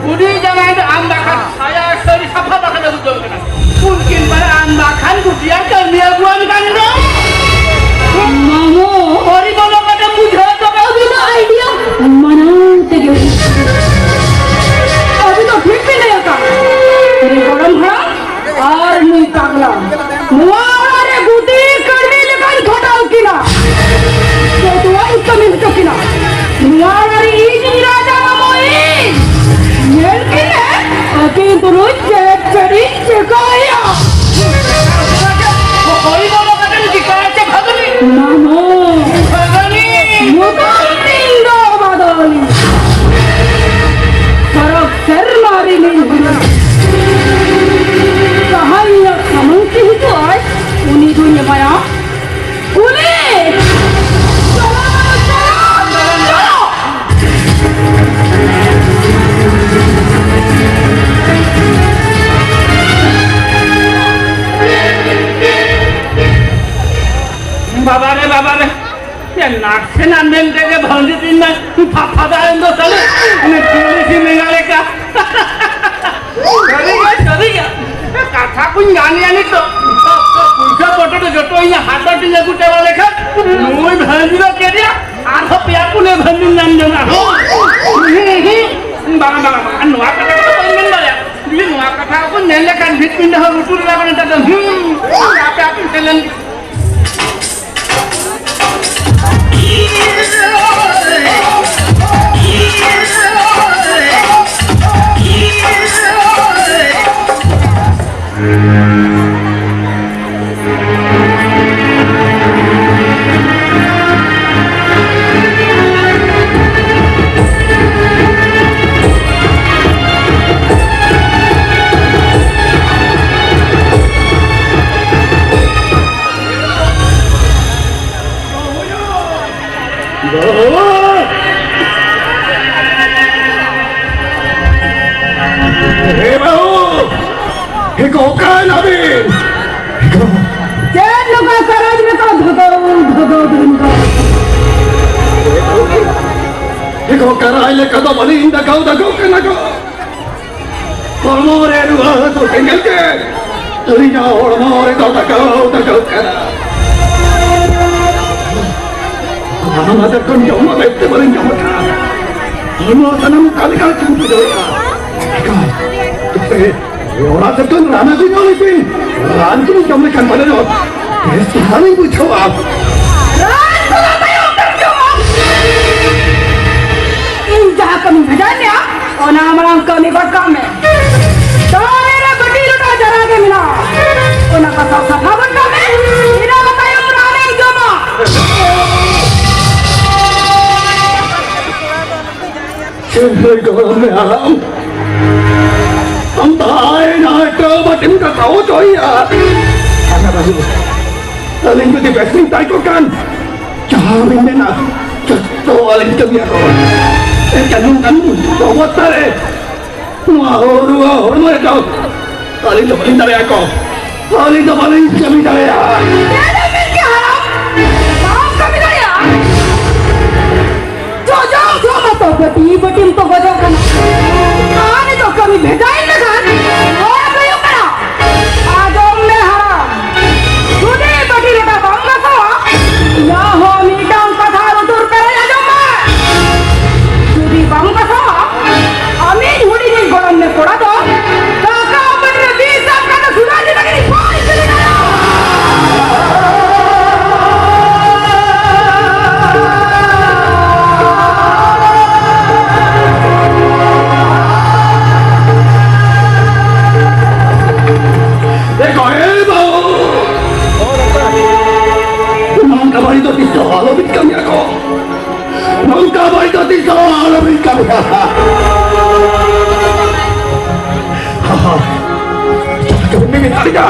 ᱦᱩᱰᱤᱧ ᱡᱟᱶᱟᱭ ᱫᱚ ᱟᱢ ᱵᱟᱠᱷᱟᱱ ᱥᱟᱭᱟ ᱥᱟᱹᱲᱤ ᱥᱟᱯᱷᱟ ᱵᱟᱠᱷᱟᱱ ᱟᱹᱜᱩ ᱡᱚᱝ ᱠᱟᱱᱟ᱾ ᱩᱱᱠᱤᱱ ᱯᱟᱨᱟ ᱟᱢ ᱵᱟᱠᱷᱟᱱ ᱜᱩᱴᱤᱭᱟᱹ ᱠᱟᱹᱢᱤ ᱟᱹᱜᱩᱣᱟᱢ ᱠᱟᱱ ᱫᱚ᱾ ᱢᱟᱢᱚ, ᱦᱚᱨᱤ ᱵᱚᱞᱚ ᱠᱟᱛᱮ ᱵᱩᱡᱷᱟᱹᱣ ᱫᱚ ᱟᱹᱜᱩ ᱫᱚ ᱟᱭᱰᱤᱭᱟ ᱢᱟᱱᱟᱣ ᱛᱮᱜᱮ᱾ ᱟᱹᱵᱤᱱ ᱫᱚ ᱴᱷᱤᱠ ᱵᱤᱱ ᱞᱟᱹᱭ ᱟᱠᱟᱫ᱾ ᱩᱱᱤ ᱜᱚᱲᱚᱢ ᱦᱟᱲᱟᱢ ᱟᱨ ᱱᱩᱭ ᱯᱟᱜᱽᱞᱟ ᱱᱚᱣᱟ ᱚᱲᱟᱜ ᱨᱮ ᱜᱩᱛᱤ ᱠᱟᱹᱲᱢᱤ ᱞᱮᱠᱟᱧ ᱠᱷᱟᱴᱟᱣ ᱠᱤᱱᱟ᱾ ᱡᱚᱛᱚᱣᱟᱜ ᱤᱧ ᱠᱟᱹᱢᱤ ᱦᱚᱪᱚ ᱠᱤᱱᱟ᱾ ᱱᱚᱣᱟ ᱚᱲᱟᱜ ᱨᱮ ᱤᱧᱤᱧ ᱨᱟᱡᱟ ᱢᱟᱢᱚ ᱤᱧ᱾ ᱧᱮᱞ ᱠᱤᱱ ᱢᱮ, ᱟᱹᱠᱤᱱ ᱛᱩᱞᱩᱡ ᱪᱮᱫ ᱪᱮᱫ ᱤᱧ ᱪᱤᱠᱟᱹᱭᱟ? ᱦᱚᱨᱤ ᱵᱚᱞᱚ ᱠᱟᱛᱮᱢ ᱪᱤᱠᱟᱹᱭᱟ ᱪᱮ ᱵᱷᱟᱹᱜᱽᱱᱤ? ᱢᱟᱢᱚ᱾ ᱵᱷᱟᱹᱜᱽᱱᱤ᱾ ᱢᱩᱪᱟᱹᱫ ᱫᱤᱱ ᱫᱚ ᱵᱟᱫᱚᱞᱤ᱾ ᱥᱟᱨᱟ ᱥᱮᱨᱢᱟ ᱨᱤᱢᱤᱞ ᱦᱩᱲᱩ᱾ ᱡᱟᱦᱟᱸᱭ ᱤᱧᱟᱹᱜ ᱥᱟᱢᱟᱝ ᱛᱮ ᱦᱤᱡᱩᱜᱼᱟᱭ, ᱩᱱᱤ ᱫᱩᱧ ᱮᱢᱟᱭᱟ ᱠᱩᱞᱤ᱾ ᱪᱚᱞᱚ, ᱪᱚᱞᱚ, ᱪᱚᱞᱚ᱾ ᱵᱟᱵᱟ ᱨᱮ, ᱵᱟᱵᱟ ᱨᱮ᱾ ᱭᱟ, ᱱᱟᱥᱮᱱᱟᱜ ᱢᱮᱱ ᱛᱮᱜᱮ ᱵᱷᱟᱹᱜᱤ ᱫᱤᱱ ᱢᱟ ᱯᱷᱟᱯᱷᱟ ᱫᱟᱜ ᱮᱱ ᱫᱚ ᱥᱟᱞᱮ᱾ ᱩᱱᱤ ᱪᱤᱞᱤ ᱥᱤᱢ ᱮᱸᱜᱟ ᱞᱮᱠᱟ᱾ ᱥᱟᱹᱨᱤ ᱜᱮ, ᱥᱟᱹᱨᱤ ᱜᱮ᱾ ᱠᱟᱛᱷᱟ ᱠᱚᱧ ᱜᱟᱱ ᱜᱮᱭᱟ ᱱᱤᱛᱚᱜ᱾ ᱯᱩᱭᱥᱟᱹ ᱯᱚᱴᱮ ᱫᱚ ᱡᱚᱛᱚ ᱤᱧᱟᱹᱜ ᱦᱟᱛ ᱨᱮᱧ ᱟᱹᱜᱩ ᱪᱟᱵᱟ ᱞᱮᱠᱷᱟᱱ ᱱᱩᱭ ᱵᱷᱟᱹᱜᱤ ᱫᱚ ᱪᱮᱫ ᱭᱟ? ᱟᱨᱦᱚᱸ ᱯᱮᱭᱟ ᱯᱩᱱᱭᱟᱹ ᱵᱷᱟᱹᱜᱤᱧ ᱧᱟᱢ ᱡᱚᱝᱟ᱾ ᱵᱟᱝᱟ, ᱵᱟᱝᱟ, ᱵᱟᱝᱟ᱾ ᱱᱚᱣᱟ ᱠᱟᱛᱷᱟ ᱠᱚᱫᱚ ᱵᱟᱹᱧ ᱢᱮᱱ ᱫᱟᱲᱮᱭᱟᱜᱼᱟ᱾ ᱡᱩᱫᱤ ᱱᱚᱣᱟ ᱠᱟᱛᱷᱟ ᱠᱚ ᱢᱮᱱ ᱞᱮᱠᱷᱟᱱ ᱵᱷᱤᱛ ᱯᱤᱸᱰᱟᱹ ᱦᱚᱸ ᱞᱩᱴᱩᱨ ᱮᱱᱟ ᱠᱚ ᱱᱮᱛᱟᱨ ᱫᱚ᱾ ᱦᱩᱸ, ᱟᱯᱮ ᱟᱯᱮ ᱥᱮᱱ ᱞᱮᱱ ᱜᱮ᱾ ᱨᱟᱭ ᱞᱮᱠᱟ ᱫᱚ ᱵᱟᱹᱞᱤᱧ ᱫᱟᱠᱟᱣ ᱫᱟᱠᱟᱣ ᱠᱟᱱᱟ ᱠᱚ᱾ ᱦᱚᱲᱢᱚ ᱨᱮ ᱨᱩᱣᱟᱹ ᱦᱟᱹᱥᱩ ᱥᱮᱸᱜᱮᱞ ᱛᱮ ᱟᱹᱞᱤᱧᱟᱜ ᱦᱚᱲᱢᱚ ᱨᱮᱫᱚ ᱫᱟᱠᱟᱣ ᱫᱟᱠᱟᱣ ᱠᱟᱱᱟ᱾ ᱦᱟᱲᱟᱢ ᱟᱫᱮᱨ ᱠᱷᱚᱱ ᱡᱚᱢ ᱢᱟ ᱵᱮᱥ ᱛᱮ ᱵᱟᱹᱞᱤᱧ ᱡᱚᱢ ᱟᱠᱟᱫᱼᱟ᱾ ᱦᱚᱲᱢᱚ ᱥᱟᱱᱟᱢ ᱚᱠᱟ ᱞᱮᱠᱟ ᱪᱚᱝ ᱵᱩᱡᱷᱟᱹᱣᱮᱫᱼᱟ᱾ ᱮᱠᱟᱞ, ᱪᱮᱫ ᱛᱮ ᱚᱲᱟᱜ ᱥᱮᱫ ᱠᱷᱚᱱ ᱨᱟᱱ ᱟᱹᱜᱩ ᱧᱚᱜ ᱞᱮᱯᱮ᱾ ᱨᱟᱱ ᱠᱚ ᱡᱚᱢ ᱞᱮᱠᱷᱟᱱ ᱯᱟᱞᱮ ᱫᱚ ᱵᱮᱥ ᱫᱷᱟᱨᱟ ᱞᱤᱧ ᱵᱩᱡᱷᱟᱹᱣᱟ᱾ ᱨᱟᱱ ᱠᱚᱫᱚ ᱛᱟᱭᱚᱢ ᱛᱮᱢ ᱡᱚᱢᱟ᱾ ᱤᱧ ᱡᱟᱦᱟᱸ ᱠᱟᱹᱢᱤ ᱵᱷᱮᱡᱟᱭ ᱢᱮᱭᱟ, ᱚᱱᱟ ᱢᱟᱲᱟᱝ ᱠᱟᱹᱢᱤ ᱜᱚᱫ ᱠᱟᱜ ᱢᱮ᱾ ᱛᱟᱦᱞᱮ ᱨᱮ ᱵᱟᱹᱴᱤ ᱞᱚᱴᱟ ᱡᱟᱨᱟ ᱜᱮ ᱢᱮᱱᱟᱜᱼᱟ, ᱚᱱᱟ ᱠᱚ ᱥᱟᱯᱷᱟ ᱜᱚᱫ ᱠᱟᱜ ᱢᱮ᱾ ᱤᱱᱟᱹ ᱛᱟᱭᱚᱢ ᱨᱟᱱᱮᱢ ᱡᱚᱢᱟ᱾ ᱪᱮᱫ ᱦᱩᱭ ᱜᱚᱲᱚ ᱢᱮ ᱦᱟᱲᱟᱢ? ᱟᱢ ᱛᱟᱦᱮᱸᱭᱮᱱᱟ ᱮᱴᱟᱜ ᱵᱟᱹᱴᱤᱢ ᱠᱟᱴᱟᱣ ᱦᱚᱪᱚᱭᱮᱭᱟ᱾ ᱟᱪᱪᱷᱟ ᱵᱟᱹᱵᱩ, ᱟᱹᱞᱤᱧ ᱡᱩᱫᱤ ᱵᱮᱥ ᱞᱤᱧ ᱛᱟᱦᱮᱸ ᱠᱚᱜ ᱠᱷᱟᱱ, ᱡᱟᱦᱟᱸ ᱵᱤᱱ ᱢᱮᱱᱟ ᱡᱚᱛᱚ ᱟᱹᱞᱤᱧ ᱠᱟᱹᱢᱤᱭᱟ ᱠᱚ᱾ ᱮᱱᱠᱷᱟᱱ ᱱᱚᱝᱠᱟᱱ ᱚᱵᱚᱥᱛᱷᱟ ᱨᱮ ᱱᱚᱣᱟ ᱦᱚᱲ, ᱱᱚᱣᱟ ᱦᱚᱲᱢᱚ ᱨᱮᱫᱚ ᱟᱹᱞᱤᱧ ᱫᱚ ᱵᱟᱹᱞᱤᱧ ᱫᱟᱲᱮᱭᱟᱜᱼᱟ ᱠᱚ᱾ ᱟᱹᱞᱤᱧ ᱫᱚ ᱵᱟᱹᱞᱤᱧ ᱠᱟᱹᱢᱤ ᱫᱟᱲᱮᱭᱟᱜᱼᱟ᱾ ᱪᱮᱫ ᱮᱢ ᱢᱮᱱ ᱠᱮᱜᱼᱟ ᱦᱟᱲᱟᱢ? ᱵᱟᱢ ᱠᱟᱹᱢᱤ ᱫᱟᱲᱮᱭᱟᱜᱼᱟ? ᱡᱚᱡᱚᱢ ᱡᱚᱢ ᱟᱛᱚ ᱵᱟᱹᱴᱤ ᱵᱟᱹᱴᱤᱢ ᱛᱚ ᱜᱚᱡᱚᱜ ᱠᱟᱱᱟ᱾ ᱟᱨ ᱱᱤᱛᱚᱜ ᱠᱟᱹᱢᱤ ᱵᱷᱮᱡᱟᱭᱮᱫ ᱞᱮᱠᱷᱟᱱ ᱦᱚᱲ ᱦᱩᱭᱩᱜ ᱠᱟᱱᱟ᱾ ᱟᱸᱡᱚᱢ ᱢᱮ ᱦᱟᱲᱟᱢ, ᱡᱩᱫᱤ ᱵᱟᱹᱴᱤ ᱞᱚᱴᱟ ᱵᱟᱢ ᱜᱟᱥᱟᱣᱟ, ᱤᱧᱟᱹᱜ ᱦᱚᱸ ᱢᱤᱫᱴᱟᱝ ᱠᱟᱛᱷᱟ ᱞᱩᱛᱩᱨ ᱯᱮᱨᱮᱡ ᱟᱸᱡᱚᱢ ᱢᱮ᱾ ᱡᱩᱫᱤ ᱵᱟᱢ ᱜᱟᱥᱟᱣᱟ, ᱟᱢᱤᱡ ᱦᱩᱰᱤᱧᱤᱡ ᱜᱚᱲᱚᱢ ᱱᱮ ᱠᱚᱲᱟ ᱫᱚ ᱫᱟᱠᱟ ᱵᱟᱹᱴᱤ ᱨᱮ ᱵᱤᱥ ᱥᱟᱵ ᱠᱟᱛᱮ ᱥᱩᱨᱟ ᱡᱤᱞ ᱞᱟᱹᱜᱤᱫ ᱵᱟᱭ ᱤᱥᱤᱱ ᱠᱟᱱᱟ᱾ ᱮ ᱠᱚᱲᱮ ᱵᱟᱹᱵᱩ! ᱱᱚᱝᱠᱟ ᱵᱟᱹᱲᱤᱡ ᱫᱚ ᱛᱤᱥ ᱦᱚᱸ ᱟᱞᱚᱵᱤᱱ ᱠᱟᱹᱢᱤᱭᱟ ᱠᱚ᱾ ᱱᱚᱝᱠᱟ ᱵᱟᱹᱲᱤᱡ ᱫᱚ ᱛᱤᱥ ᱦᱚᱸ ᱟᱞᱚᱵᱤᱱ ᱠᱟᱹᱢᱤᱭᱟ᱾ ᱢᱤᱢᱤᱫ ᱫᱟᱲᱮᱭᱟᱜᱼᱟ᱾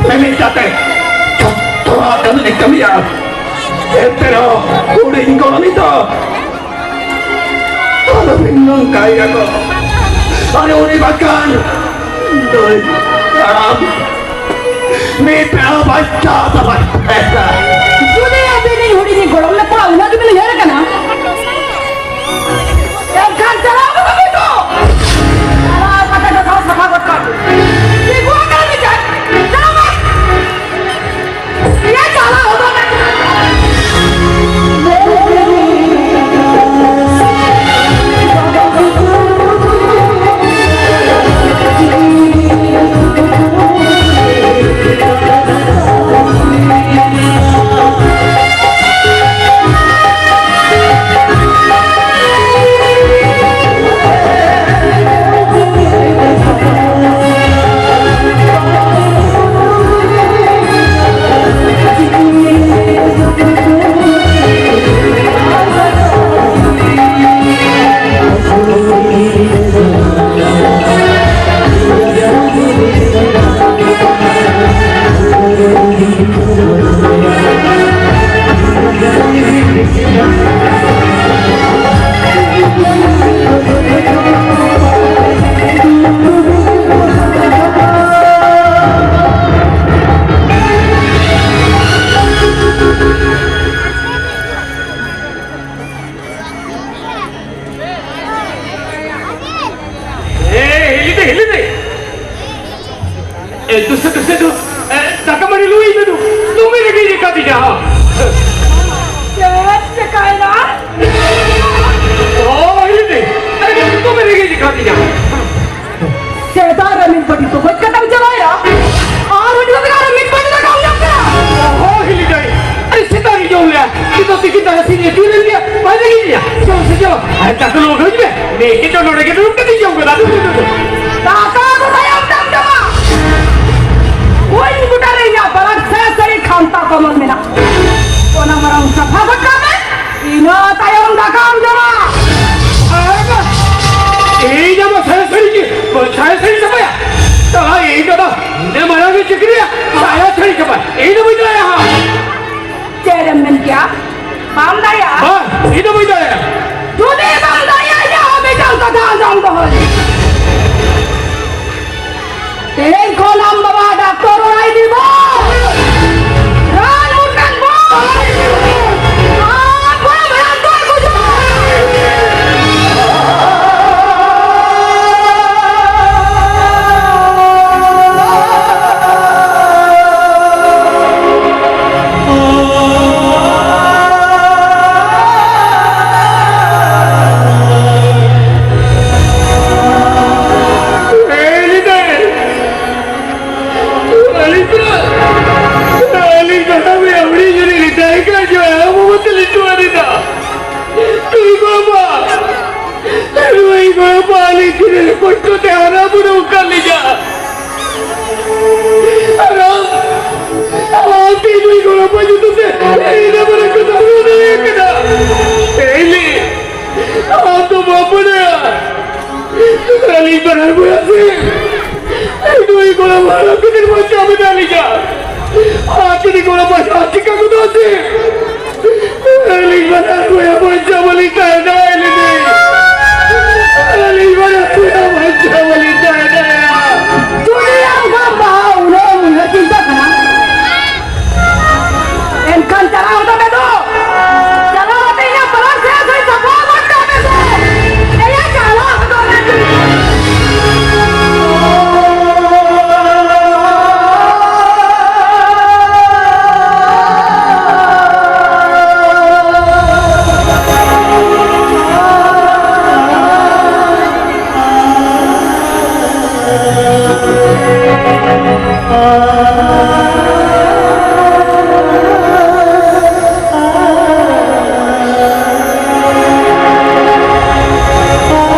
ᱢᱤᱢᱤᱫ ᱠᱟᱛᱮ ᱡᱚᱛᱚᱣᱟᱜ ᱠᱟᱹᱢᱤ ᱞᱤᱧ ᱠᱟᱹᱢᱤᱭᱟ᱾ ᱮᱱᱛᱮ ᱨᱮᱦᱚᱸ ᱦᱩᱰᱤᱧ ᱜᱚᱲᱚᱢᱤᱡ ᱫᱚ ᱟᱞᱚᱵᱤᱱ ᱱᱚᱝᱠᱟᱭᱟ ᱠᱚ᱾ ᱟᱨ ᱩᱱᱤ ᱵᱟᱠᱷᱟᱱ ᱱᱩᱭ ᱦᱟᱲᱟᱢ ᱢᱤᱫ ᱵᱮᱲᱟ ᱵᱟᱧᱪᱟᱣ ᱫᱚ ᱵᱟᱭ ᱛᱟᱦᱮᱱᱟ᱾ ᱡᱩᱫᱤ ᱟᱹᱵᱤᱱ ᱨᱤᱱ ᱦᱩᱰᱤᱧᱤᱡ ᱜᱚᱲᱚᱢ ᱞᱮ ᱠᱚᱲᱟ ᱩᱱᱟᱹᱜ ᱜᱮᱵᱤᱱ ᱩᱭᱦᱟᱹᱨ ᱠᱟᱱᱟ, ᱫᱩᱥᱮ, ᱫᱩᱥᱮ, ᱫᱩ, ᱮ, ᱫᱟᱠᱟ ᱢᱟᱹᱰᱤ ᱞᱩᱭ ᱢᱮ ᱫᱩ᱾ ᱫᱚᱢᱮ ᱨᱮᱸᱜᱮᱡ ᱟᱠᱟᱫᱤᱧᱟ᱾ ᱪᱮᱫ ᱪᱮᱠᱟᱭᱮᱱᱟ? ᱚ, ᱦᱤᱲᱤᱧ ᱫᱟᱹᱧ᱾ ᱟᱨᱮ, ᱫᱚᱢᱮ ᱨᱮᱸᱜᱮᱡ ᱟᱠᱟᱫᱤᱧᱟ᱾ ᱥᱮᱛᱟᱜ ᱨᱮ ᱢᱤᱫ ᱵᱟᱹᱴᱤ ᱛᱚᱜᱚᱡ ᱠᱟᱛᱮᱢ ᱪᱟᱞᱟᱣᱮᱱᱟ᱾ ᱟᱨ ᱩᱱᱤ ᱫᱚ ᱟᱨ ᱢᱤᱫ ᱵᱟᱹᱴᱤ ᱫᱟᱠᱟᱢ ᱡᱚᱢ ᱠᱮᱫᱟ᱾ ᱚ, ᱦᱤᱲᱤᱧ ᱫᱟᱹᱧ᱾ ᱟᱨᱮ, ᱥᱮᱛᱟᱜ ᱨᱤᱧ ᱡᱚᱢ ᱞᱮᱫᱟ᱾ ᱱᱤᱛᱚᱜ ᱛᱤᱠᱤᱱ ᱛᱟᱨᱟᱥᱤᱧ ᱮ ᱛᱤᱨᱮᱢ ᱞᱟᱹᱭᱟ? ᱵᱟᱭ ᱞᱟᱹᱜᱤᱫ ᱞᱮᱭᱟ᱾ ᱪᱚᱞᱚ ᱥᱮ ᱪᱚᱞᱚ᱾ ᱟᱨ ᱫᱟᱠᱟ ᱞᱚᱜᱚᱱ ᱦᱤᱡᱩᱜ ᱢᱮ᱾ ᱱᱤᱭᱟᱹ ᱠᱤ ᱫᱚ ᱱᱚᱰᱮ ᱜᱮ ᱫᱩᱲᱩᱵ ᱠᱟᱛᱮ ᱡᱚᱢ ᱠᱮᱫᱟ᱾ ᱫᱩ, ᱫᱩ, ᱫᱩ, ᱫᱩ᱾ ᱫᱟᱠᱟ ᱫᱚ ᱛᱟᱭᱚᱢ ᱛᱮᱢ ᱡᱚᱢᱟ᱾ ᱠᱩᱧ ᱵᱩᱴᱟᱹ ᱨᱮ ᱤᱧᱟᱹᱜ ᱵᱟᱨᱟᱠ ᱥᱮ ᱥᱟᱹᱲᱤ ᱠᱷᱟᱱᱛᱟ ᱠᱚᱢᱚᱞ ᱢᱮᱱᱟᱜ᱾ ᱚᱱᱟ ᱢᱟᱲᱟᱝ ᱥᱟᱯᱷᱟ ᱜᱚᱫ ᱠᱟᱜ ᱢᱮ᱾ ᱤᱱᱟᱹ ᱛᱟᱭᱚᱢ ᱫᱟᱠᱟᱢ ᱡᱚᱢᱟ᱾ ᱟᱨ ᱵᱟᱥ, ᱤᱧ ᱟᱢᱟᱜ ᱥᱟᱭᱟ ᱥᱟᱹᱲᱤ ᱜᱮ, ᱥᱟᱭᱟ ᱥᱟᱹᱲᱤ ᱥᱟᱯᱷᱟᱭᱟ᱾ ᱛᱟᱦᱞᱮ ᱤᱧ ᱫᱚ ᱤᱱᱟᱹ ᱢᱟᱲᱟᱝ ᱨᱮ ᱪᱟᱹᱠᱨᱤᱭᱟ, ᱥᱟᱭᱟ ᱥᱟᱹᱲᱤ ᱥᱟᱯᱷᱟ᱾ ᱤᱧ ᱫᱚ ᱵᱟᱹᱧ ᱫᱟᱲᱮᱭᱟᱜᱼᱟ᱾ ᱪᱮᱫ ᱮᱢ ᱢᱮᱱ ᱠᱮᱭᱟ? ᱵᱟᱢ ᱫᱟᱲᱮᱭᱟᱜᱼᱟ? ᱵᱟᱝ, ᱤᱧ ᱫᱚ ᱵᱟᱹᱧ ᱫᱟᱲᱮᱭᱟᱜᱼᱟ᱾ ᱡᱩᱫᱤ ᱵᱟᱢ ᱫᱟᱲᱮᱭᱟᱜᱼᱟ, ᱤᱧᱟᱹᱜ ᱦᱚᱸ ᱢᱤᱫᱴᱟᱝ ᱠᱟᱛᱷᱟ ᱟᱸᱡᱚᱢ ᱫᱚᱦᱚᱭ ᱢᱮ᱾ ᱛᱮᱦᱮᱧ ᱠᱷᱚᱱ ᱟᱢ ᱵᱟᱵᱟ ᱰᱟᱠᱛᱚᱨ ᱚᱲᱟᱜ ᱤᱫᱤ ᱵᱚᱱ᱾ ᱨᱟᱱ ᱢᱩᱨᱜᱟᱹᱱ ᱵᱚᱱ᱾ ᱟᱢ ᱵᱟᱵᱟ ᱰᱟᱠᱛᱚᱨ ᱜᱩᱡᱩᱜ᱾ ᱟᱹᱞᱤᱧ ᱫᱚ, ᱟᱹᱞᱤᱧ ᱫᱚ ᱦᱟᱲᱟᱢ ᱨᱮᱭᱟᱜ ᱦᱩᱰᱤᱧ ᱦᱩᱰᱤᱧ ᱞᱤᱧ ᱛᱟᱦᱮᱸ ᱠᱟᱱ ᱡᱚᱦᱚᱜ ᱟᱵᱚ ᱢᱟᱛᱚ ᱞᱤᱧ ᱴᱩᱣᱟᱹᱨ ᱮᱱᱟ᱾ ᱱᱩᱭ ᱜᱚᱲᱚᱢᱟ, ᱱᱩᱭ ᱜᱚᱲᱚᱢᱟ ᱟᱹᱞᱤᱧ ᱛᱤᱱᱟᱹᱜ ᱠᱚᱥᱴᱚ ᱛᱮ ᱦᱟᱨᱟ ᱵᱩᱨᱩ ᱟᱠᱟᱫ ᱞᱤᱧᱟ᱾ ᱟᱨ ᱟᱢ, ᱟᱢ ᱛᱮ ᱱᱩᱭ ᱜᱚᱲᱚᱢᱟ ᱧᱩᱛᱩᱢ ᱛᱮ ᱤᱧ ᱫᱚ ᱵᱟᱹᱧ ᱠᱟᱛᱷᱟ ᱵᱟᱹᱧ ᱫᱟᱲᱮᱭᱟᱜ ᱠᱟᱱᱟ᱾ ᱮᱭᱞᱤ, ᱟᱢ ᱫᱚ ᱵᱟᱢ ᱵᱟᱰᱟᱭᱟ᱾ ᱟᱹᱞᱤᱧ ᱵᱟᱱᱟᱨ ᱵᱚᱭᱦᱟ ᱥᱮ ᱱᱩᱭ ᱜᱚᱲᱚᱢ ᱦᱟᱲᱟᱢ ᱠᱷᱟᱹᱛᱤᱨ ᱵᱟᱧᱪᱟᱣ ᱢᱮᱱᱟᱜ ᱞᱤᱧᱟ᱾ ᱟᱨ ᱡᱩᱫᱤ ᱜᱚᱲᱚᱢ ᱦᱟᱲᱟᱢ ᱪᱤᱠᱟ ᱜᱚᱫᱚᱜᱼᱟ ᱥᱮ, ᱟᱹᱞᱤᱧ ᱵᱟᱱᱟᱨ ᱵᱚᱭᱦᱟ ᱵᱟᱧᱪᱟᱣ ᱵᱟᱹᱞᱤᱧ ᱛᱟᱦᱮᱸ ᱫᱟᱲᱮᱭᱟᱜᱼᱟ ᱞᱤᱧ᱾ ᱟᱹᱞᱤᱧ ᱵᱟᱱᱟᱨ ᱵᱚᱭᱦᱟ ᱵᱟᱧᱪᱟᱣ ᱵᱟᱹᱞᱤᱧ ᱛᱟᱦᱮᱸ ᱫᱟᱲᱮᱭᱟᱜᱼᱟ᱾ ᱡᱩᱫᱤ ᱟᱢ ᱜᱚᱲᱚᱢ ᱵᱟᱵᱟ ᱩᱱᱟᱹᱜ ᱮᱢ ᱩᱭᱦᱟᱹᱨ ᱪᱤᱱᱛᱟᱹ ᱠᱟᱱᱟ, ᱮᱱᱠᱷᱟᱱ ᱪᱟᱞᱟᱣ ᱦᱚᱫᱚᱜ ᱢᱮ ᱫᱚ᱾ ᱪᱟᱞᱟᱣ ᱠᱟᱛᱮ ᱤᱧᱟᱹᱜ ᱯᱟᱞᱟᱝ ᱥᱮᱫ ᱥᱮᱫ ᱥᱟᱯᱷᱟ ᱜᱚᱫ ᱠᱟᱜ ᱢᱮ ᱥᱮ᱾ ᱮᱭᱟ, ᱪᱟᱞᱟᱣ ᱦᱚᱫᱚᱜ ᱢᱮ᱾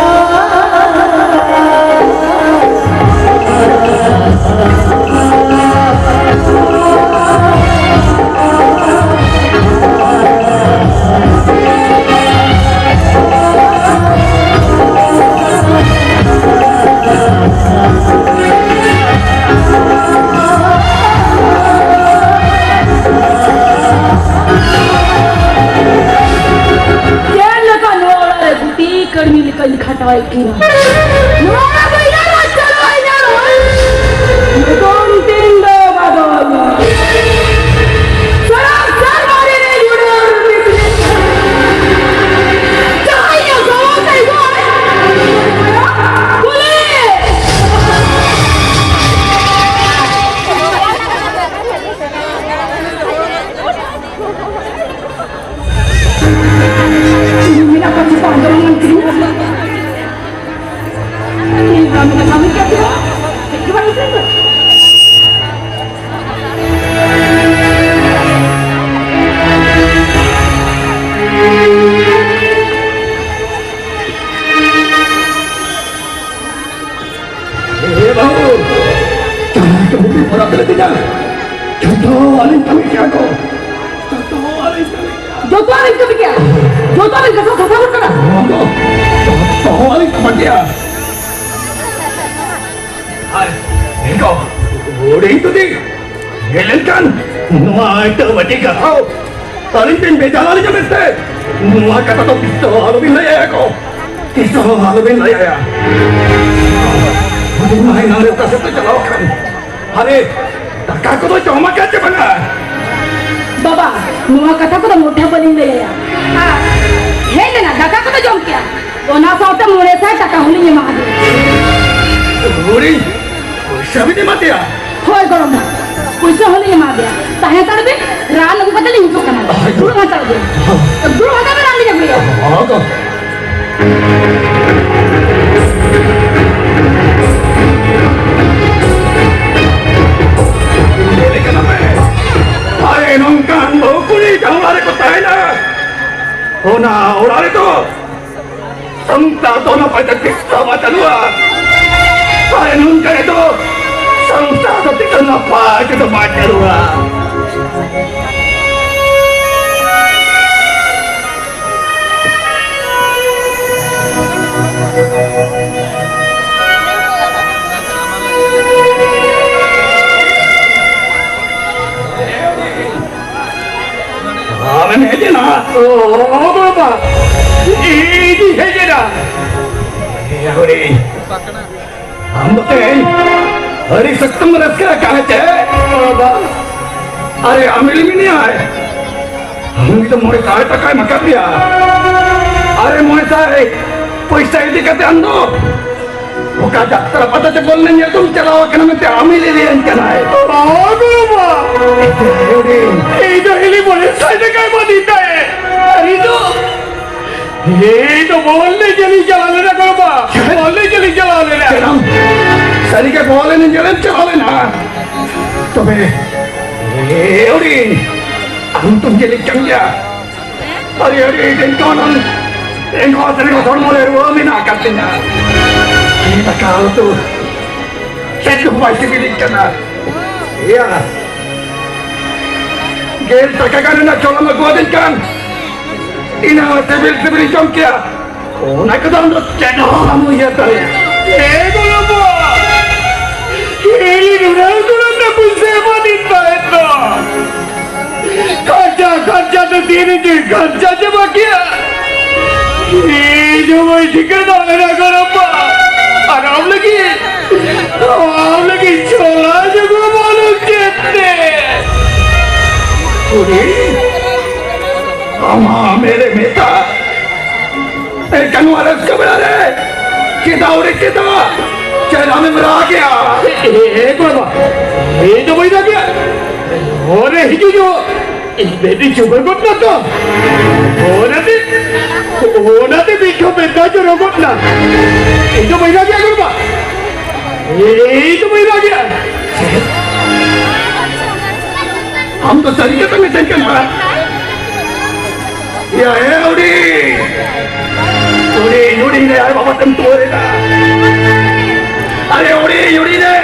ᱠᱟᱹᱢᱤ ᱞᱮᱠᱟᱧ ᱠᱷᱟᱴᱟᱣᱮᱫ ᱠᱤᱱᱟ᱾ ᱱᱚᱣᱟ ᱵᱟᱹᱭᱦᱟᱹᱲ ᱨᱮ ᱪᱟᱞᱟᱣ ᱧᱟᱢ ᱫᱚ ᱵᱟᱫᱚᱞ᱾ ᱥᱟᱨᱟ ᱥᱮᱨᱢᱟ ᱨᱮ ᱡᱩᱲᱟᱹᱣ ᱡᱟᱦᱟᱸᱭ ᱜᱚᱲᱚ ᱛᱟᱭ ᱫᱚ ᱵᱚᱞᱮ᱾ ᱮ ᱵᱟᱹᱵᱩ, ᱡᱟᱦᱟᱸᱭ ᱠᱚ ᱵᱩᱜᱤ ᱯᱚᱨᱚᱵᱽ ᱞᱮ ᱛᱤᱧᱟ, ᱡᱚᱛᱚ ᱟᱹᱞᱤᱧ ᱠᱟᱹᱢᱤ ᱠᱮᱭᱟ ᱠᱚ᱾ ᱡᱚᱛᱚ ᱟᱹᱞᱤᱧ ᱠᱟᱹᱢᱤ ᱠᱮᱭᱟ᱾ ᱡᱚᱛᱚ ᱟᱹᱞᱤᱧ ᱠᱟᱹᱢᱤ ᱠᱮᱭᱟ᱾ ᱡᱚᱛᱚ ᱟᱹᱞᱤᱧ ᱠᱟᱹᱢᱤ ᱠᱮᱭᱟ᱾ ᱱᱚᱣᱟ ᱫᱚ ᱡᱚᱛᱚ ᱟᱹᱞᱤᱧ ᱠᱟᱹᱢᱤ ᱠᱮᱭᱟ᱾ ᱟᱨ ᱱᱤᱛᱚᱜ ᱦᱩᱰᱤᱧ ᱛᱩᱫᱤ ᱦᱮᱡ ᱞᱮᱱᱠᱷᱟᱱ ᱱᱚᱣᱟ ᱤᱴᱟᱹ ᱵᱟᱹᱴᱤ ᱜᱟᱥᱟᱣ ᱟᱹᱞᱤᱧ ᱵᱤᱱ ᱵᱷᱮᱡᱟ ᱟᱹᱞᱤᱧᱟ ᱢᱮᱱᱛᱮ ᱱᱚᱣᱟ ᱠᱟᱛᱷᱟ ᱫᱚ ᱛᱤᱥ ᱦᱚᱸ ᱟᱞᱚᱵᱤᱱ ᱞᱟᱹᱭ ᱟᱭᱟ ᱠᱚ᱾ ᱛᱤᱥ ᱦᱚᱸ ᱟᱞᱚᱵᱤᱱ ᱞᱟᱹᱭ ᱟᱭᱟ᱾ ᱦᱩᱰᱤᱧ ᱢᱟ ᱮᱱᱟᱝ ᱨᱮ ᱚᱠᱟ ᱥᱮᱫ ᱯᱮ ᱪᱟᱞᱟᱣ ᱟᱠᱟᱱ? ᱟᱨᱮ, ᱫᱟᱠᱟ ᱠᱚᱫᱚ ᱡᱚᱢ ᱟᱠᱟᱫ ᱪᱮ ᱵᱟᱝᱟ? ᱵᱟᱵᱟ, ᱱᱚᱣᱟ ᱠᱟᱛᱷᱟ ᱠᱚᱫᱚ ᱢᱚᱴᱷᱮ ᱵᱟᱹᱞᱤᱧ ᱞᱟᱹᱭ ᱟᱭᱟ᱾ ᱟᱨ ᱦᱮᱡ ᱞᱮᱱᱟ, ᱫᱟᱠᱟ ᱠᱚᱫᱚ ᱡᱚᱢ ᱠᱮᱜᱼᱟ᱾ ᱚᱱᱟ ᱥᱟᱶᱛᱮ ᱢᱚᱬᱮ ᱥᱟᱭ ᱴᱟᱠᱟ ᱦᱚᱸᱞᱤᱧ ᱮᱢᱟ ᱫᱮᱭᱟ᱾ ᱦᱩᱰᱤᱧ, ᱯᱚᱭᱥᱟ ᱵᱤᱱ ᱮᱢᱟ ᱫᱮᱭᱟ? ᱦᱳᱭ ᱜᱚᱲᱚᱢ ᱵᱟ, ᱯᱚᱭᱥᱟ ᱦᱚᱸᱞᱤᱧ ᱮᱢᱟ ᱫᱮᱭᱟ᱾ ᱛᱟᱦᱮᱸ ᱦᱟᱛᱟᱲ ᱵᱤᱱ, ᱨᱟᱱ ᱟᱹᱜᱩ ᱠᱟᱛᱮ ᱞᱤᱧ ᱦᱤᱡᱩᱜ ᱠᱟᱱᱟ᱾ ᱦᱳᱭ᱾ ᱫᱩᱲᱩᱵ ᱦᱟᱛᱟᱲ ᱵᱤᱱ᱾ ᱫᱩᱲᱩᱵ ᱦᱟᱛᱟᱲ ᱵᱤᱱ, ᱨᱟᱱ ᱞᱤᱧ ᱟᱹᱜᱩᱭᱟ᱾ ᱦᱳᱭ ᱜᱚ᱾ ᱟᱨᱮ ᱱᱚᱝᱠᱟᱱ ᱵᱟᱹᱦᱩ ᱠᱩᱲᱤ ᱡᱟᱦᱟᱸ ᱚᱲᱟᱜ ᱨᱮᱠᱚ ᱛᱟᱦᱮᱱᱟ, ᱚᱱᱟ ᱚᱲᱟᱜ ᱨᱮᱫᱚ ᱥᱚᱝᱥᱟᱨ ᱫᱚ ᱱᱟᱯᱟᱭ ᱛᱮ ᱛᱤᱥ ᱦᱚᱸ ᱵᱟᱭ ᱪᱟᱹᱞᱩᱜᱼᱟ᱾ ᱟᱨ ᱱᱚᱝᱠᱟ ᱨᱮᱫᱚ ᱥᱚᱝᱥᱟᱨ ᱫᱚ ᱛᱤᱥ ᱦᱚᱸ ᱱᱟᱯᱟᱭ ᱛᱮᱫᱚ ᱵᱟᱭ ᱪᱟᱹᱞᱩᱜᱼᱟ᱾ ᱟᱢᱮᱢ ᱦᱮᱡ ᱮᱱᱟ? ᱚ, ᱵᱟᱵᱟ, ᱤᱧᱤᱧ ᱦᱮᱡ ᱮᱱᱟ᱾ ᱮ ᱦᱩᱰᱤᱧ, ᱟᱢ ᱫᱚ ᱛᱮᱦᱮᱧ ᱟᱹᱰᱤ ᱥᱚᱠᱛᱚᱢ ᱨᱟᱹᱥᱠᱟᱹ ᱟᱠᱟᱱᱟ ᱪᱮ? ᱵᱟᱵᱟ, ᱟᱨᱮ ᱟᱢᱤᱞ ᱢᱮᱱᱟᱭ, ᱩᱱᱤ ᱫᱚ ᱢᱚᱬᱮ ᱥᱟᱭ ᱴᱟᱠᱟᱭ ᱮᱢ ᱟᱠᱟᱫ ᱢᱮᱭᱟ᱾ ᱟᱨᱮ ᱢᱚᱬᱮ ᱥᱟᱭ ᱯᱚᱭᱥᱟ ᱤᱫᱤ ᱠᱟᱛᱮ ᱟᱢ ᱫᱚ ᱚᱠᱟ ᱡᱟᱛᱨᱟ ᱯᱟᱛᱟ ᱪᱮ ᱵᱚᱞ ᱮᱱᱮᱡ ᱧᱮᱞ ᱫᱚᱢ ᱪᱟᱞᱟᱣ ᱟᱠᱟᱱᱟ ᱢᱮᱱᱛᱮ ᱟᱢᱤᱞ ᱮ ᱞᱟᱹᱭᱟᱹᱧ ᱠᱟᱱᱟᱭ? ᱵᱟᱵᱟ, ᱮ ᱦᱩᱰᱤᱧ, ᱤᱧ ᱫᱚ ᱦᱤᱞᱤ ᱢᱚᱬᱮ ᱥᱟᱭ ᱴᱟᱠᱟᱭ ᱮᱢᱟᱫᱤᱧ ᱛᱟᱦᱮᱸᱫ᱾ ᱟᱨ ᱤᱧ ᱫᱚ ᱤᱧ ᱫᱚ ᱵᱚᱞ ᱮᱱᱮᱡ ᱧᱮᱞᱤᱧ ᱪᱟᱞᱟᱣ ᱞᱮᱱᱟ ᱜᱚᱲᱚᱢᱵᱟ, ᱪᱮᱫ? ᱵᱚᱞ ᱮᱱᱮᱡ ᱧᱮᱞᱤᱧ ᱪᱟᱞᱟᱣ ᱞᱮᱱᱟ᱾ ᱪᱮᱫ ᱟᱢ ᱥᱟᱹᱨᱤᱜᱮ ᱵᱚᱞ ᱮᱱᱮᱡ ᱧᱮᱞᱮᱢ ᱪᱟᱞᱟᱣ ᱞᱮᱱᱟ? ᱛᱚᱵᱮ, ᱮ ᱦᱩᱰᱤᱧ, ᱟᱢ ᱛᱚᱢ ᱧᱮᱞᱮᱫ ᱠᱟᱱ ᱜᱮᱭᱟ᱾ ᱟᱹᱰᱤ, ᱟᱹᱰᱤ ᱫᱤᱱ ᱠᱷᱚᱱ ᱤᱧ ᱦᱚᱸ ᱥᱟᱹᱨᱤ ᱦᱚᱲᱢᱚ ᱨᱮ ᱨᱩᱣᱟᱹ ᱢᱮᱱᱟᱜ ᱟᱠᱟᱫ ᱛᱤᱧᱟ᱾ ᱤᱧ ᱫᱟᱠᱟ ᱩᱛᱩ ᱪᱮᱫ ᱦᱚᱸ ᱵᱟᱭ ᱥᱤᱵᱤᱞᱤᱧ ᱠᱟᱱᱟ᱾ ᱮᱭᱟ, ᱜᱮᱞ ᱴᱟᱠᱟ ᱜᱟᱱ ᱨᱮᱱᱟᱜ ᱪᱚᱞᱚᱢ ᱟᱹᱜᱩᱣᱟᱫᱤᱧ ᱠᱷᱟᱱ, ᱤᱱᱟᱹ ᱥᱤᱵᱤᱞ ᱥᱤᱵᱤᱞᱤᱧ ᱡᱚᱢ ᱠᱮᱭᱟ᱾ ᱚᱱᱟ ᱠᱚᱫᱚ ᱟᱢ ᱫᱚ ᱪᱮᱫ ᱦᱚᱸ ᱵᱟᱢ ᱩᱭᱦᱟᱹᱨ ᱫᱟᱲᱮᱭᱟᱜᱼᱟ᱾ ᱮ ᱜᱚᱲᱚᱢᱵᱟ, ᱤᱧ ᱱᱩᱱᱟᱹᱜ ᱜᱚᱲᱚᱢ ᱨᱮ ᱯᱩᱭᱥᱟᱹ ᱮᱢᱟᱫᱤᱧ ᱛᱟᱦᱮᱸᱫ ᱫᱚ᱾ ᱠᱷᱚᱨᱪᱟ, ᱠᱷᱚᱨᱪᱟ ᱫᱚ ᱛᱤᱱ ᱤᱧ ᱠᱷᱚᱨᱪᱟ ᱪᱟᱵᱟ ᱠᱮᱭᱟ? ᱤᱧ ᱦᱚᱸ ᱵᱟᱹᱧ ᱴᱷᱤᱠᱟᱹ ᱫᱟᱲᱮᱭᱟᱜ ᱠᱟᱱᱟ ᱵᱟ᱾ ᱟᱨ ᱟᱢ ᱞᱟᱹᱜᱤᱫ, ᱟᱢ ᱞᱟᱹᱜᱤᱫ ᱪᱷᱚᱞᱟ ᱡᱚᱢ ᱵᱟᱹᱱᱩᱜ ᱪᱮᱫ ᱛᱮ? ᱠᱩᱲᱤ, ᱟᱢᱟᱜ ᱢᱮᱨᱮ ᱢᱮᱛᱟ ᱮᱱᱠᱷᱟᱱ ᱱᱚᱣᱟ ᱨᱟᱹᱥᱠᱟᱹ ᱵᱮᱲᱟ ᱨᱮ ᱪᱮᱫᱟᱜ ᱩᱱᱤ ᱪᱮᱫᱟᱜ ᱪᱮᱫ ᱟᱢᱮᱢ ᱨᱟᱜᱮᱜᱼᱟ? ᱮ, ᱮ, ᱮ, ᱵᱟᱵᱟ, ᱤᱧ ᱫᱚ ᱵᱟᱹᱧ ᱨᱟᱜᱮᱜᱼᱟ᱾ ᱦᱚᱨ ᱨᱮ ᱦᱤᱡᱩᱜ ᱡᱚᱦᱚᱜ ᱤᱧ ᱢᱮᱫ ᱤᱧ ᱪᱩᱵᱟᱹ ᱜᱚᱫ ᱱᱟ ᱛᱚ᱾ ᱚᱱᱟᱛᱮ, ᱚᱱᱟᱛᱮ ᱢᱤᱫ ᱴᱷᱚᱯ ᱢᱮᱫ ᱫᱟᱜ ᱡᱚᱨᱚ ᱜᱚᱫ ᱱᱟ᱾ ᱤᱧ ᱫᱚ ᱵᱟᱹᱧ ᱨᱟᱜᱮᱜᱼᱟ ᱜᱚ ᱵᱟᱵᱟ᱾ ᱤᱧ ᱫᱚ ᱵᱟᱹᱧ ᱨᱟᱜᱮᱜᱼᱟ᱾ ᱟᱢ ᱫᱚ ᱥᱟᱹᱨᱤ ᱠᱟᱛᱷᱟ ᱢᱤᱫᱴᱮᱱ ᱠᱟᱱᱟ᱾ ᱭᱟ, ᱮ ᱦᱩᱰᱤᱧ! ᱦᱩᱰᱤᱧ, ᱦᱩᱰᱤᱧ ᱨᱮ ᱟᱭᱳ ᱵᱟᱵᱟ ᱛᱮᱢ ᱛᱩᱣᱟᱹᱨ ᱮᱱᱟ᱾ ᱟᱨᱮ ᱦᱩᱰᱤᱧ, ᱦᱩᱰᱤᱧ ᱨᱮ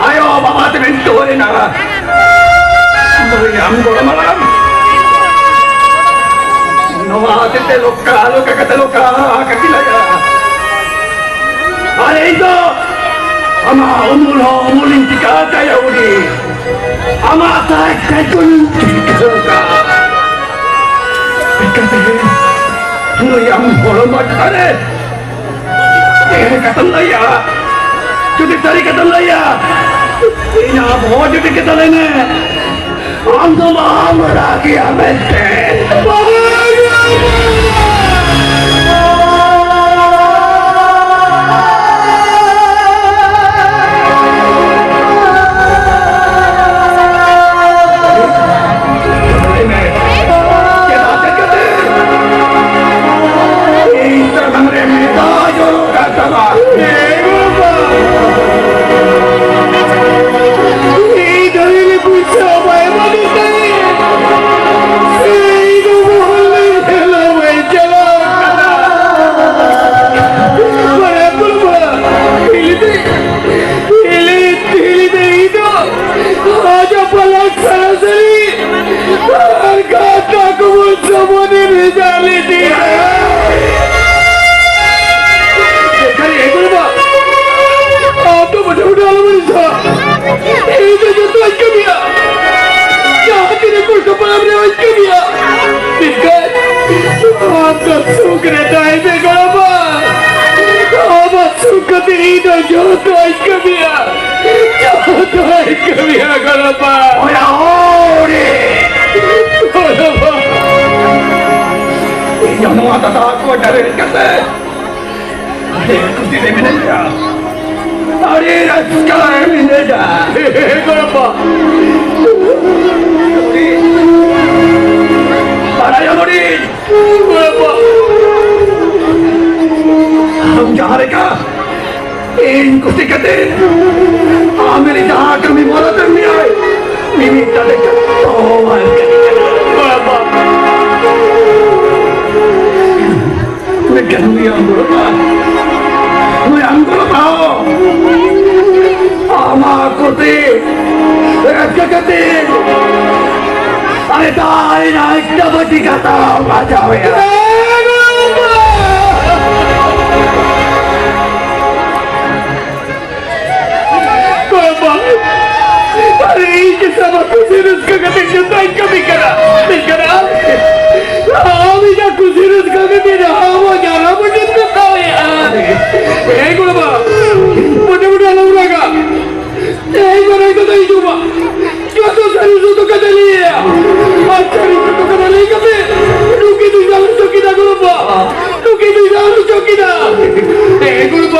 ᱟᱭᱳ ᱵᱟᱵᱟ ᱛᱮᱢ ᱛᱩᱣᱟᱹᱨ ᱮᱱᱟ᱾ ᱱᱩᱭ ᱟᱢ ᱜᱚᱲᱚᱢ ᱦᱟᱲᱟᱢ᱾ ᱱᱚᱣᱟ ᱦᱚᱛᱮᱡ ᱛᱮ ᱞᱚᱠᱠᱟ, ᱞᱚᱠᱠᱟ ᱠᱟᱛᱮ ᱞᱚᱠᱠᱟ ᱠᱟᱹᱴᱤᱡ ᱞᱟᱜᱟ᱾ ᱟᱨ ᱤᱧ ᱫᱚ ᱟᱢᱟᱜ ᱩᱢᱩᱞ ᱦᱚᱸ ᱩᱢᱩᱞᱤᱧ ᱴᱷᱤᱠᱟ ᱠᱟᱭᱟ ᱩᱱᱤ᱾ ᱟᱢᱟᱜ ᱛᱟᱭ ᱠᱟᱭ ᱠᱚᱧ ᱴᱷᱤᱠᱟ ᱠᱟᱜᱼᱟ᱾ ᱪᱤᱠᱟᱹᱛᱮ ᱟᱢ ᱦᱚᱲ ᱢᱟᱴᱷᱟ ᱨᱮ ᱮᱲᱮ ᱠᱟᱛᱷᱟᱢ ᱞᱟᱹᱭᱟ᱾ ᱡᱩᱫᱤ ᱥᱟᱹᱨᱤ ᱠᱟᱛᱷᱟᱢ ᱞᱟᱹᱭᱟ, ᱤᱧ ᱟᱢ ᱦᱚᱸ ᱡᱩᱫᱤ ᱠᱟᱛᱷᱟ ᱞᱟᱹᱭ ᱢᱮ, ᱟᱢ ᱫᱚ ᱵᱟᱢ ᱨᱟᱜ ᱜᱮᱭᱟ ᱢᱮᱱᱛᱮ᱾ ᱦᱤᱞᱤ ᱫᱮ, ᱦᱤᱞᱤ ᱫᱮ, ᱤᱧ ᱫᱚ ᱟᱡᱟᱜ ᱯᱟᱞᱟᱠ ᱥᱟᱨᱟᱥᱟᱨᱤ ᱟᱨ ᱜᱟᱛᱟ ᱠᱚ ᱵᱚᱱ ᱥᱚᱢᱚᱱᱮ ᱵᱷᱮᱡᱟ ᱞᱮᱫᱮᱭᱟ᱾ ᱵᱮᱠᱟᱨᱤ ᱮᱜᱳ ᱵᱟ, ᱟᱢ ᱫᱚ ᱢᱚᱴᱮ ᱢᱚᱴᱮ ᱟᱞᱚᱢ ᱟᱹᱲᱤᱥᱚᱜᱼᱟ᱾ ᱤᱧ ᱫᱚ ᱡᱚᱛᱚᱧ ᱠᱟᱹᱢᱤᱭᱟ᱾ ᱡᱟᱦᱟᱸ ᱛᱤᱱᱟᱹᱜ ᱠᱚᱥᱴᱚ ᱯᱟᱲᱟᱣ ᱨᱮᱦᱚᱸᱧ ᱠᱟᱹᱢᱤᱭᱟ᱾ ᱢᱮᱱᱠᱷᱟᱱ ᱟᱢ ᱫᱚ ᱥᱩᱠ ᱨᱮ ᱛᱟᱦᱮᱸ ᱢᱮ ᱜᱚᱲᱚᱢᱟ᱾ ᱟᱢᱟᱜ ᱥᱩᱠ ᱠᱷᱟᱹᱛᱤᱨ ᱤᱧ ᱫᱚ ᱡᱚᱛᱚᱧ ᱠᱟᱹᱢᱤᱭᱟ, ᱡᱚᱛᱚᱧ ᱠᱟᱹᱢᱤᱭᱟ ᱜᱚᱲᱚᱢᱟ᱾ ᱚᱭᱟ ᱦᱚᱲ! ᱜᱚᱲᱚᱢᱟ᱾ ᱤᱧ ᱦᱚᱸ ᱱᱚᱣᱟ ᱫᱟᱫᱟ ᱠᱚ ᱰᱟᱹᱨᱮᱫ ᱠᱟᱛᱮ ᱟᱹᱰᱤ ᱠᱩᱥᱤ ᱨᱮ ᱢᱤᱱᱟᱹᱧᱟ, ᱟᱹᱰᱤ ᱨᱟᱹᱥᱠᱟᱹ ᱨᱮ ᱢᱤᱱᱟᱹᱧᱟ᱾ ᱜᱚᱲᱚᱢᱟ᱾ ᱵᱟᱲᱟᱭᱟᱢ ᱟᱹᱰᱤ ᱟᱢ ᱡᱟᱦᱟᱸ ᱞᱮᱠᱟ ᱤᱧ ᱠᱩᱥᱤ ᱠᱟᱛᱮ ᱟᱢ ᱨᱮ ᱡᱟᱦᱟᱸ ᱠᱟᱹᱢᱤ ᱢᱚᱨᱚᱛ ᱮᱢ ᱢᱮᱭᱟᱭ, ᱢᱤᱢᱤᱫ ᱠᱟᱛᱮ ᱡᱚᱛᱚ ᱟᱢ ᱠᱟᱹᱢᱤ ᱠᱟᱱᱟ᱾ ᱵᱟᱵᱟ᱾ ᱢᱮᱱᱠᱷᱟᱱ ᱱᱩᱭ ᱟᱢ ᱜᱚᱲᱚ ᱢᱟ, ᱱᱩᱭ ᱟᱢ ᱜᱚᱲᱚ ᱢᱟ, ᱟᱢᱟᱜ ᱠᱩᱥᱤ ᱨᱟᱹᱥᱠᱟᱹ ᱠᱟᱛᱮ ᱟᱨᱮ ᱛᱟᱭ ᱨᱟᱡᱽ ᱵᱟᱹᱴᱤ ᱠᱟᱛᱷᱟ ᱵᱟᱡᱟᱣᱮᱭᱟ᱾ ᱵᱟᱵᱟ, ᱟᱨᱮ ᱤᱧ ᱜᱮ ᱥᱟᱱᱟᱢ ᱠᱩᱥᱤ ᱨᱟᱹᱥᱠᱟᱹ ᱠᱟᱛᱮ ᱡᱚᱛᱚᱧ ᱠᱟᱹᱢᱤ ᱠᱟᱱᱟ᱾ ᱢᱮᱱᱠᱷᱟᱱ ᱟᱢ, ᱟᱢ ᱤᱧᱟᱹᱜ ᱠᱩᱥᱤ ᱨᱟᱹᱥᱠᱟᱹ ᱜᱮ ᱵᱤᱱ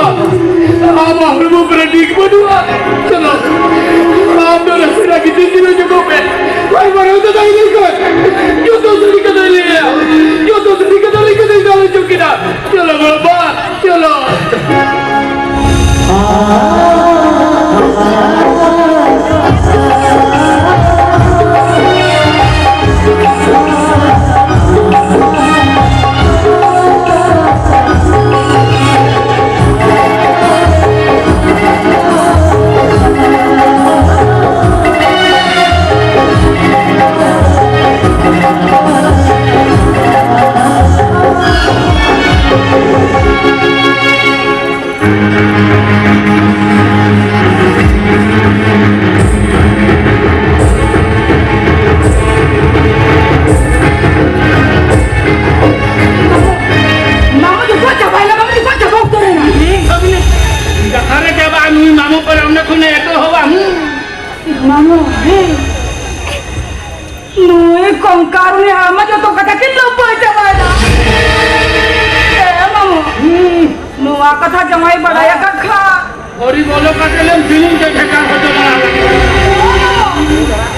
ᱟᱢᱟᱜ ᱦᱚᱲᱢᱚ ᱠᱚᱨᱮ ᱰᱤᱜᱽ ᱵᱟᱹᱱᱩᱜᱼᱟ᱾ ᱪᱚᱞᱚ, ᱟᱢ ᱫᱚ ᱱᱟᱥᱮᱱᱟᱜ ᱜᱤᱛᱤᱡ ᱡᱤᱨᱟᱹᱣ ᱧᱚᱜᱚᱜ ᱢᱮ᱾ ᱟᱭᱢᱟ ᱦᱚᱲ ᱫᱚ ᱛᱟᱦᱮᱸ ᱞᱮᱱᱠᱷᱟᱱ ᱡᱚᱛᱚ ᱥᱟᱹᱨᱤ ᱠᱟᱛᱷᱟᱭ ᱞᱟᱹᱭᱟ᱾ ᱡᱚᱛᱚ ᱥᱟᱹᱨᱤ ᱠᱟᱛᱷᱟ ᱞᱟᱹᱭ ᱠᱟᱛᱮ ᱫᱟᱲᱮ ᱦᱚᱪᱚ ᱠᱮᱫᱟ᱾ ᱪᱚᱞᱚ ᱜᱚᱲᱚᱢᱵᱟ, ᱪᱚᱞᱚ᱾ ᱢᱟᱢᱟ ᱡᱚᱛᱚ ᱪᱟᱵᱟᱭᱮᱱᱟ, ᱢᱟᱢᱟ ᱡᱚᱛᱚ ᱪᱟᱵᱟ ᱩᱛᱟᱹᱨᱮᱱᱟ᱾ ᱦᱩᱸ, ᱵᱷᱟᱹᱜᱽᱱᱤ, ᱡᱟᱦᱟᱸ ᱨᱮ ᱪᱟᱵᱟᱜᱼᱟ, ᱱᱩᱭ ᱢᱟᱢᱚ ᱯᱟᱨᱟ ᱚᱸᱰᱮ ᱠᱷᱚᱱᱮ ᱮᱛᱚᱦᱚᱵᱟ᱾ ᱦᱩᱸ᱾ ᱢᱟᱢᱚ, ᱦᱮᱸ᱾ ᱱᱩᱭ ᱠᱚᱝᱠᱟᱞ ᱩᱱᱤ ᱦᱟᱲᱟᱢ ᱢᱟ ᱡᱚᱛᱚ ᱠᱟᱛᱷᱟ ᱠᱤᱱ ᱞᱟᱹᱯᱟᱹᱭ ᱪᱟᱵᱟᱭᱮᱱᱟ᱾ ᱮ ᱢᱟᱢᱚ, ᱦᱩᱸ᱾ ᱱᱚᱣᱟ ᱠᱟᱛᱷᱟ ᱡᱟᱶᱟᱭ ᱵᱟᱲᱟᱭ ᱟᱠᱟᱫ ᱠᱷᱟᱱ᱾ ᱦᱚᱨᱤ ᱵᱚᱞᱚ ᱠᱟᱛᱮ ᱞᱮᱢ ᱥᱩᱱᱩᱢ ᱛᱮ ᱴᱷᱮᱠᱟ ᱦᱚᱪᱚ ᱵᱟᱲᱟ ᱠᱟᱜ᱾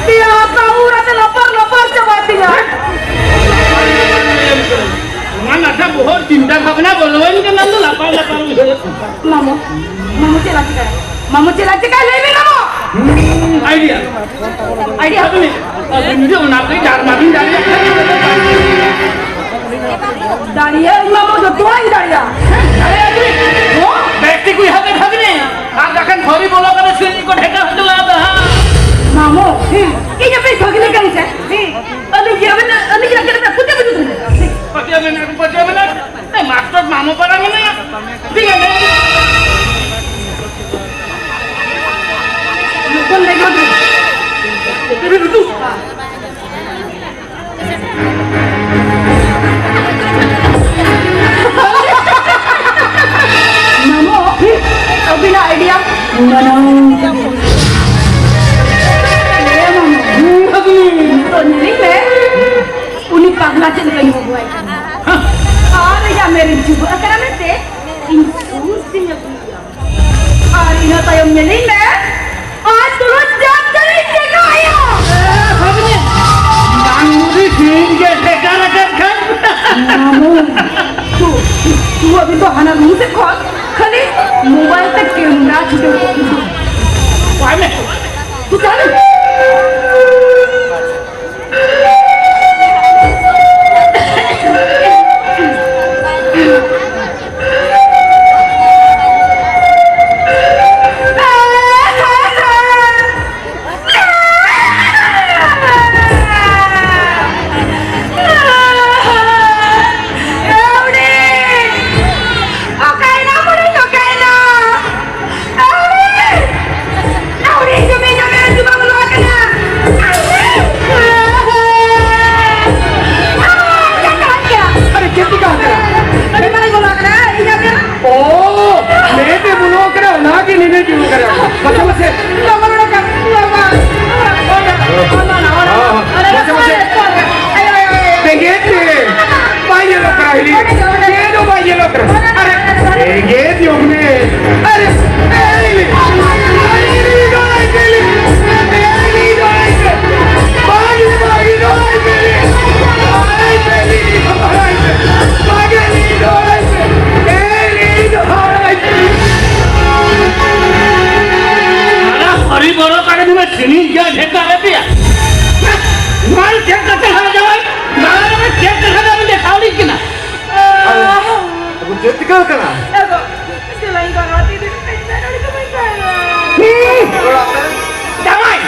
ᱯᱮᱭᱟ ᱦᱟᱯᱛᱟ ᱩᱨ ᱟᱛᱮ ᱞᱟᱯᱟᱨ ᱞᱟᱯᱟᱨ ᱪᱟᱵᱟᱭ ᱛᱤᱧᱟ᱾ ᱚᱱᱟ ᱱᱟᱥᱟ ᱵᱚᱦᱚᱜ ᱪᱤᱱᱛᱟ ᱵᱷᱟᱵᱽᱱᱟ ᱵᱚᱞᱚᱭᱮᱱ ᱠᱟᱱᱟ, ᱫᱚ ᱞᱟᱯᱟᱨ ᱞᱟᱯᱟᱨ ᱩᱭᱦᱟᱹᱨ᱾ ᱢᱟᱢᱚ, ᱢᱟᱢᱚ ᱪᱮᱫ ᱞᱟᱹᱠᱛᱤ ᱠᱟᱱᱟ? ᱢᱟᱢᱚ ᱪᱮᱫ ᱞᱟᱹᱠᱛᱤ ᱠᱟᱱᱟ? ᱞᱟᱹᱭ ᱢᱮ ᱢᱟᱢᱚ᱾ ᱦᱩᱸ, idea᱾ Idea? ᱟᱹᱵᱤᱱ, ᱟᱹᱵᱤᱱ ᱡᱩᱫᱤ ᱚᱱᱟ ᱠᱚ ᱰᱟᱨᱢᱟ ᱵᱤᱱ ᱫᱟᱲᱮᱭᱟᱜ ᱠᱷᱟᱱ᱾ ᱫᱟᱲᱮᱭᱟᱜ ᱟᱹᱧ ᱢᱟᱢᱚ, ᱡᱚᱛᱚᱣᱟᱜ ᱤᱧ ᱫᱟᱲᱮᱭᱟᱜᱼᱟ᱾ ᱫᱟᱲᱮᱭᱟᱜ ᱟᱹᱵᱤᱱ? ᱦᱚᱸ? ᱵᱮᱠᱛᱤ ᱠᱚ ᱦᱟᱵᱮ ᱵᱷᱟᱜᱽᱱᱮ᱾ ᱟᱨ ᱵᱟᱠᱷᱟᱱ ᱦᱚᱨᱤ ᱵᱚᱞᱚ ᱠᱟᱛᱮ ᱥᱤᱨᱤᱧ ᱠᱚ ᱰᱷᱮᱠᱟ ᱦᱚᱪᱚ ᱞᱟᱜᱼᱟ ᱦᱟᱸᱜ᱾ ᱢᱟᱢᱚ, ᱦᱮᱸ, ᱤᱧ ᱟᱯᱮ ᱵᱷᱟᱜᱽᱱᱮ ᱠᱟᱹᱱᱟᱹᱧ ᱥᱮ? ᱦᱮᱸ᱾ ᱟᱹᱞᱤᱧ ᱜᱮ ᱟᱵᱮᱱ, ᱟᱹᱞᱤᱧ ᱜᱮ ᱟᱵᱮᱱ ᱯᱩᱛᱤ ᱵᱩᱡᱩ ᱠᱟᱱᱟ᱾ ᱯᱟᱹᱛᱭᱟᱹᱣ ᱢᱮᱱᱟᱜ, ᱯᱟᱹᱛᱭᱟᱹᱣ ᱢᱮᱱᱟᱜ᱾ ᱮ, ᱢᱟᱥᱴᱟᱨ ᱢᱟᱢᱚ ᱯᱟᱨᱟ ᱢᱮᱱᱟᱭᱟ᱾ ᱴᱷᱤᱠ ᱟᱪᱷᱮ᱾ ᱞᱚᱜᱚᱱ ᱞᱮ ᱮᱢᱟ ᱯᱮ᱾ ᱪᱮᱫ ᱯᱮ ᱩᱛᱩ? ᱢᱟᱢᱚ, ᱟᱹᱵᱤᱱᱟᱜ idea ᱢᱟᱱᱟᱣ ᱠᱟᱛᱮ᱾ ᱮ ᱢᱟᱢᱚ, ᱱᱤᱛᱚᱜ ᱧᱮᱞᱮᱧ ᱢᱮ, ᱩᱱᱤ ᱯᱟᱜᱽᱞᱟ ᱪᱮᱫ ᱞᱮᱠᱟᱧ ᱦᱚᱦᱚᱣᱟᱭ ᱠᱟᱱᱟ᱾ ᱟᱨ ᱤᱧᱟᱜ ᱢᱮᱨᱮᱢ ᱪᱩᱵᱟᱹᱜ ᱟᱠᱟᱱᱟ ᱢᱮᱱᱛᱮ ᱤᱧ ᱥᱩᱨ ᱟᱨ ᱤᱱᱟᱹ ᱛᱟᱭᱚᱢ ᱧᱮᱞᱤᱧ ᱢᱮ, ᱟᱡ ᱛᱩᱞᱩᱡ ᱡᱟᱝ ᱡᱟᱹᱱᱤᱡ ᱴᱮᱠᱟᱣ ᱟᱭᱟ᱾ ᱵᱟᱝ ᱩᱱᱤ ᱥᱤᱧ ᱜᱮ ᱴᱮᱠᱟᱣ ᱟᱠᱟᱫ ᱠᱷᱟᱱ᱾ ᱢᱟᱢᱩ, ᱛᱩ, ᱛᱩ, ᱟᱹᱵᱤᱱ ᱫᱚ ᱦᱟᱱᱟ ᱨᱩᱢ ᱥᱮᱫ ᱠᱷᱚᱱ ᱠᱷᱟᱹᱞᱤ ᱢᱳᱵᱟᱭᱤᱞ ᱛᱮ ᱠᱮᱢᱮᱨᱟ ᱪᱷᱩᱴᱟᱹᱣ ᱠᱚᱜ ᱵᱤᱱ᱾ ᱵᱟᱭ ᱢᱮ᱾ ᱛᱩ, ᱪᱟᱞᱟᱜ ᱵᱤᱱ᱾ ᱟᱨᱮ, ᱪᱮᱫ ᱪᱤᱠᱟ ᱟᱠᱟᱱᱟ? ᱚ, ᱞᱮᱴ ᱮ ᱵᱚᱞᱚ ᱟᱠᱟᱱᱟ, ᱚᱱᱟ ᱜᱮ ᱱᱤᱱᱟᱹ ᱡᱩᱞᱩᱜ ᱠᱟᱱᱟ᱾ ᱢᱟᱥᱮ, ᱢᱟᱥᱮ᱾ ᱦᱚᱸ, ᱦᱚᱸ, ᱢᱟᱥᱮ, ᱢᱟᱥᱮ᱾ ᱵᱮᱸᱜᱮᱫ ᱛᱮ ᱵᱟᱭ ᱧᱮᱞᱚᱜ ᱠᱟᱱᱟ, ᱦᱤᱞᱤ᱾ ᱪᱮᱫ ᱦᱚᱸ ᱵᱟᱭ ᱧᱮᱞᱚᱜ ᱠᱟᱱᱟ᱾ ᱟᱨᱮ, ᱵᱮᱸᱜᱮᱫ ᱧᱚᱜ ᱢᱮ᱾ ᱟᱨᱮ, ᱮᱭ, ᱞᱤ᱾ ᱟᱨᱮ, ᱞᱤ, ᱫᱚ ᱟᱭ ᱯᱮ, ᱞᱤ᱾ ᱮᱭ, ᱞᱤ, ᱫᱚ ᱟᱭ ᱯᱮ᱾ ᱵᱟᱝ, ᱞᱤ, ᱵᱟᱝ, ᱞᱤ, ᱫᱚ ᱟᱭ ᱯᱮ, ᱞᱤ᱾ ᱟᱭ ᱯᱮ, ᱞᱤ, ᱫᱚ ᱟᱭ ᱯᱮ᱾ ᱵᱟᱝ, ᱞᱤ, ᱫᱚ ᱟᱭ ᱯᱮ᱾ ᱮᱭ, ᱞᱤ, ᱫᱚ ᱟᱭ ᱯᱮ᱾ ᱟᱨᱮ, ᱦᱚᱨᱤ ᱵᱚᱨᱚ ᱠᱟᱨᱮ ᱱᱩᱱᱟᱹᱜ ᱥᱤᱱᱤ ᱜᱮ ᱰᱷᱮᱠᱟ ᱨᱮ ᱯᱮᱭᱟ᱾ ᱱᱚᱣᱟ ᱪᱮᱫ ᱠᱟᱛᱮ ᱦᱟᱨᱟ ᱡᱟᱶᱟᱭ? ᱱᱚᱣᱟ ᱪᱮᱫ ᱠᱟᱛᱮ ᱦᱟᱨᱟ ᱡᱟᱶᱟᱭ ᱫᱮᱠᱷᱟᱣ ᱞᱤᱧ ᱠᱟᱱᱟ? ᱟᱵᱚ ᱪᱮᱫ ᱪᱤᱠᱟᱹ ᱠᱟᱱᱟ? ᱮ ᱜᱚ, ᱥᱤᱞᱟᱹᱭ ᱠᱚ ᱨᱟᱣᱟᱛᱤ ᱫᱤᱱ ᱯᱮ ᱪᱟᱞᱟᱣ ᱠᱟᱱᱟ᱾ ᱦᱩᱸ᱾ ᱡᱟᱶᱟᱭ,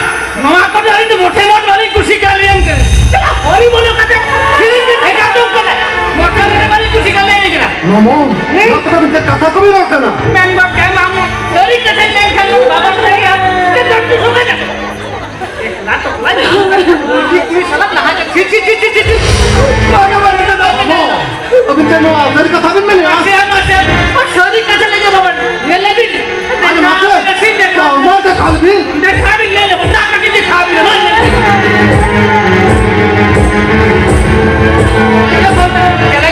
ᱱᱚᱣᱟ ᱠᱚᱫᱚ ᱟᱹᱞᱤᱧ ᱫᱚ ᱢᱚᱴᱷᱮ ᱢᱚᱴ ᱵᱟᱹᱞᱤᱧ ᱠᱩᱥᱤ ᱠᱟᱜ ᱞᱤᱧ ᱠᱟᱱᱟ᱾ ᱪᱟᱞᱟᱜ ᱦᱚᱨᱤ ᱵᱚᱞᱚ ᱠᱟᱛᱮ ᱥᱤᱨᱤᱧ ᱵᱤᱱ ᱵᱷᱮᱡᱟ ᱡᱚᱝ ᱠᱟᱱᱟ᱾ ᱢᱚᱴᱷᱮ ᱢᱚᱴ ᱵᱟᱹᱞᱤᱧ ᱠᱩᱥᱤ ᱠᱟᱜ ᱞᱤᱧ ᱠᱟᱱᱟ᱾ ᱢᱟᱢᱚ, ᱦᱮᱸ? ᱱᱚᱣᱟ ᱠᱚᱫᱚ ᱢᱤᱫᱴᱮᱱ ᱠᱟᱛᱷᱟ ᱠᱚ ᱵᱤᱱ ᱨᱚᱲ ᱠᱟᱱᱟ? ᱢᱮᱱ ᱜᱚᱫ ᱠᱟᱜ ᱢᱟᱢᱚ, ᱥᱟᱹᱨᱤ ᱠᱟᱛᱷᱟᱧ ᱢᱮᱱ ᱠᱷᱟᱱ ᱫᱚ ᱵᱟᱵᱚᱱ ᱥᱟᱹᱨᱤᱜᱼᱟ᱾ ᱪᱮᱫ ᱫᱚᱨ ᱛᱩ ᱥᱚᱢᱚᱭ ᱫᱚ? ᱮᱠᱞᱟ ᱴᱚᱠᱞᱟ ᱡᱟᱦᱟᱸ ᱠᱩᱲᱤ ᱠᱩᱲᱤ ᱥᱟᱞᱟᱜ ᱞᱟᱦᱟ ᱪᱮᱫ? ᱪᱷᱤ, ᱪᱷᱤ, ᱪᱷᱤ, ᱪᱷᱤ, ᱪᱷᱤ᱾ ᱵᱟᱝᱟ, ᱵᱟᱝᱟ, ᱵᱟᱝᱟ᱾ ᱟᱹᱵᱤᱱ ᱪᱮᱫ ᱱᱚᱣᱟ ᱥᱟᱹᱨᱤ ᱠᱟᱛᱷᱟ ᱵᱤᱱ ᱢᱮᱱᱮᱫᱼᱟ? ᱢᱟᱥᱮ, ᱢᱟᱥᱮ, ᱥᱟᱹᱨᱤ ᱠᱟᱛᱷᱟ ᱞᱟᱹᱭ ᱜᱮ ᱵᱟᱵᱟ᱾ ᱧᱮᱞ ᱞᱮᱵᱤᱱ᱾ ᱟᱨ ᱢᱟᱥᱮ, ᱢᱟᱥᱮ ᱫᱮᱠᱷᱟ᱾ ᱢᱟ ᱫᱮᱠᱷᱟ ᱞᱮᱵᱤᱱ᱾ ᱫᱮᱠᱷᱟ ᱵᱤᱱ ᱞᱟᱹᱭ ᱞᱮᱵᱚ᱾ ᱫᱟᱜ ᱠᱟᱹᱴᱤᱡ ᱫᱮᱠᱷᱟ ᱵᱤᱱ᱾ ᱪᱮᱞᱮ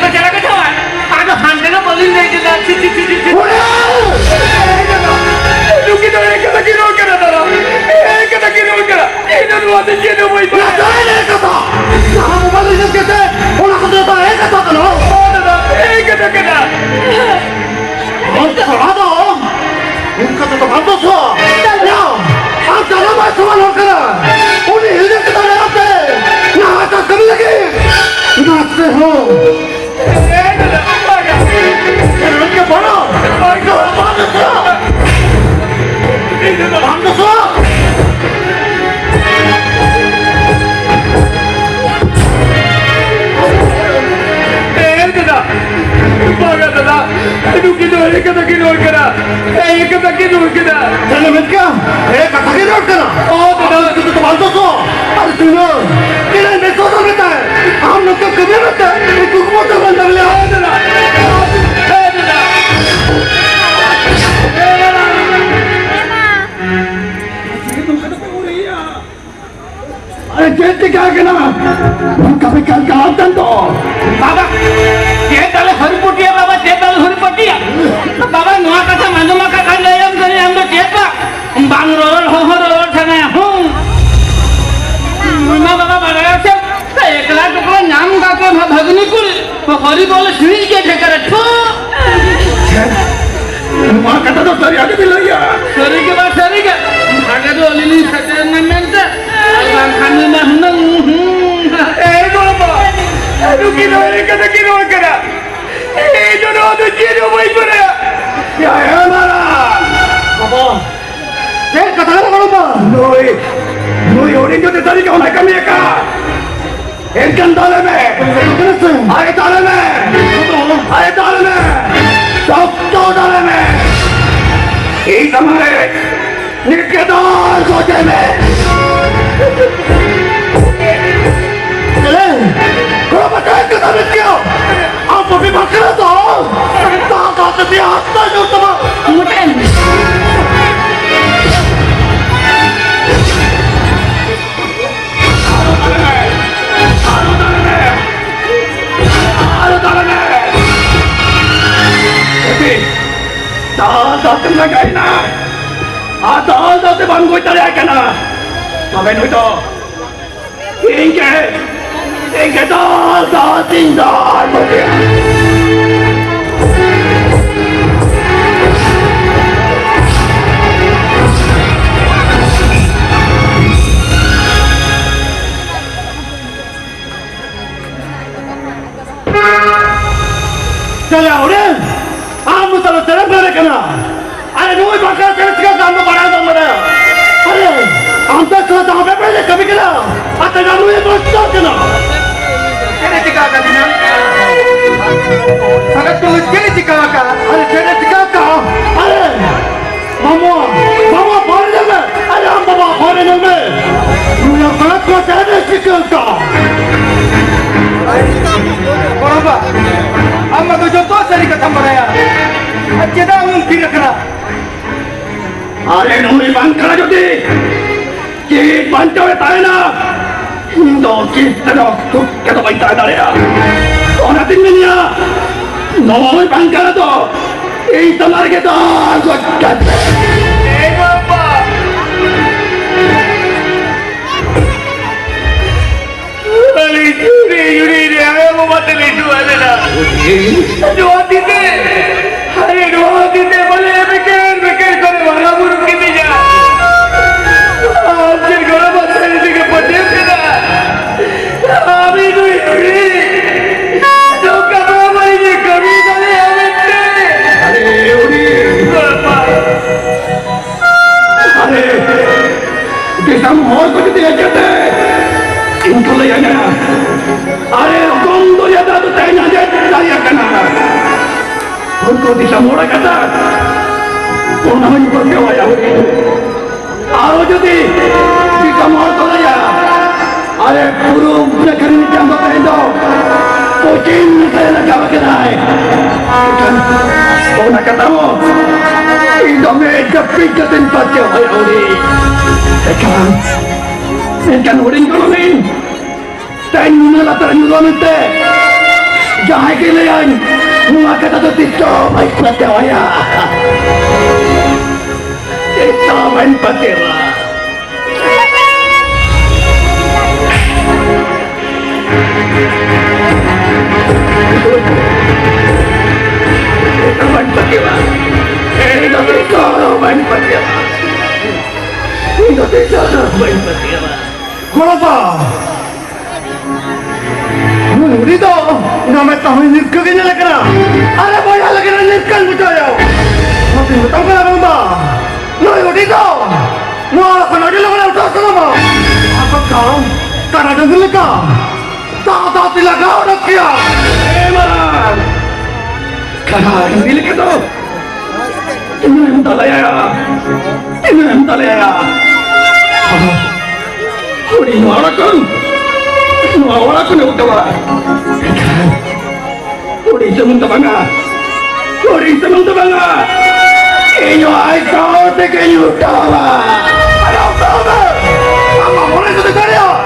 ᱠᱚ, ᱪᱮᱞᱮ ᱠᱚ ᱪᱟᱞᱟᱜᱼᱟ? ᱟᱫᱚ ᱦᱟᱱᱛᱮ ᱫᱚ ᱵᱟᱹᱞᱤᱧ ᱞᱟᱹᱭ ᱠᱮᱫᱟ᱾ ᱪᱷᱤ, ᱪᱷᱤ, ᱪᱷᱤ, ᱪᱷᱤ, ᱪᱷᱤ᱾ ᱚᱲᱟᱜ! ᱮ ᱫᱟᱫᱟ, ᱵᱟᱝᱟ᱾ ᱮ, ᱵᱟᱝᱟ᱾ ᱵᱟᱝ ᱫᱚ ᱥᱚ᱾ ᱵᱟᱝ ᱫᱚ ᱥᱚ᱾ ᱮ ᱫᱟᱫᱟ, ᱵᱟᱝᱟ ᱫᱟᱫᱟ, ᱱᱩᱠᱤᱱ ᱫᱚ ᱮᱲᱮ ᱠᱟᱛᱷᱟ ᱠᱤᱱ ᱨᱚᱲ ᱠᱟᱱᱟ, ᱮᱲᱮ ᱠᱟᱛᱷᱟ ᱠᱤᱱ ᱨᱚᱲ ᱠᱟᱱᱟ᱾ ᱪᱮᱫ ᱮᱢ ᱢᱮᱱ ᱠᱮᱫᱟ? ᱮᱲᱮ ᱠᱟᱛᱷᱟ ᱠᱤᱱ ᱨᱚᱲ ᱠᱟᱱᱟ? ᱚ ᱫᱟᱫᱟ᱾ ᱟᱢ ᱫᱚ ᱵᱟᱝ ᱫᱚ ᱥᱚ᱾ ᱟᱨ ᱛᱤᱱᱟᱹᱜ ᱮᱲᱮ ᱢᱮ ᱥᱚ ᱫᱚ ᱢᱮᱛᱟᱭ᱾ ᱟᱢ ᱱᱚᱝᱠᱟ ᱠᱟᱹᱢᱤ ᱢᱮᱛᱟᱭ, ᱤᱧ ᱠᱩᱠᱢᱩ ᱛᱮ ᱵᱟᱝ ᱫᱟᱲᱮᱭᱟᱜᱼᱟ᱾ ᱮ ᱫᱟᱫᱟ, ᱮ ᱫᱟᱫᱟ᱾ ᱟᱨᱮ, ᱪᱮᱫ ᱪᱤᱠᱟᱹ ᱠᱟᱱᱟ? ᱱᱚᱝᱠᱟ ᱯᱮ ᱠᱟᱞᱠᱟᱣ ᱟᱠᱟᱱ ᱫᱚ? ᱵᱟᱵᱟ, ᱪᱮᱫ ᱟᱞᱮ ᱦᱚᱨᱤᱯᱚᱴᱤᱭᱟ ᱵᱟᱵᱟ, ᱪᱮᱫ ᱟᱞᱮ ᱦᱚᱨᱤᱯᱚᱴᱤᱭᱟ? ᱵᱟᱵᱟ, ᱱᱚᱣᱟ ᱠᱟᱛᱷᱟᱢ ᱟᱸᱡᱚᱢ ᱟᱠᱟᱫ ᱠᱷᱟᱱ ᱞᱟᱹᱭᱟᱢ ᱠᱟᱹᱱᱟᱹᱧ, ᱟᱢ ᱫᱚ ᱪᱮᱫ ᱵᱟ-, ᱵᱟᱝ ᱨᱚᱨᱚᱲ ᱦᱚᱸ ᱨᱚᱨᱚᱲ ᱥᱟᱱᱟᱭᱟ᱾ ᱦᱩᱸ᱾ ᱱᱩᱭ ᱢᱟ ᱵᱟᱵᱟ ᱵᱟᱲᱟᱭᱟ ᱥᱮ, ᱮᱠᱞᱟ ᱴᱩᱠᱞᱟ ᱧᱟᱢ ᱠᱟᱛᱮ ᱱᱚᱣᱟ ᱵᱷᱟᱹᱜᱽᱱᱤ ᱠᱩᱲᱤ ᱦᱚᱨᱤ ᱵᱚᱞᱮ ᱥᱤᱬᱤᱡ ᱜᱮ ᱴᱷᱮᱠᱟ ᱨᱮ ᱴᱷᱩ᱾ ᱱᱚᱣᱟ ᱠᱟᱛᱷᱟ ᱫᱚ ᱥᱟᱹᱨᱤ ᱟᱹᱰᱤ ᱵᱤᱱ ᱞᱟᱹᱭᱟ᱾ ᱥᱟᱹᱨᱤ ᱜᱮ ᱵᱟ ᱥᱟᱹᱨᱤ ᱜᱮ᱾ ᱵᱷᱟᱜᱮ ᱫᱚ ᱟᱹᱞᱤᱧ ᱞᱤᱧ ᱥᱮᱴᱮᱨ ᱮᱱᱟ ᱢᱮᱱᱛᱮ, ᱟᱨ ᱵᱟᱝᱠᱷᱟᱱ ᱫᱚ ᱢᱟ ᱦᱩᱱᱟᱹᱝ, ᱦᱩᱸ᱾ ᱮ ᱜᱚᱲᱚᱢᱵᱟ, ᱱᱩᱠᱤᱱ ᱫᱚ ᱮᱲᱮ ᱠᱟᱛᱷᱟ ᱠᱤᱱ ᱨᱚᱲ ᱠᱟᱱᱟ᱾ ᱤᱧ ᱫᱚ ᱱᱚᱣᱟ ᱫᱚ ᱪᱮᱫ ᱦᱚᱸ ᱵᱟᱹᱧ ᱵᱟᱲᱟᱭᱟ᱾ ᱭᱟ, ᱮ ᱢᱟᱨᱟᱝ᱾ ᱵᱟᱵᱟ, ᱪᱮᱫ ᱠᱟᱛᱷᱟ ᱠᱟᱱᱟ ᱜᱚᱲᱚᱢᱵᱟ? ᱱᱩᱭ, ᱱᱩᱭ ᱦᱩᱰᱤᱧ ᱡᱩᱫᱤ ᱥᱟᱹᱨᱤ ᱜᱮ ᱚᱱᱟᱭ ᱠᱟᱹᱢᱤ ᱟᱠᱟᱫ, ᱮᱱᱠᱷᱟᱱ ᱫᱟᱞᱮ ᱢᱮ᱾ ᱟᱨᱮ ᱫᱟᱞᱮ ᱢᱮ᱾ ᱟᱨᱮ ᱫᱟᱞᱮ ᱢᱮ᱾ ᱥᱚᱠᱛᱚ ᱫᱟᱞᱮ ᱢᱮ᱾ ᱤᱧ ᱥᱟᱢᱟᱝ ᱨᱮ ᱱᱤᱝᱠᱟᱹ ᱫᱟᱞ ᱜᱚᱡᱮ ᱢᱮ᱾ ᱪᱮᱞᱮ? ᱠᱚᱲᱟ ᱵᱟᱪᱷᱟ ᱮᱱ ᱠᱟᱛᱷᱟ ᱵᱮᱥ ᱜᱮᱭᱟ᱾ ᱟᱢ ᱵᱟᱹᱵᱤ ᱵᱟᱠᱷᱨᱟ ᱫᱚ ᱫᱟᱞ ᱫᱟᱞ ᱛᱮ ᱦᱟᱨᱛᱟ ᱧᱩᱨ ᱛᱟᱢᱟ᱾ ᱢᱚᱴᱮᱱ᱾ ᱟᱞᱚ ᱫᱟᱞ ᱢᱮ! ᱫᱟᱞ ᱫᱟᱞ ᱛᱮᱢ ᱞᱟᱸᱜᱟᱭᱮᱱᱟ᱾ ᱟᱨ ᱫᱟᱞ ᱫᱟᱞ ᱛᱮ ᱵᱟᱢ ᱜᱚᱡ ᱫᱟᱲᱮᱭᱟᱭ ᱠᱟᱱᱟ᱾ ᱛᱚᱵᱮ ᱱᱩᱭ ᱫᱚ ᱤᱧ ᱜᱮ, ᱤᱧ ᱜᱮ ᱫᱟᱞ ᱫᱟᱞ ᱛᱤᱧ ᱫᱟᱞ ᱜᱚᱡᱮᱭᱟ᱾ ᱪᱟᱞᱟᱣ ᱨᱮ ᱟᱢ ᱫᱚ ᱛᱟᱞᱟ ᱛᱮᱨᱮᱢ ᱵᱮᱨᱮᱫ ᱠᱟᱱᱟ᱾ ᱟᱨᱮ ᱱᱩᱭ ᱵᱟᱝᱠᱷᱟᱱ ᱪᱮᱫ ᱪᱤᱠᱟᱹ ᱠᱟᱱ ᱫᱚ ᱵᱟᱲᱟᱭ ᱵᱟᱝ ᱵᱟᱲᱟᱭᱟ᱾ ᱟᱨᱮ ᱟᱢ ᱫᱚ ᱛᱷᱚᱲᱟ ᱫᱟᱢ ᱵᱮᱯᱟᱨ ᱨᱮ ᱠᱟᱹᱢᱤ ᱠᱟᱱᱟ᱾ ᱟᱨ ᱛᱮ ᱱᱩᱭ ᱵᱟᱝ ᱪᱤᱠᱟᱹ ᱠᱟᱱᱟ᱾ ᱪᱮᱫ ᱮ ᱪᱤᱠᱟ ᱟᱠᱟᱫᱤᱧᱟ? ᱥᱟᱸᱜᱟᱛ ᱠᱚ ᱪᱮᱫ ᱮ ᱪᱤᱠᱟ ᱟᱠᱟᱫ? ᱟᱨᱮ ᱪᱮᱫ ᱮ ᱪᱤᱠᱟ ᱟᱠᱟᱫ? ᱟᱨᱮ ᱢᱟᱢᱟ, ᱢᱟᱢᱟ ᱯᱷᱳᱱ ᱧᱮᱞ ᱢᱮ᱾ ᱟᱨᱮ ᱟᱢ ᱵᱟᱵᱟ ᱯᱷᱳᱱ ᱧᱮᱞ ᱢᱮ᱾ ᱱᱩᱭ ᱥᱟᱸᱜᱟᱛ ᱠᱚ ᱪᱮᱫ ᱮ ᱪᱤᱠᱟᱹ ᱟᱠᱟᱫ? ᱜᱚᱲᱚᱢᱵᱟ, ᱟᱢ ᱢᱟ ᱫᱚ ᱡᱚᱛᱚ ᱥᱟᱹᱨᱤ ᱠᱟᱛᱷᱟᱢ ᱵᱟᱲᱟᱭᱟ᱾ ᱟᱨ ᱪᱮᱫᱟᱜ ᱩᱱᱤᱢ ᱛᱷᱤᱨ ᱟᱠᱟᱱᱟ? ᱟᱨᱮ ᱱᱩᱭ ᱵᱟᱝ ᱠᱟᱱᱟ ᱡᱩᱫᱤ ᱡᱤᱣᱤ ᱵᱟᱧᱪᱟᱣ ᱮ ᱛᱟᱦᱮᱱᱟ, ᱤᱧ ᱫᱚ ᱪᱮᱫ ᱛᱮᱫᱚ ᱥᱩᱠ ᱛᱮᱫᱚ ᱵᱟᱹᱧ ᱛᱟᱦᱮᱸ ᱫᱟᱲᱮᱭᱟᱜᱼᱟ᱾ ᱚᱱᱟᱛᱤᱧ ᱢᱮᱱᱮᱫᱼᱟ, ᱱᱚᱜᱼᱚᱭ ᱵᱟᱝ ᱠᱟᱱᱟ ᱫᱚ ᱤᱧ ᱛᱟᱞᱟ ᱨᱮᱜᱮ ᱫᱟᱜ ᱜᱚᱫ ᱠᱟᱛᱮ᱾ ᱮ ᱵᱟᱵᱟ! ᱟᱹᱞᱤᱧ ᱡᱩᱨᱤ ᱡᱩᱨᱤ ᱨᱮ ᱟᱭᱳ ᱵᱟᱵᱟ ᱛᱟᱹᱞᱤᱧ ᱫᱩᱲᱩᱵ ᱞᱮᱱᱟ᱾ ᱱᱚᱣᱟ ᱛᱤ ᱛᱮ, ᱟᱨᱮ ᱱᱚᱣᱟ ᱛᱤ ᱛᱮ ᱵᱚᱞᱮ ᱵᱮᱠᱮᱨ ᱵᱮᱠᱮᱨ ᱠᱚᱨᱮ ᱵᱚᱸᱜᱟ ᱵᱩᱨᱩ ᱠᱤᱫᱤᱧᱟ᱾ ᱟᱨ ᱪᱮᱫ ᱜᱚᱲᱚ ᱵᱟᱛᱟ ᱤᱫᱤ ᱜᱮ ᱯᱟᱹᱛᱭᱟᱹᱣ ᱠᱮᱫᱟ᱾ ᱟᱢᱤ ᱱᱩᱭ ᱡᱩᱨᱤ ᱱᱚᱝᱠᱟ ᱵᱟᱹᱲᱤᱡ ᱮ ᱠᱟᱹᱢᱤ ᱫᱟᱲᱮᱭᱟᱜᱼᱟ ᱢᱮᱱᱛᱮ᱾ ᱟᱨᱮ ᱩᱱᱤ ᱵᱟᱵᱟ᱾ ᱟᱨᱮ, ᱫᱤᱥᱚᱢ ᱦᱚᱲ ᱠᱚ ᱡᱩᱫᱤ ᱮᱠᱮᱛᱮ ᱤᱧ ᱠᱚ ᱞᱟᱹᱭ ᱟᱹᱧᱟ, ᱟᱨᱮ, ᱨᱚᱠᱚᱢ ᱫᱚᱨᱭᱟ ᱫᱟᱜ ᱫᱚ ᱛᱮᱦᱮᱧ ᱟᱸᱡᱮᱫ ᱫᱟᱲᱮᱭᱟᱜ ᱠᱟᱱᱟ᱾ ᱩᱱᱠᱩ ᱫᱤᱥᱚᱢ ᱦᱚᱲᱟᱜ ᱠᱟᱛᱷᱟ, ᱚᱱᱟ ᱦᱚᱸᱧ ᱯᱟᱹᱛᱭᱟᱹᱣᱟᱭᱟ ᱦᱩᱰᱤᱧ᱾ ᱟᱨᱚ ᱡᱩᱫᱤ ᱫᱤᱥᱚᱢ ᱦᱚᱲ ᱠᱚ ᱞᱟᱹᱭᱟ, ᱟᱨᱮ ᱯᱩᱨᱩᱵ ᱱᱟᱠᱷᱟ ᱨᱤᱱᱤᱡ ᱪᱟᱸᱫᱚ ᱛᱮᱦᱮᱧ ᱫᱚ ᱯᱚᱪᱷᱤᱢ ᱱᱟᱠᱷᱟ ᱨᱮ ᱨᱟᱠᱟᱵ ᱟᱠᱟᱱᱟᱭ᱾ ᱮᱱᱠᱷᱟᱱ ᱚᱱᱟ ᱠᱟᱛᱷᱟ ᱦᱚᱸ ᱤᱧ ᱫᱚ ᱢᱮᱫ ᱡᱟᱹᱯᱤᱫ ᱠᱟᱛᱮᱧ ᱯᱟᱹᱛᱭᱟᱹᱣ ᱦᱩᱭᱩᱜᱼᱟ ᱦᱩᱰᱤᱧ᱾ ᱮᱱᱠᱷᱟᱱ, ᱮᱱᱠᱷᱟᱱ ᱦᱩᱰᱤᱧ ᱜᱚᱲᱚᱢᱤᱧ, ᱛᱮᱦᱮᱧ ᱱᱩᱱᱟᱹᱜ ᱞᱟᱛᱟᱨ ᱧᱩᱨᱩᱜᱼᱟ ᱢᱮᱱᱛᱮ ᱡᱟᱦᱟᱸᱭ ᱜᱮ ᱞᱟᱹᱭᱟᱹᱧ, ᱱᱚᱣᱟ ᱠᱟᱛᱷᱟ ᱫᱚ ᱛᱤᱥ ᱦᱚᱸ ᱵᱟᱹᱧ ᱯᱟᱹᱛᱭᱟᱹᱣᱟᱭᱟ᱾ ᱛᱤᱥ ᱦᱚᱸ ᱵᱟᱹᱧ ᱯᱟᱹᱛᱭᱟᱹᱣᱟ᱾ ᱵᱟᱹᱧ ᱯᱟᱹᱛᱭᱟᱹᱣᱟ᱾ ᱤᱧ ᱫᱚ ᱛᱤᱥ ᱦᱚᱸ ᱵᱟᱹᱧ ᱯᱟᱹᱛᱭᱟᱹᱣᱟ᱾ ᱤᱧ ᱫᱚ ᱛᱤᱥ ᱦᱚᱸ ᱵᱟᱹᱧ ᱯᱟᱹᱛᱭᱟᱹᱣᱟ᱾ ᱜᱚᱲᱚᱯᱟ! ᱱᱩᱭ ᱩᱱᱤ ᱫᱚ ᱤᱧ ᱫᱚ ᱢᱮᱫ ᱛᱮᱦᱚᱸ ᱧᱤᱨᱠᱟᱹ ᱜᱮ ᱧᱮᱞᱮ ᱠᱟᱱᱟ᱾ ᱟᱨᱮ ᱵᱚᱭᱦᱟ ᱞᱮᱠᱟᱱᱟᱜ ᱧᱤᱨᱠᱟᱹᱧ ᱵᱩᱡᱷᱟᱹᱣ ᱭᱟ᱾ ᱚᱱᱟᱛᱮᱧ ᱢᱮᱛᱟᱢ ᱠᱟᱱᱟ ᱵᱟᱝᱢᱟ, ᱱᱩᱭ ᱩᱱᱤ ᱫᱚ ᱱᱚᱣᱟ ᱚᱲᱟᱜ ᱠᱷᱚᱱ ᱟᱹᱰᱤ ᱞᱚᱜᱚᱱᱮ ᱩᱴᱷᱟᱹᱣ ᱥᱟᱱᱟᱢᱟ᱾ ᱟᱨ ᱵᱟᱝᱠᱷᱟᱱ ᱠᱟᱰᱟ ᱰᱟᱹᱝᱨᱤ ᱞᱮᱠᱟ ᱫᱟᱜ ᱫᱟᱜ ᱛᱮ ᱞᱟᱜᱟᱣ ᱚᱰᱚᱠ ᱠᱮᱭᱟ᱾ ᱮ ᱢᱟᱨᱟᱝ, ᱠᱟᱰᱟ ᱰᱟᱹᱝᱨᱤ ᱞᱮᱠᱟ ᱫᱚ ᱛᱤᱱᱟᱹᱜ ᱮᱢ ᱫᱟᱞᱟᱭᱟ? ᱛᱤᱱᱟᱹᱜ ᱮᱢ ᱫᱟᱞᱟᱭᱟ? ᱩᱱᱤ ᱱᱚᱣᱟ ᱚᱲᱟᱜ ᱠᱷᱚᱱ, ᱱᱚᱣᱟ ᱚᱲᱟᱜ ᱠᱷᱚᱱᱮ ᱩᱰᱟᱹᱣᱟ᱾ ᱩᱱᱤ ᱥᱩᱢᱩᱝ ᱫᱚ ᱵᱟᱝᱟ, ᱩᱱᱤ ᱥᱩᱢᱩᱝ ᱫᱚ ᱵᱟᱝᱟ, ᱤᱧ ᱦᱚᱸ ᱟᱡ ᱥᱟᱶ ᱛᱮᱜᱮᱧ ᱩᱰᱟᱹᱣᱟ᱾ ᱟᱞᱚᱢ ᱫᱟᱞ ᱢᱮ᱾ ᱟᱢᱟᱜ ᱢᱚᱱᱮ ᱡᱩᱫᱤ ᱫᱟᱲᱮᱭᱟᱜᱼᱟ,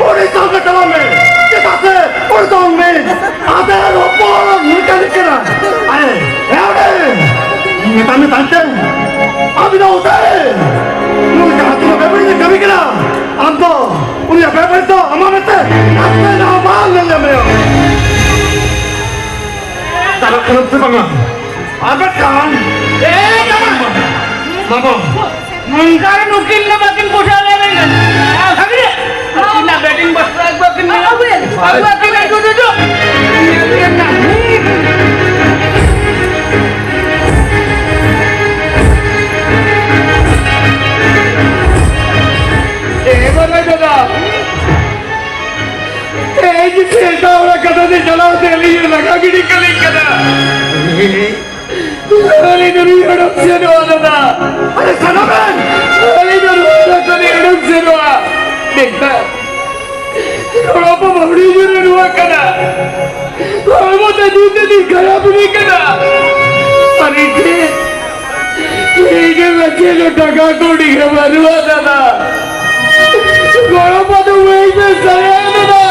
ᱩᱱᱤ ᱥᱟᱶ ᱜᱮ ᱪᱟᱞᱟᱜ ᱢᱮ᱾ ᱪᱮᱫᱟᱜ ᱥᱮ ᱩᱱᱤ ᱫᱚ ᱢᱤᱫ ᱟᱫᱮᱨ ᱦᱚᱯᱚᱱ ᱢᱮᱠᱟᱱᱤᱠ ᱠᱟᱱᱟ᱾ ᱟᱨᱮ, ᱦᱮᱣᱲᱮ, ᱢᱮᱛᱟᱭ ᱢᱮ ᱛᱟᱭᱚᱢ ᱛᱮ, ᱟᱢ ᱫᱚ ᱩᱛᱟᱹᱨ᱾ ᱱᱩᱭ ᱡᱟᱦᱟᱸ ᱛᱤᱱᱟᱹᱜ ᱵᱮᱵᱟᱹᱲᱤᱡ ᱮ ᱠᱟᱹᱢᱤ ᱠᱟᱱᱟ, ᱟᱢ ᱫᱚ ᱩᱱᱤᱭᱟᱜ ᱵᱮᱵᱟᱹᱲᱤᱡ ᱫᱚ ᱟᱢᱟᱜ ᱢᱮᱫ ᱛᱮ ᱱᱟᱥᱮ ᱦᱚᱸ ᱵᱟᱢ ᱧᱮᱞ ᱧᱟᱢᱮᱭᱟ᱾ ᱪᱟᱞᱟᱜ ᱠᱟᱱᱟᱢ ᱥᱮ ᱵᱟᱝᱟ? ᱟᱨ ᱵᱟᱝᱠᱷᱟᱱ, ᱮ, ᱵᱟᱵᱟ! ᱵᱟᱵᱟ! ᱱᱚᱝᱠᱟ ᱨᱮ ᱱᱩᱠᱤᱱ ᱫᱚ ᱵᱟᱹᱠᱤᱱ ᱯᱚᱥᱟᱣ ᱞᱮᱱᱟ᱾ ᱟᱨ ᱵᱷᱟᱜᱮ ᱨᱮ, ᱟᱹᱠᱤᱱᱟᱜ ᱵᱮᱴᱤᱝ ᱵᱟᱥᱛᱟ ᱟᱹᱜᱩ ᱟᱹᱠᱤᱱ ᱢᱮ᱾ ᱟᱹᱜᱩ ᱟᱹᱠᱤᱱ ᱢᱮ, ᱫᱩ, ᱫᱩ, ᱫᱩ᱾ ᱮ ᱵᱟᱵᱟ ᱫᱟᱫᱟ, ᱮ ᱡᱮ ᱥᱮᱛᱟ ᱚᱲᱟᱜ ᱠᱟᱛᱷᱟ ᱛᱮ ᱪᱟᱞᱟᱣ ᱛᱮ ᱟᱹᱞᱤᱧ ᱞᱟᱜᱟ ᱜᱤᱰᱤ ᱠᱟᱹᱞᱤᱧ ᱠᱟᱱᱟ᱾ ᱟᱹᱞᱤᱧ ᱫᱚ ᱱᱩᱭ ᱦᱟᱲᱟᱢ ᱥᱮᱱᱚᱜᱼᱟ ᱫᱟᱫᱟ᱾ ᱟᱨᱮ ᱥᱟᱱᱟᱢ ᱨᱮᱱ ᱟᱹᱞᱤᱧ ᱫᱚ ᱱᱩᱭ ᱦᱟᱲᱟᱢ ᱥᱮᱱᱚᱜᱼᱟ᱾ ᱢᱮᱱᱠᱷᱟᱱ ᱦᱚᱲᱢᱚ ᱵᱟᱹᱵᱽᱲᱤ ᱡᱳᱨᱮ ᱨᱩᱣᱟᱹᱜ ᱠᱟᱱᱟ᱾ ᱦᱚᱲᱢᱚ ᱛᱮ ᱡᱩᱛ ᱛᱮ ᱠᱷᱟᱨᱟᱯ ᱤᱫᱤᱜ ᱠᱟᱱᱟ᱾ ᱟᱨ ᱤᱧ ᱴᱷᱮᱱ, ᱤᱧ ᱴᱷᱮᱱ ᱪᱮᱫ ᱦᱚᱸ ᱴᱟᱠᱟ ᱠᱟᱹᱣᱰᱤ ᱜᱮ ᱵᱟᱹᱱᱩᱜᱼᱟ ᱫᱟᱫᱟ᱾ ᱜᱚᱲᱚᱢ ᱵᱟ ᱫᱚ ᱵᱟᱹᱧ ᱢᱮᱥᱟᱭᱟ ᱫᱟᱫᱟ᱾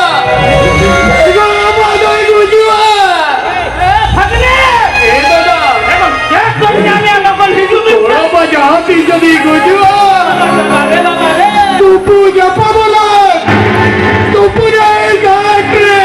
ᱜᱚᱲᱚᱢ ᱵᱟ ᱫᱚᱭ ᱜᱩᱡᱩᱜᱼᱟ᱾ ᱮ ᱫᱟᱫᱟ, ᱪᱮᱫ ᱠᱚᱢ ᱧᱟᱢᱮᱜᱼᱟ? ᱞᱚᱜᱚᱱ ᱦᱤᱡᱩᱜ ᱢᱮ᱾ ᱜᱚᱲᱚᱢ ᱵᱟ ᱡᱟᱦᱟᱸ ᱛᱤᱥ ᱡᱩᱫᱤ ᱜᱩᱡᱩᱜᱼᱟ, ᱛᱩᱯᱩ ᱧᱟᱯᱟᱢ ᱟᱞᱟᱝ, ᱛᱩᱯᱩ ᱡᱟᱦᱮᱨ ᱜᱷᱟᱴ ᱨᱮ᱾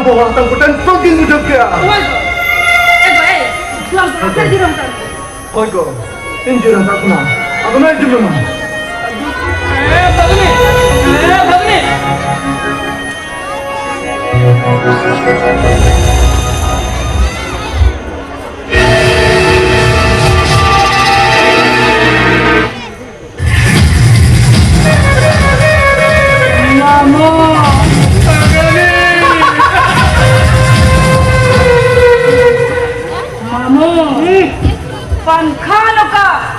ᱵᱟᱵᱟ ᱛᱟᱠᱚ ᱴᱷᱮᱱ ᱥᱚᱠ ᱜᱤᱧ ᱵᱩᱡᱷᱟᱹᱣ ᱠᱮᱜᱼᱟ᱾ ᱦᱳᱭ ᱜᱚ᱾ ᱮ ᱜᱚ, ᱮ, ᱡᱩᱣᱟᱹᱱ ᱠᱚᱲᱟ, ᱪᱮᱫ ᱡᱤᱨᱟᱹᱣ ᱦᱟᱛᱟᱲ ᱢᱮ᱾ ᱦᱳᱭ ᱜᱚ, ᱤᱧ ᱡᱤᱨᱟᱹᱣ ᱦᱟᱛᱟᱲ ᱠᱟᱱᱟ᱾ ᱟᱫᱚ ᱱᱚᱜᱼᱚᱭ ᱡᱩᱞᱩᱢ ᱢᱮ᱾ ᱮ, ᱵᱷᱟᱜᱽᱱᱤ! ᱮ, ᱵᱷᱟᱜᱽᱱᱤ! ᱢᱟᱢᱚ! ᱢᱟᱢᱚ! ᱯᱟᱝᱠᱷᱟ ᱱᱚᱠᱟ!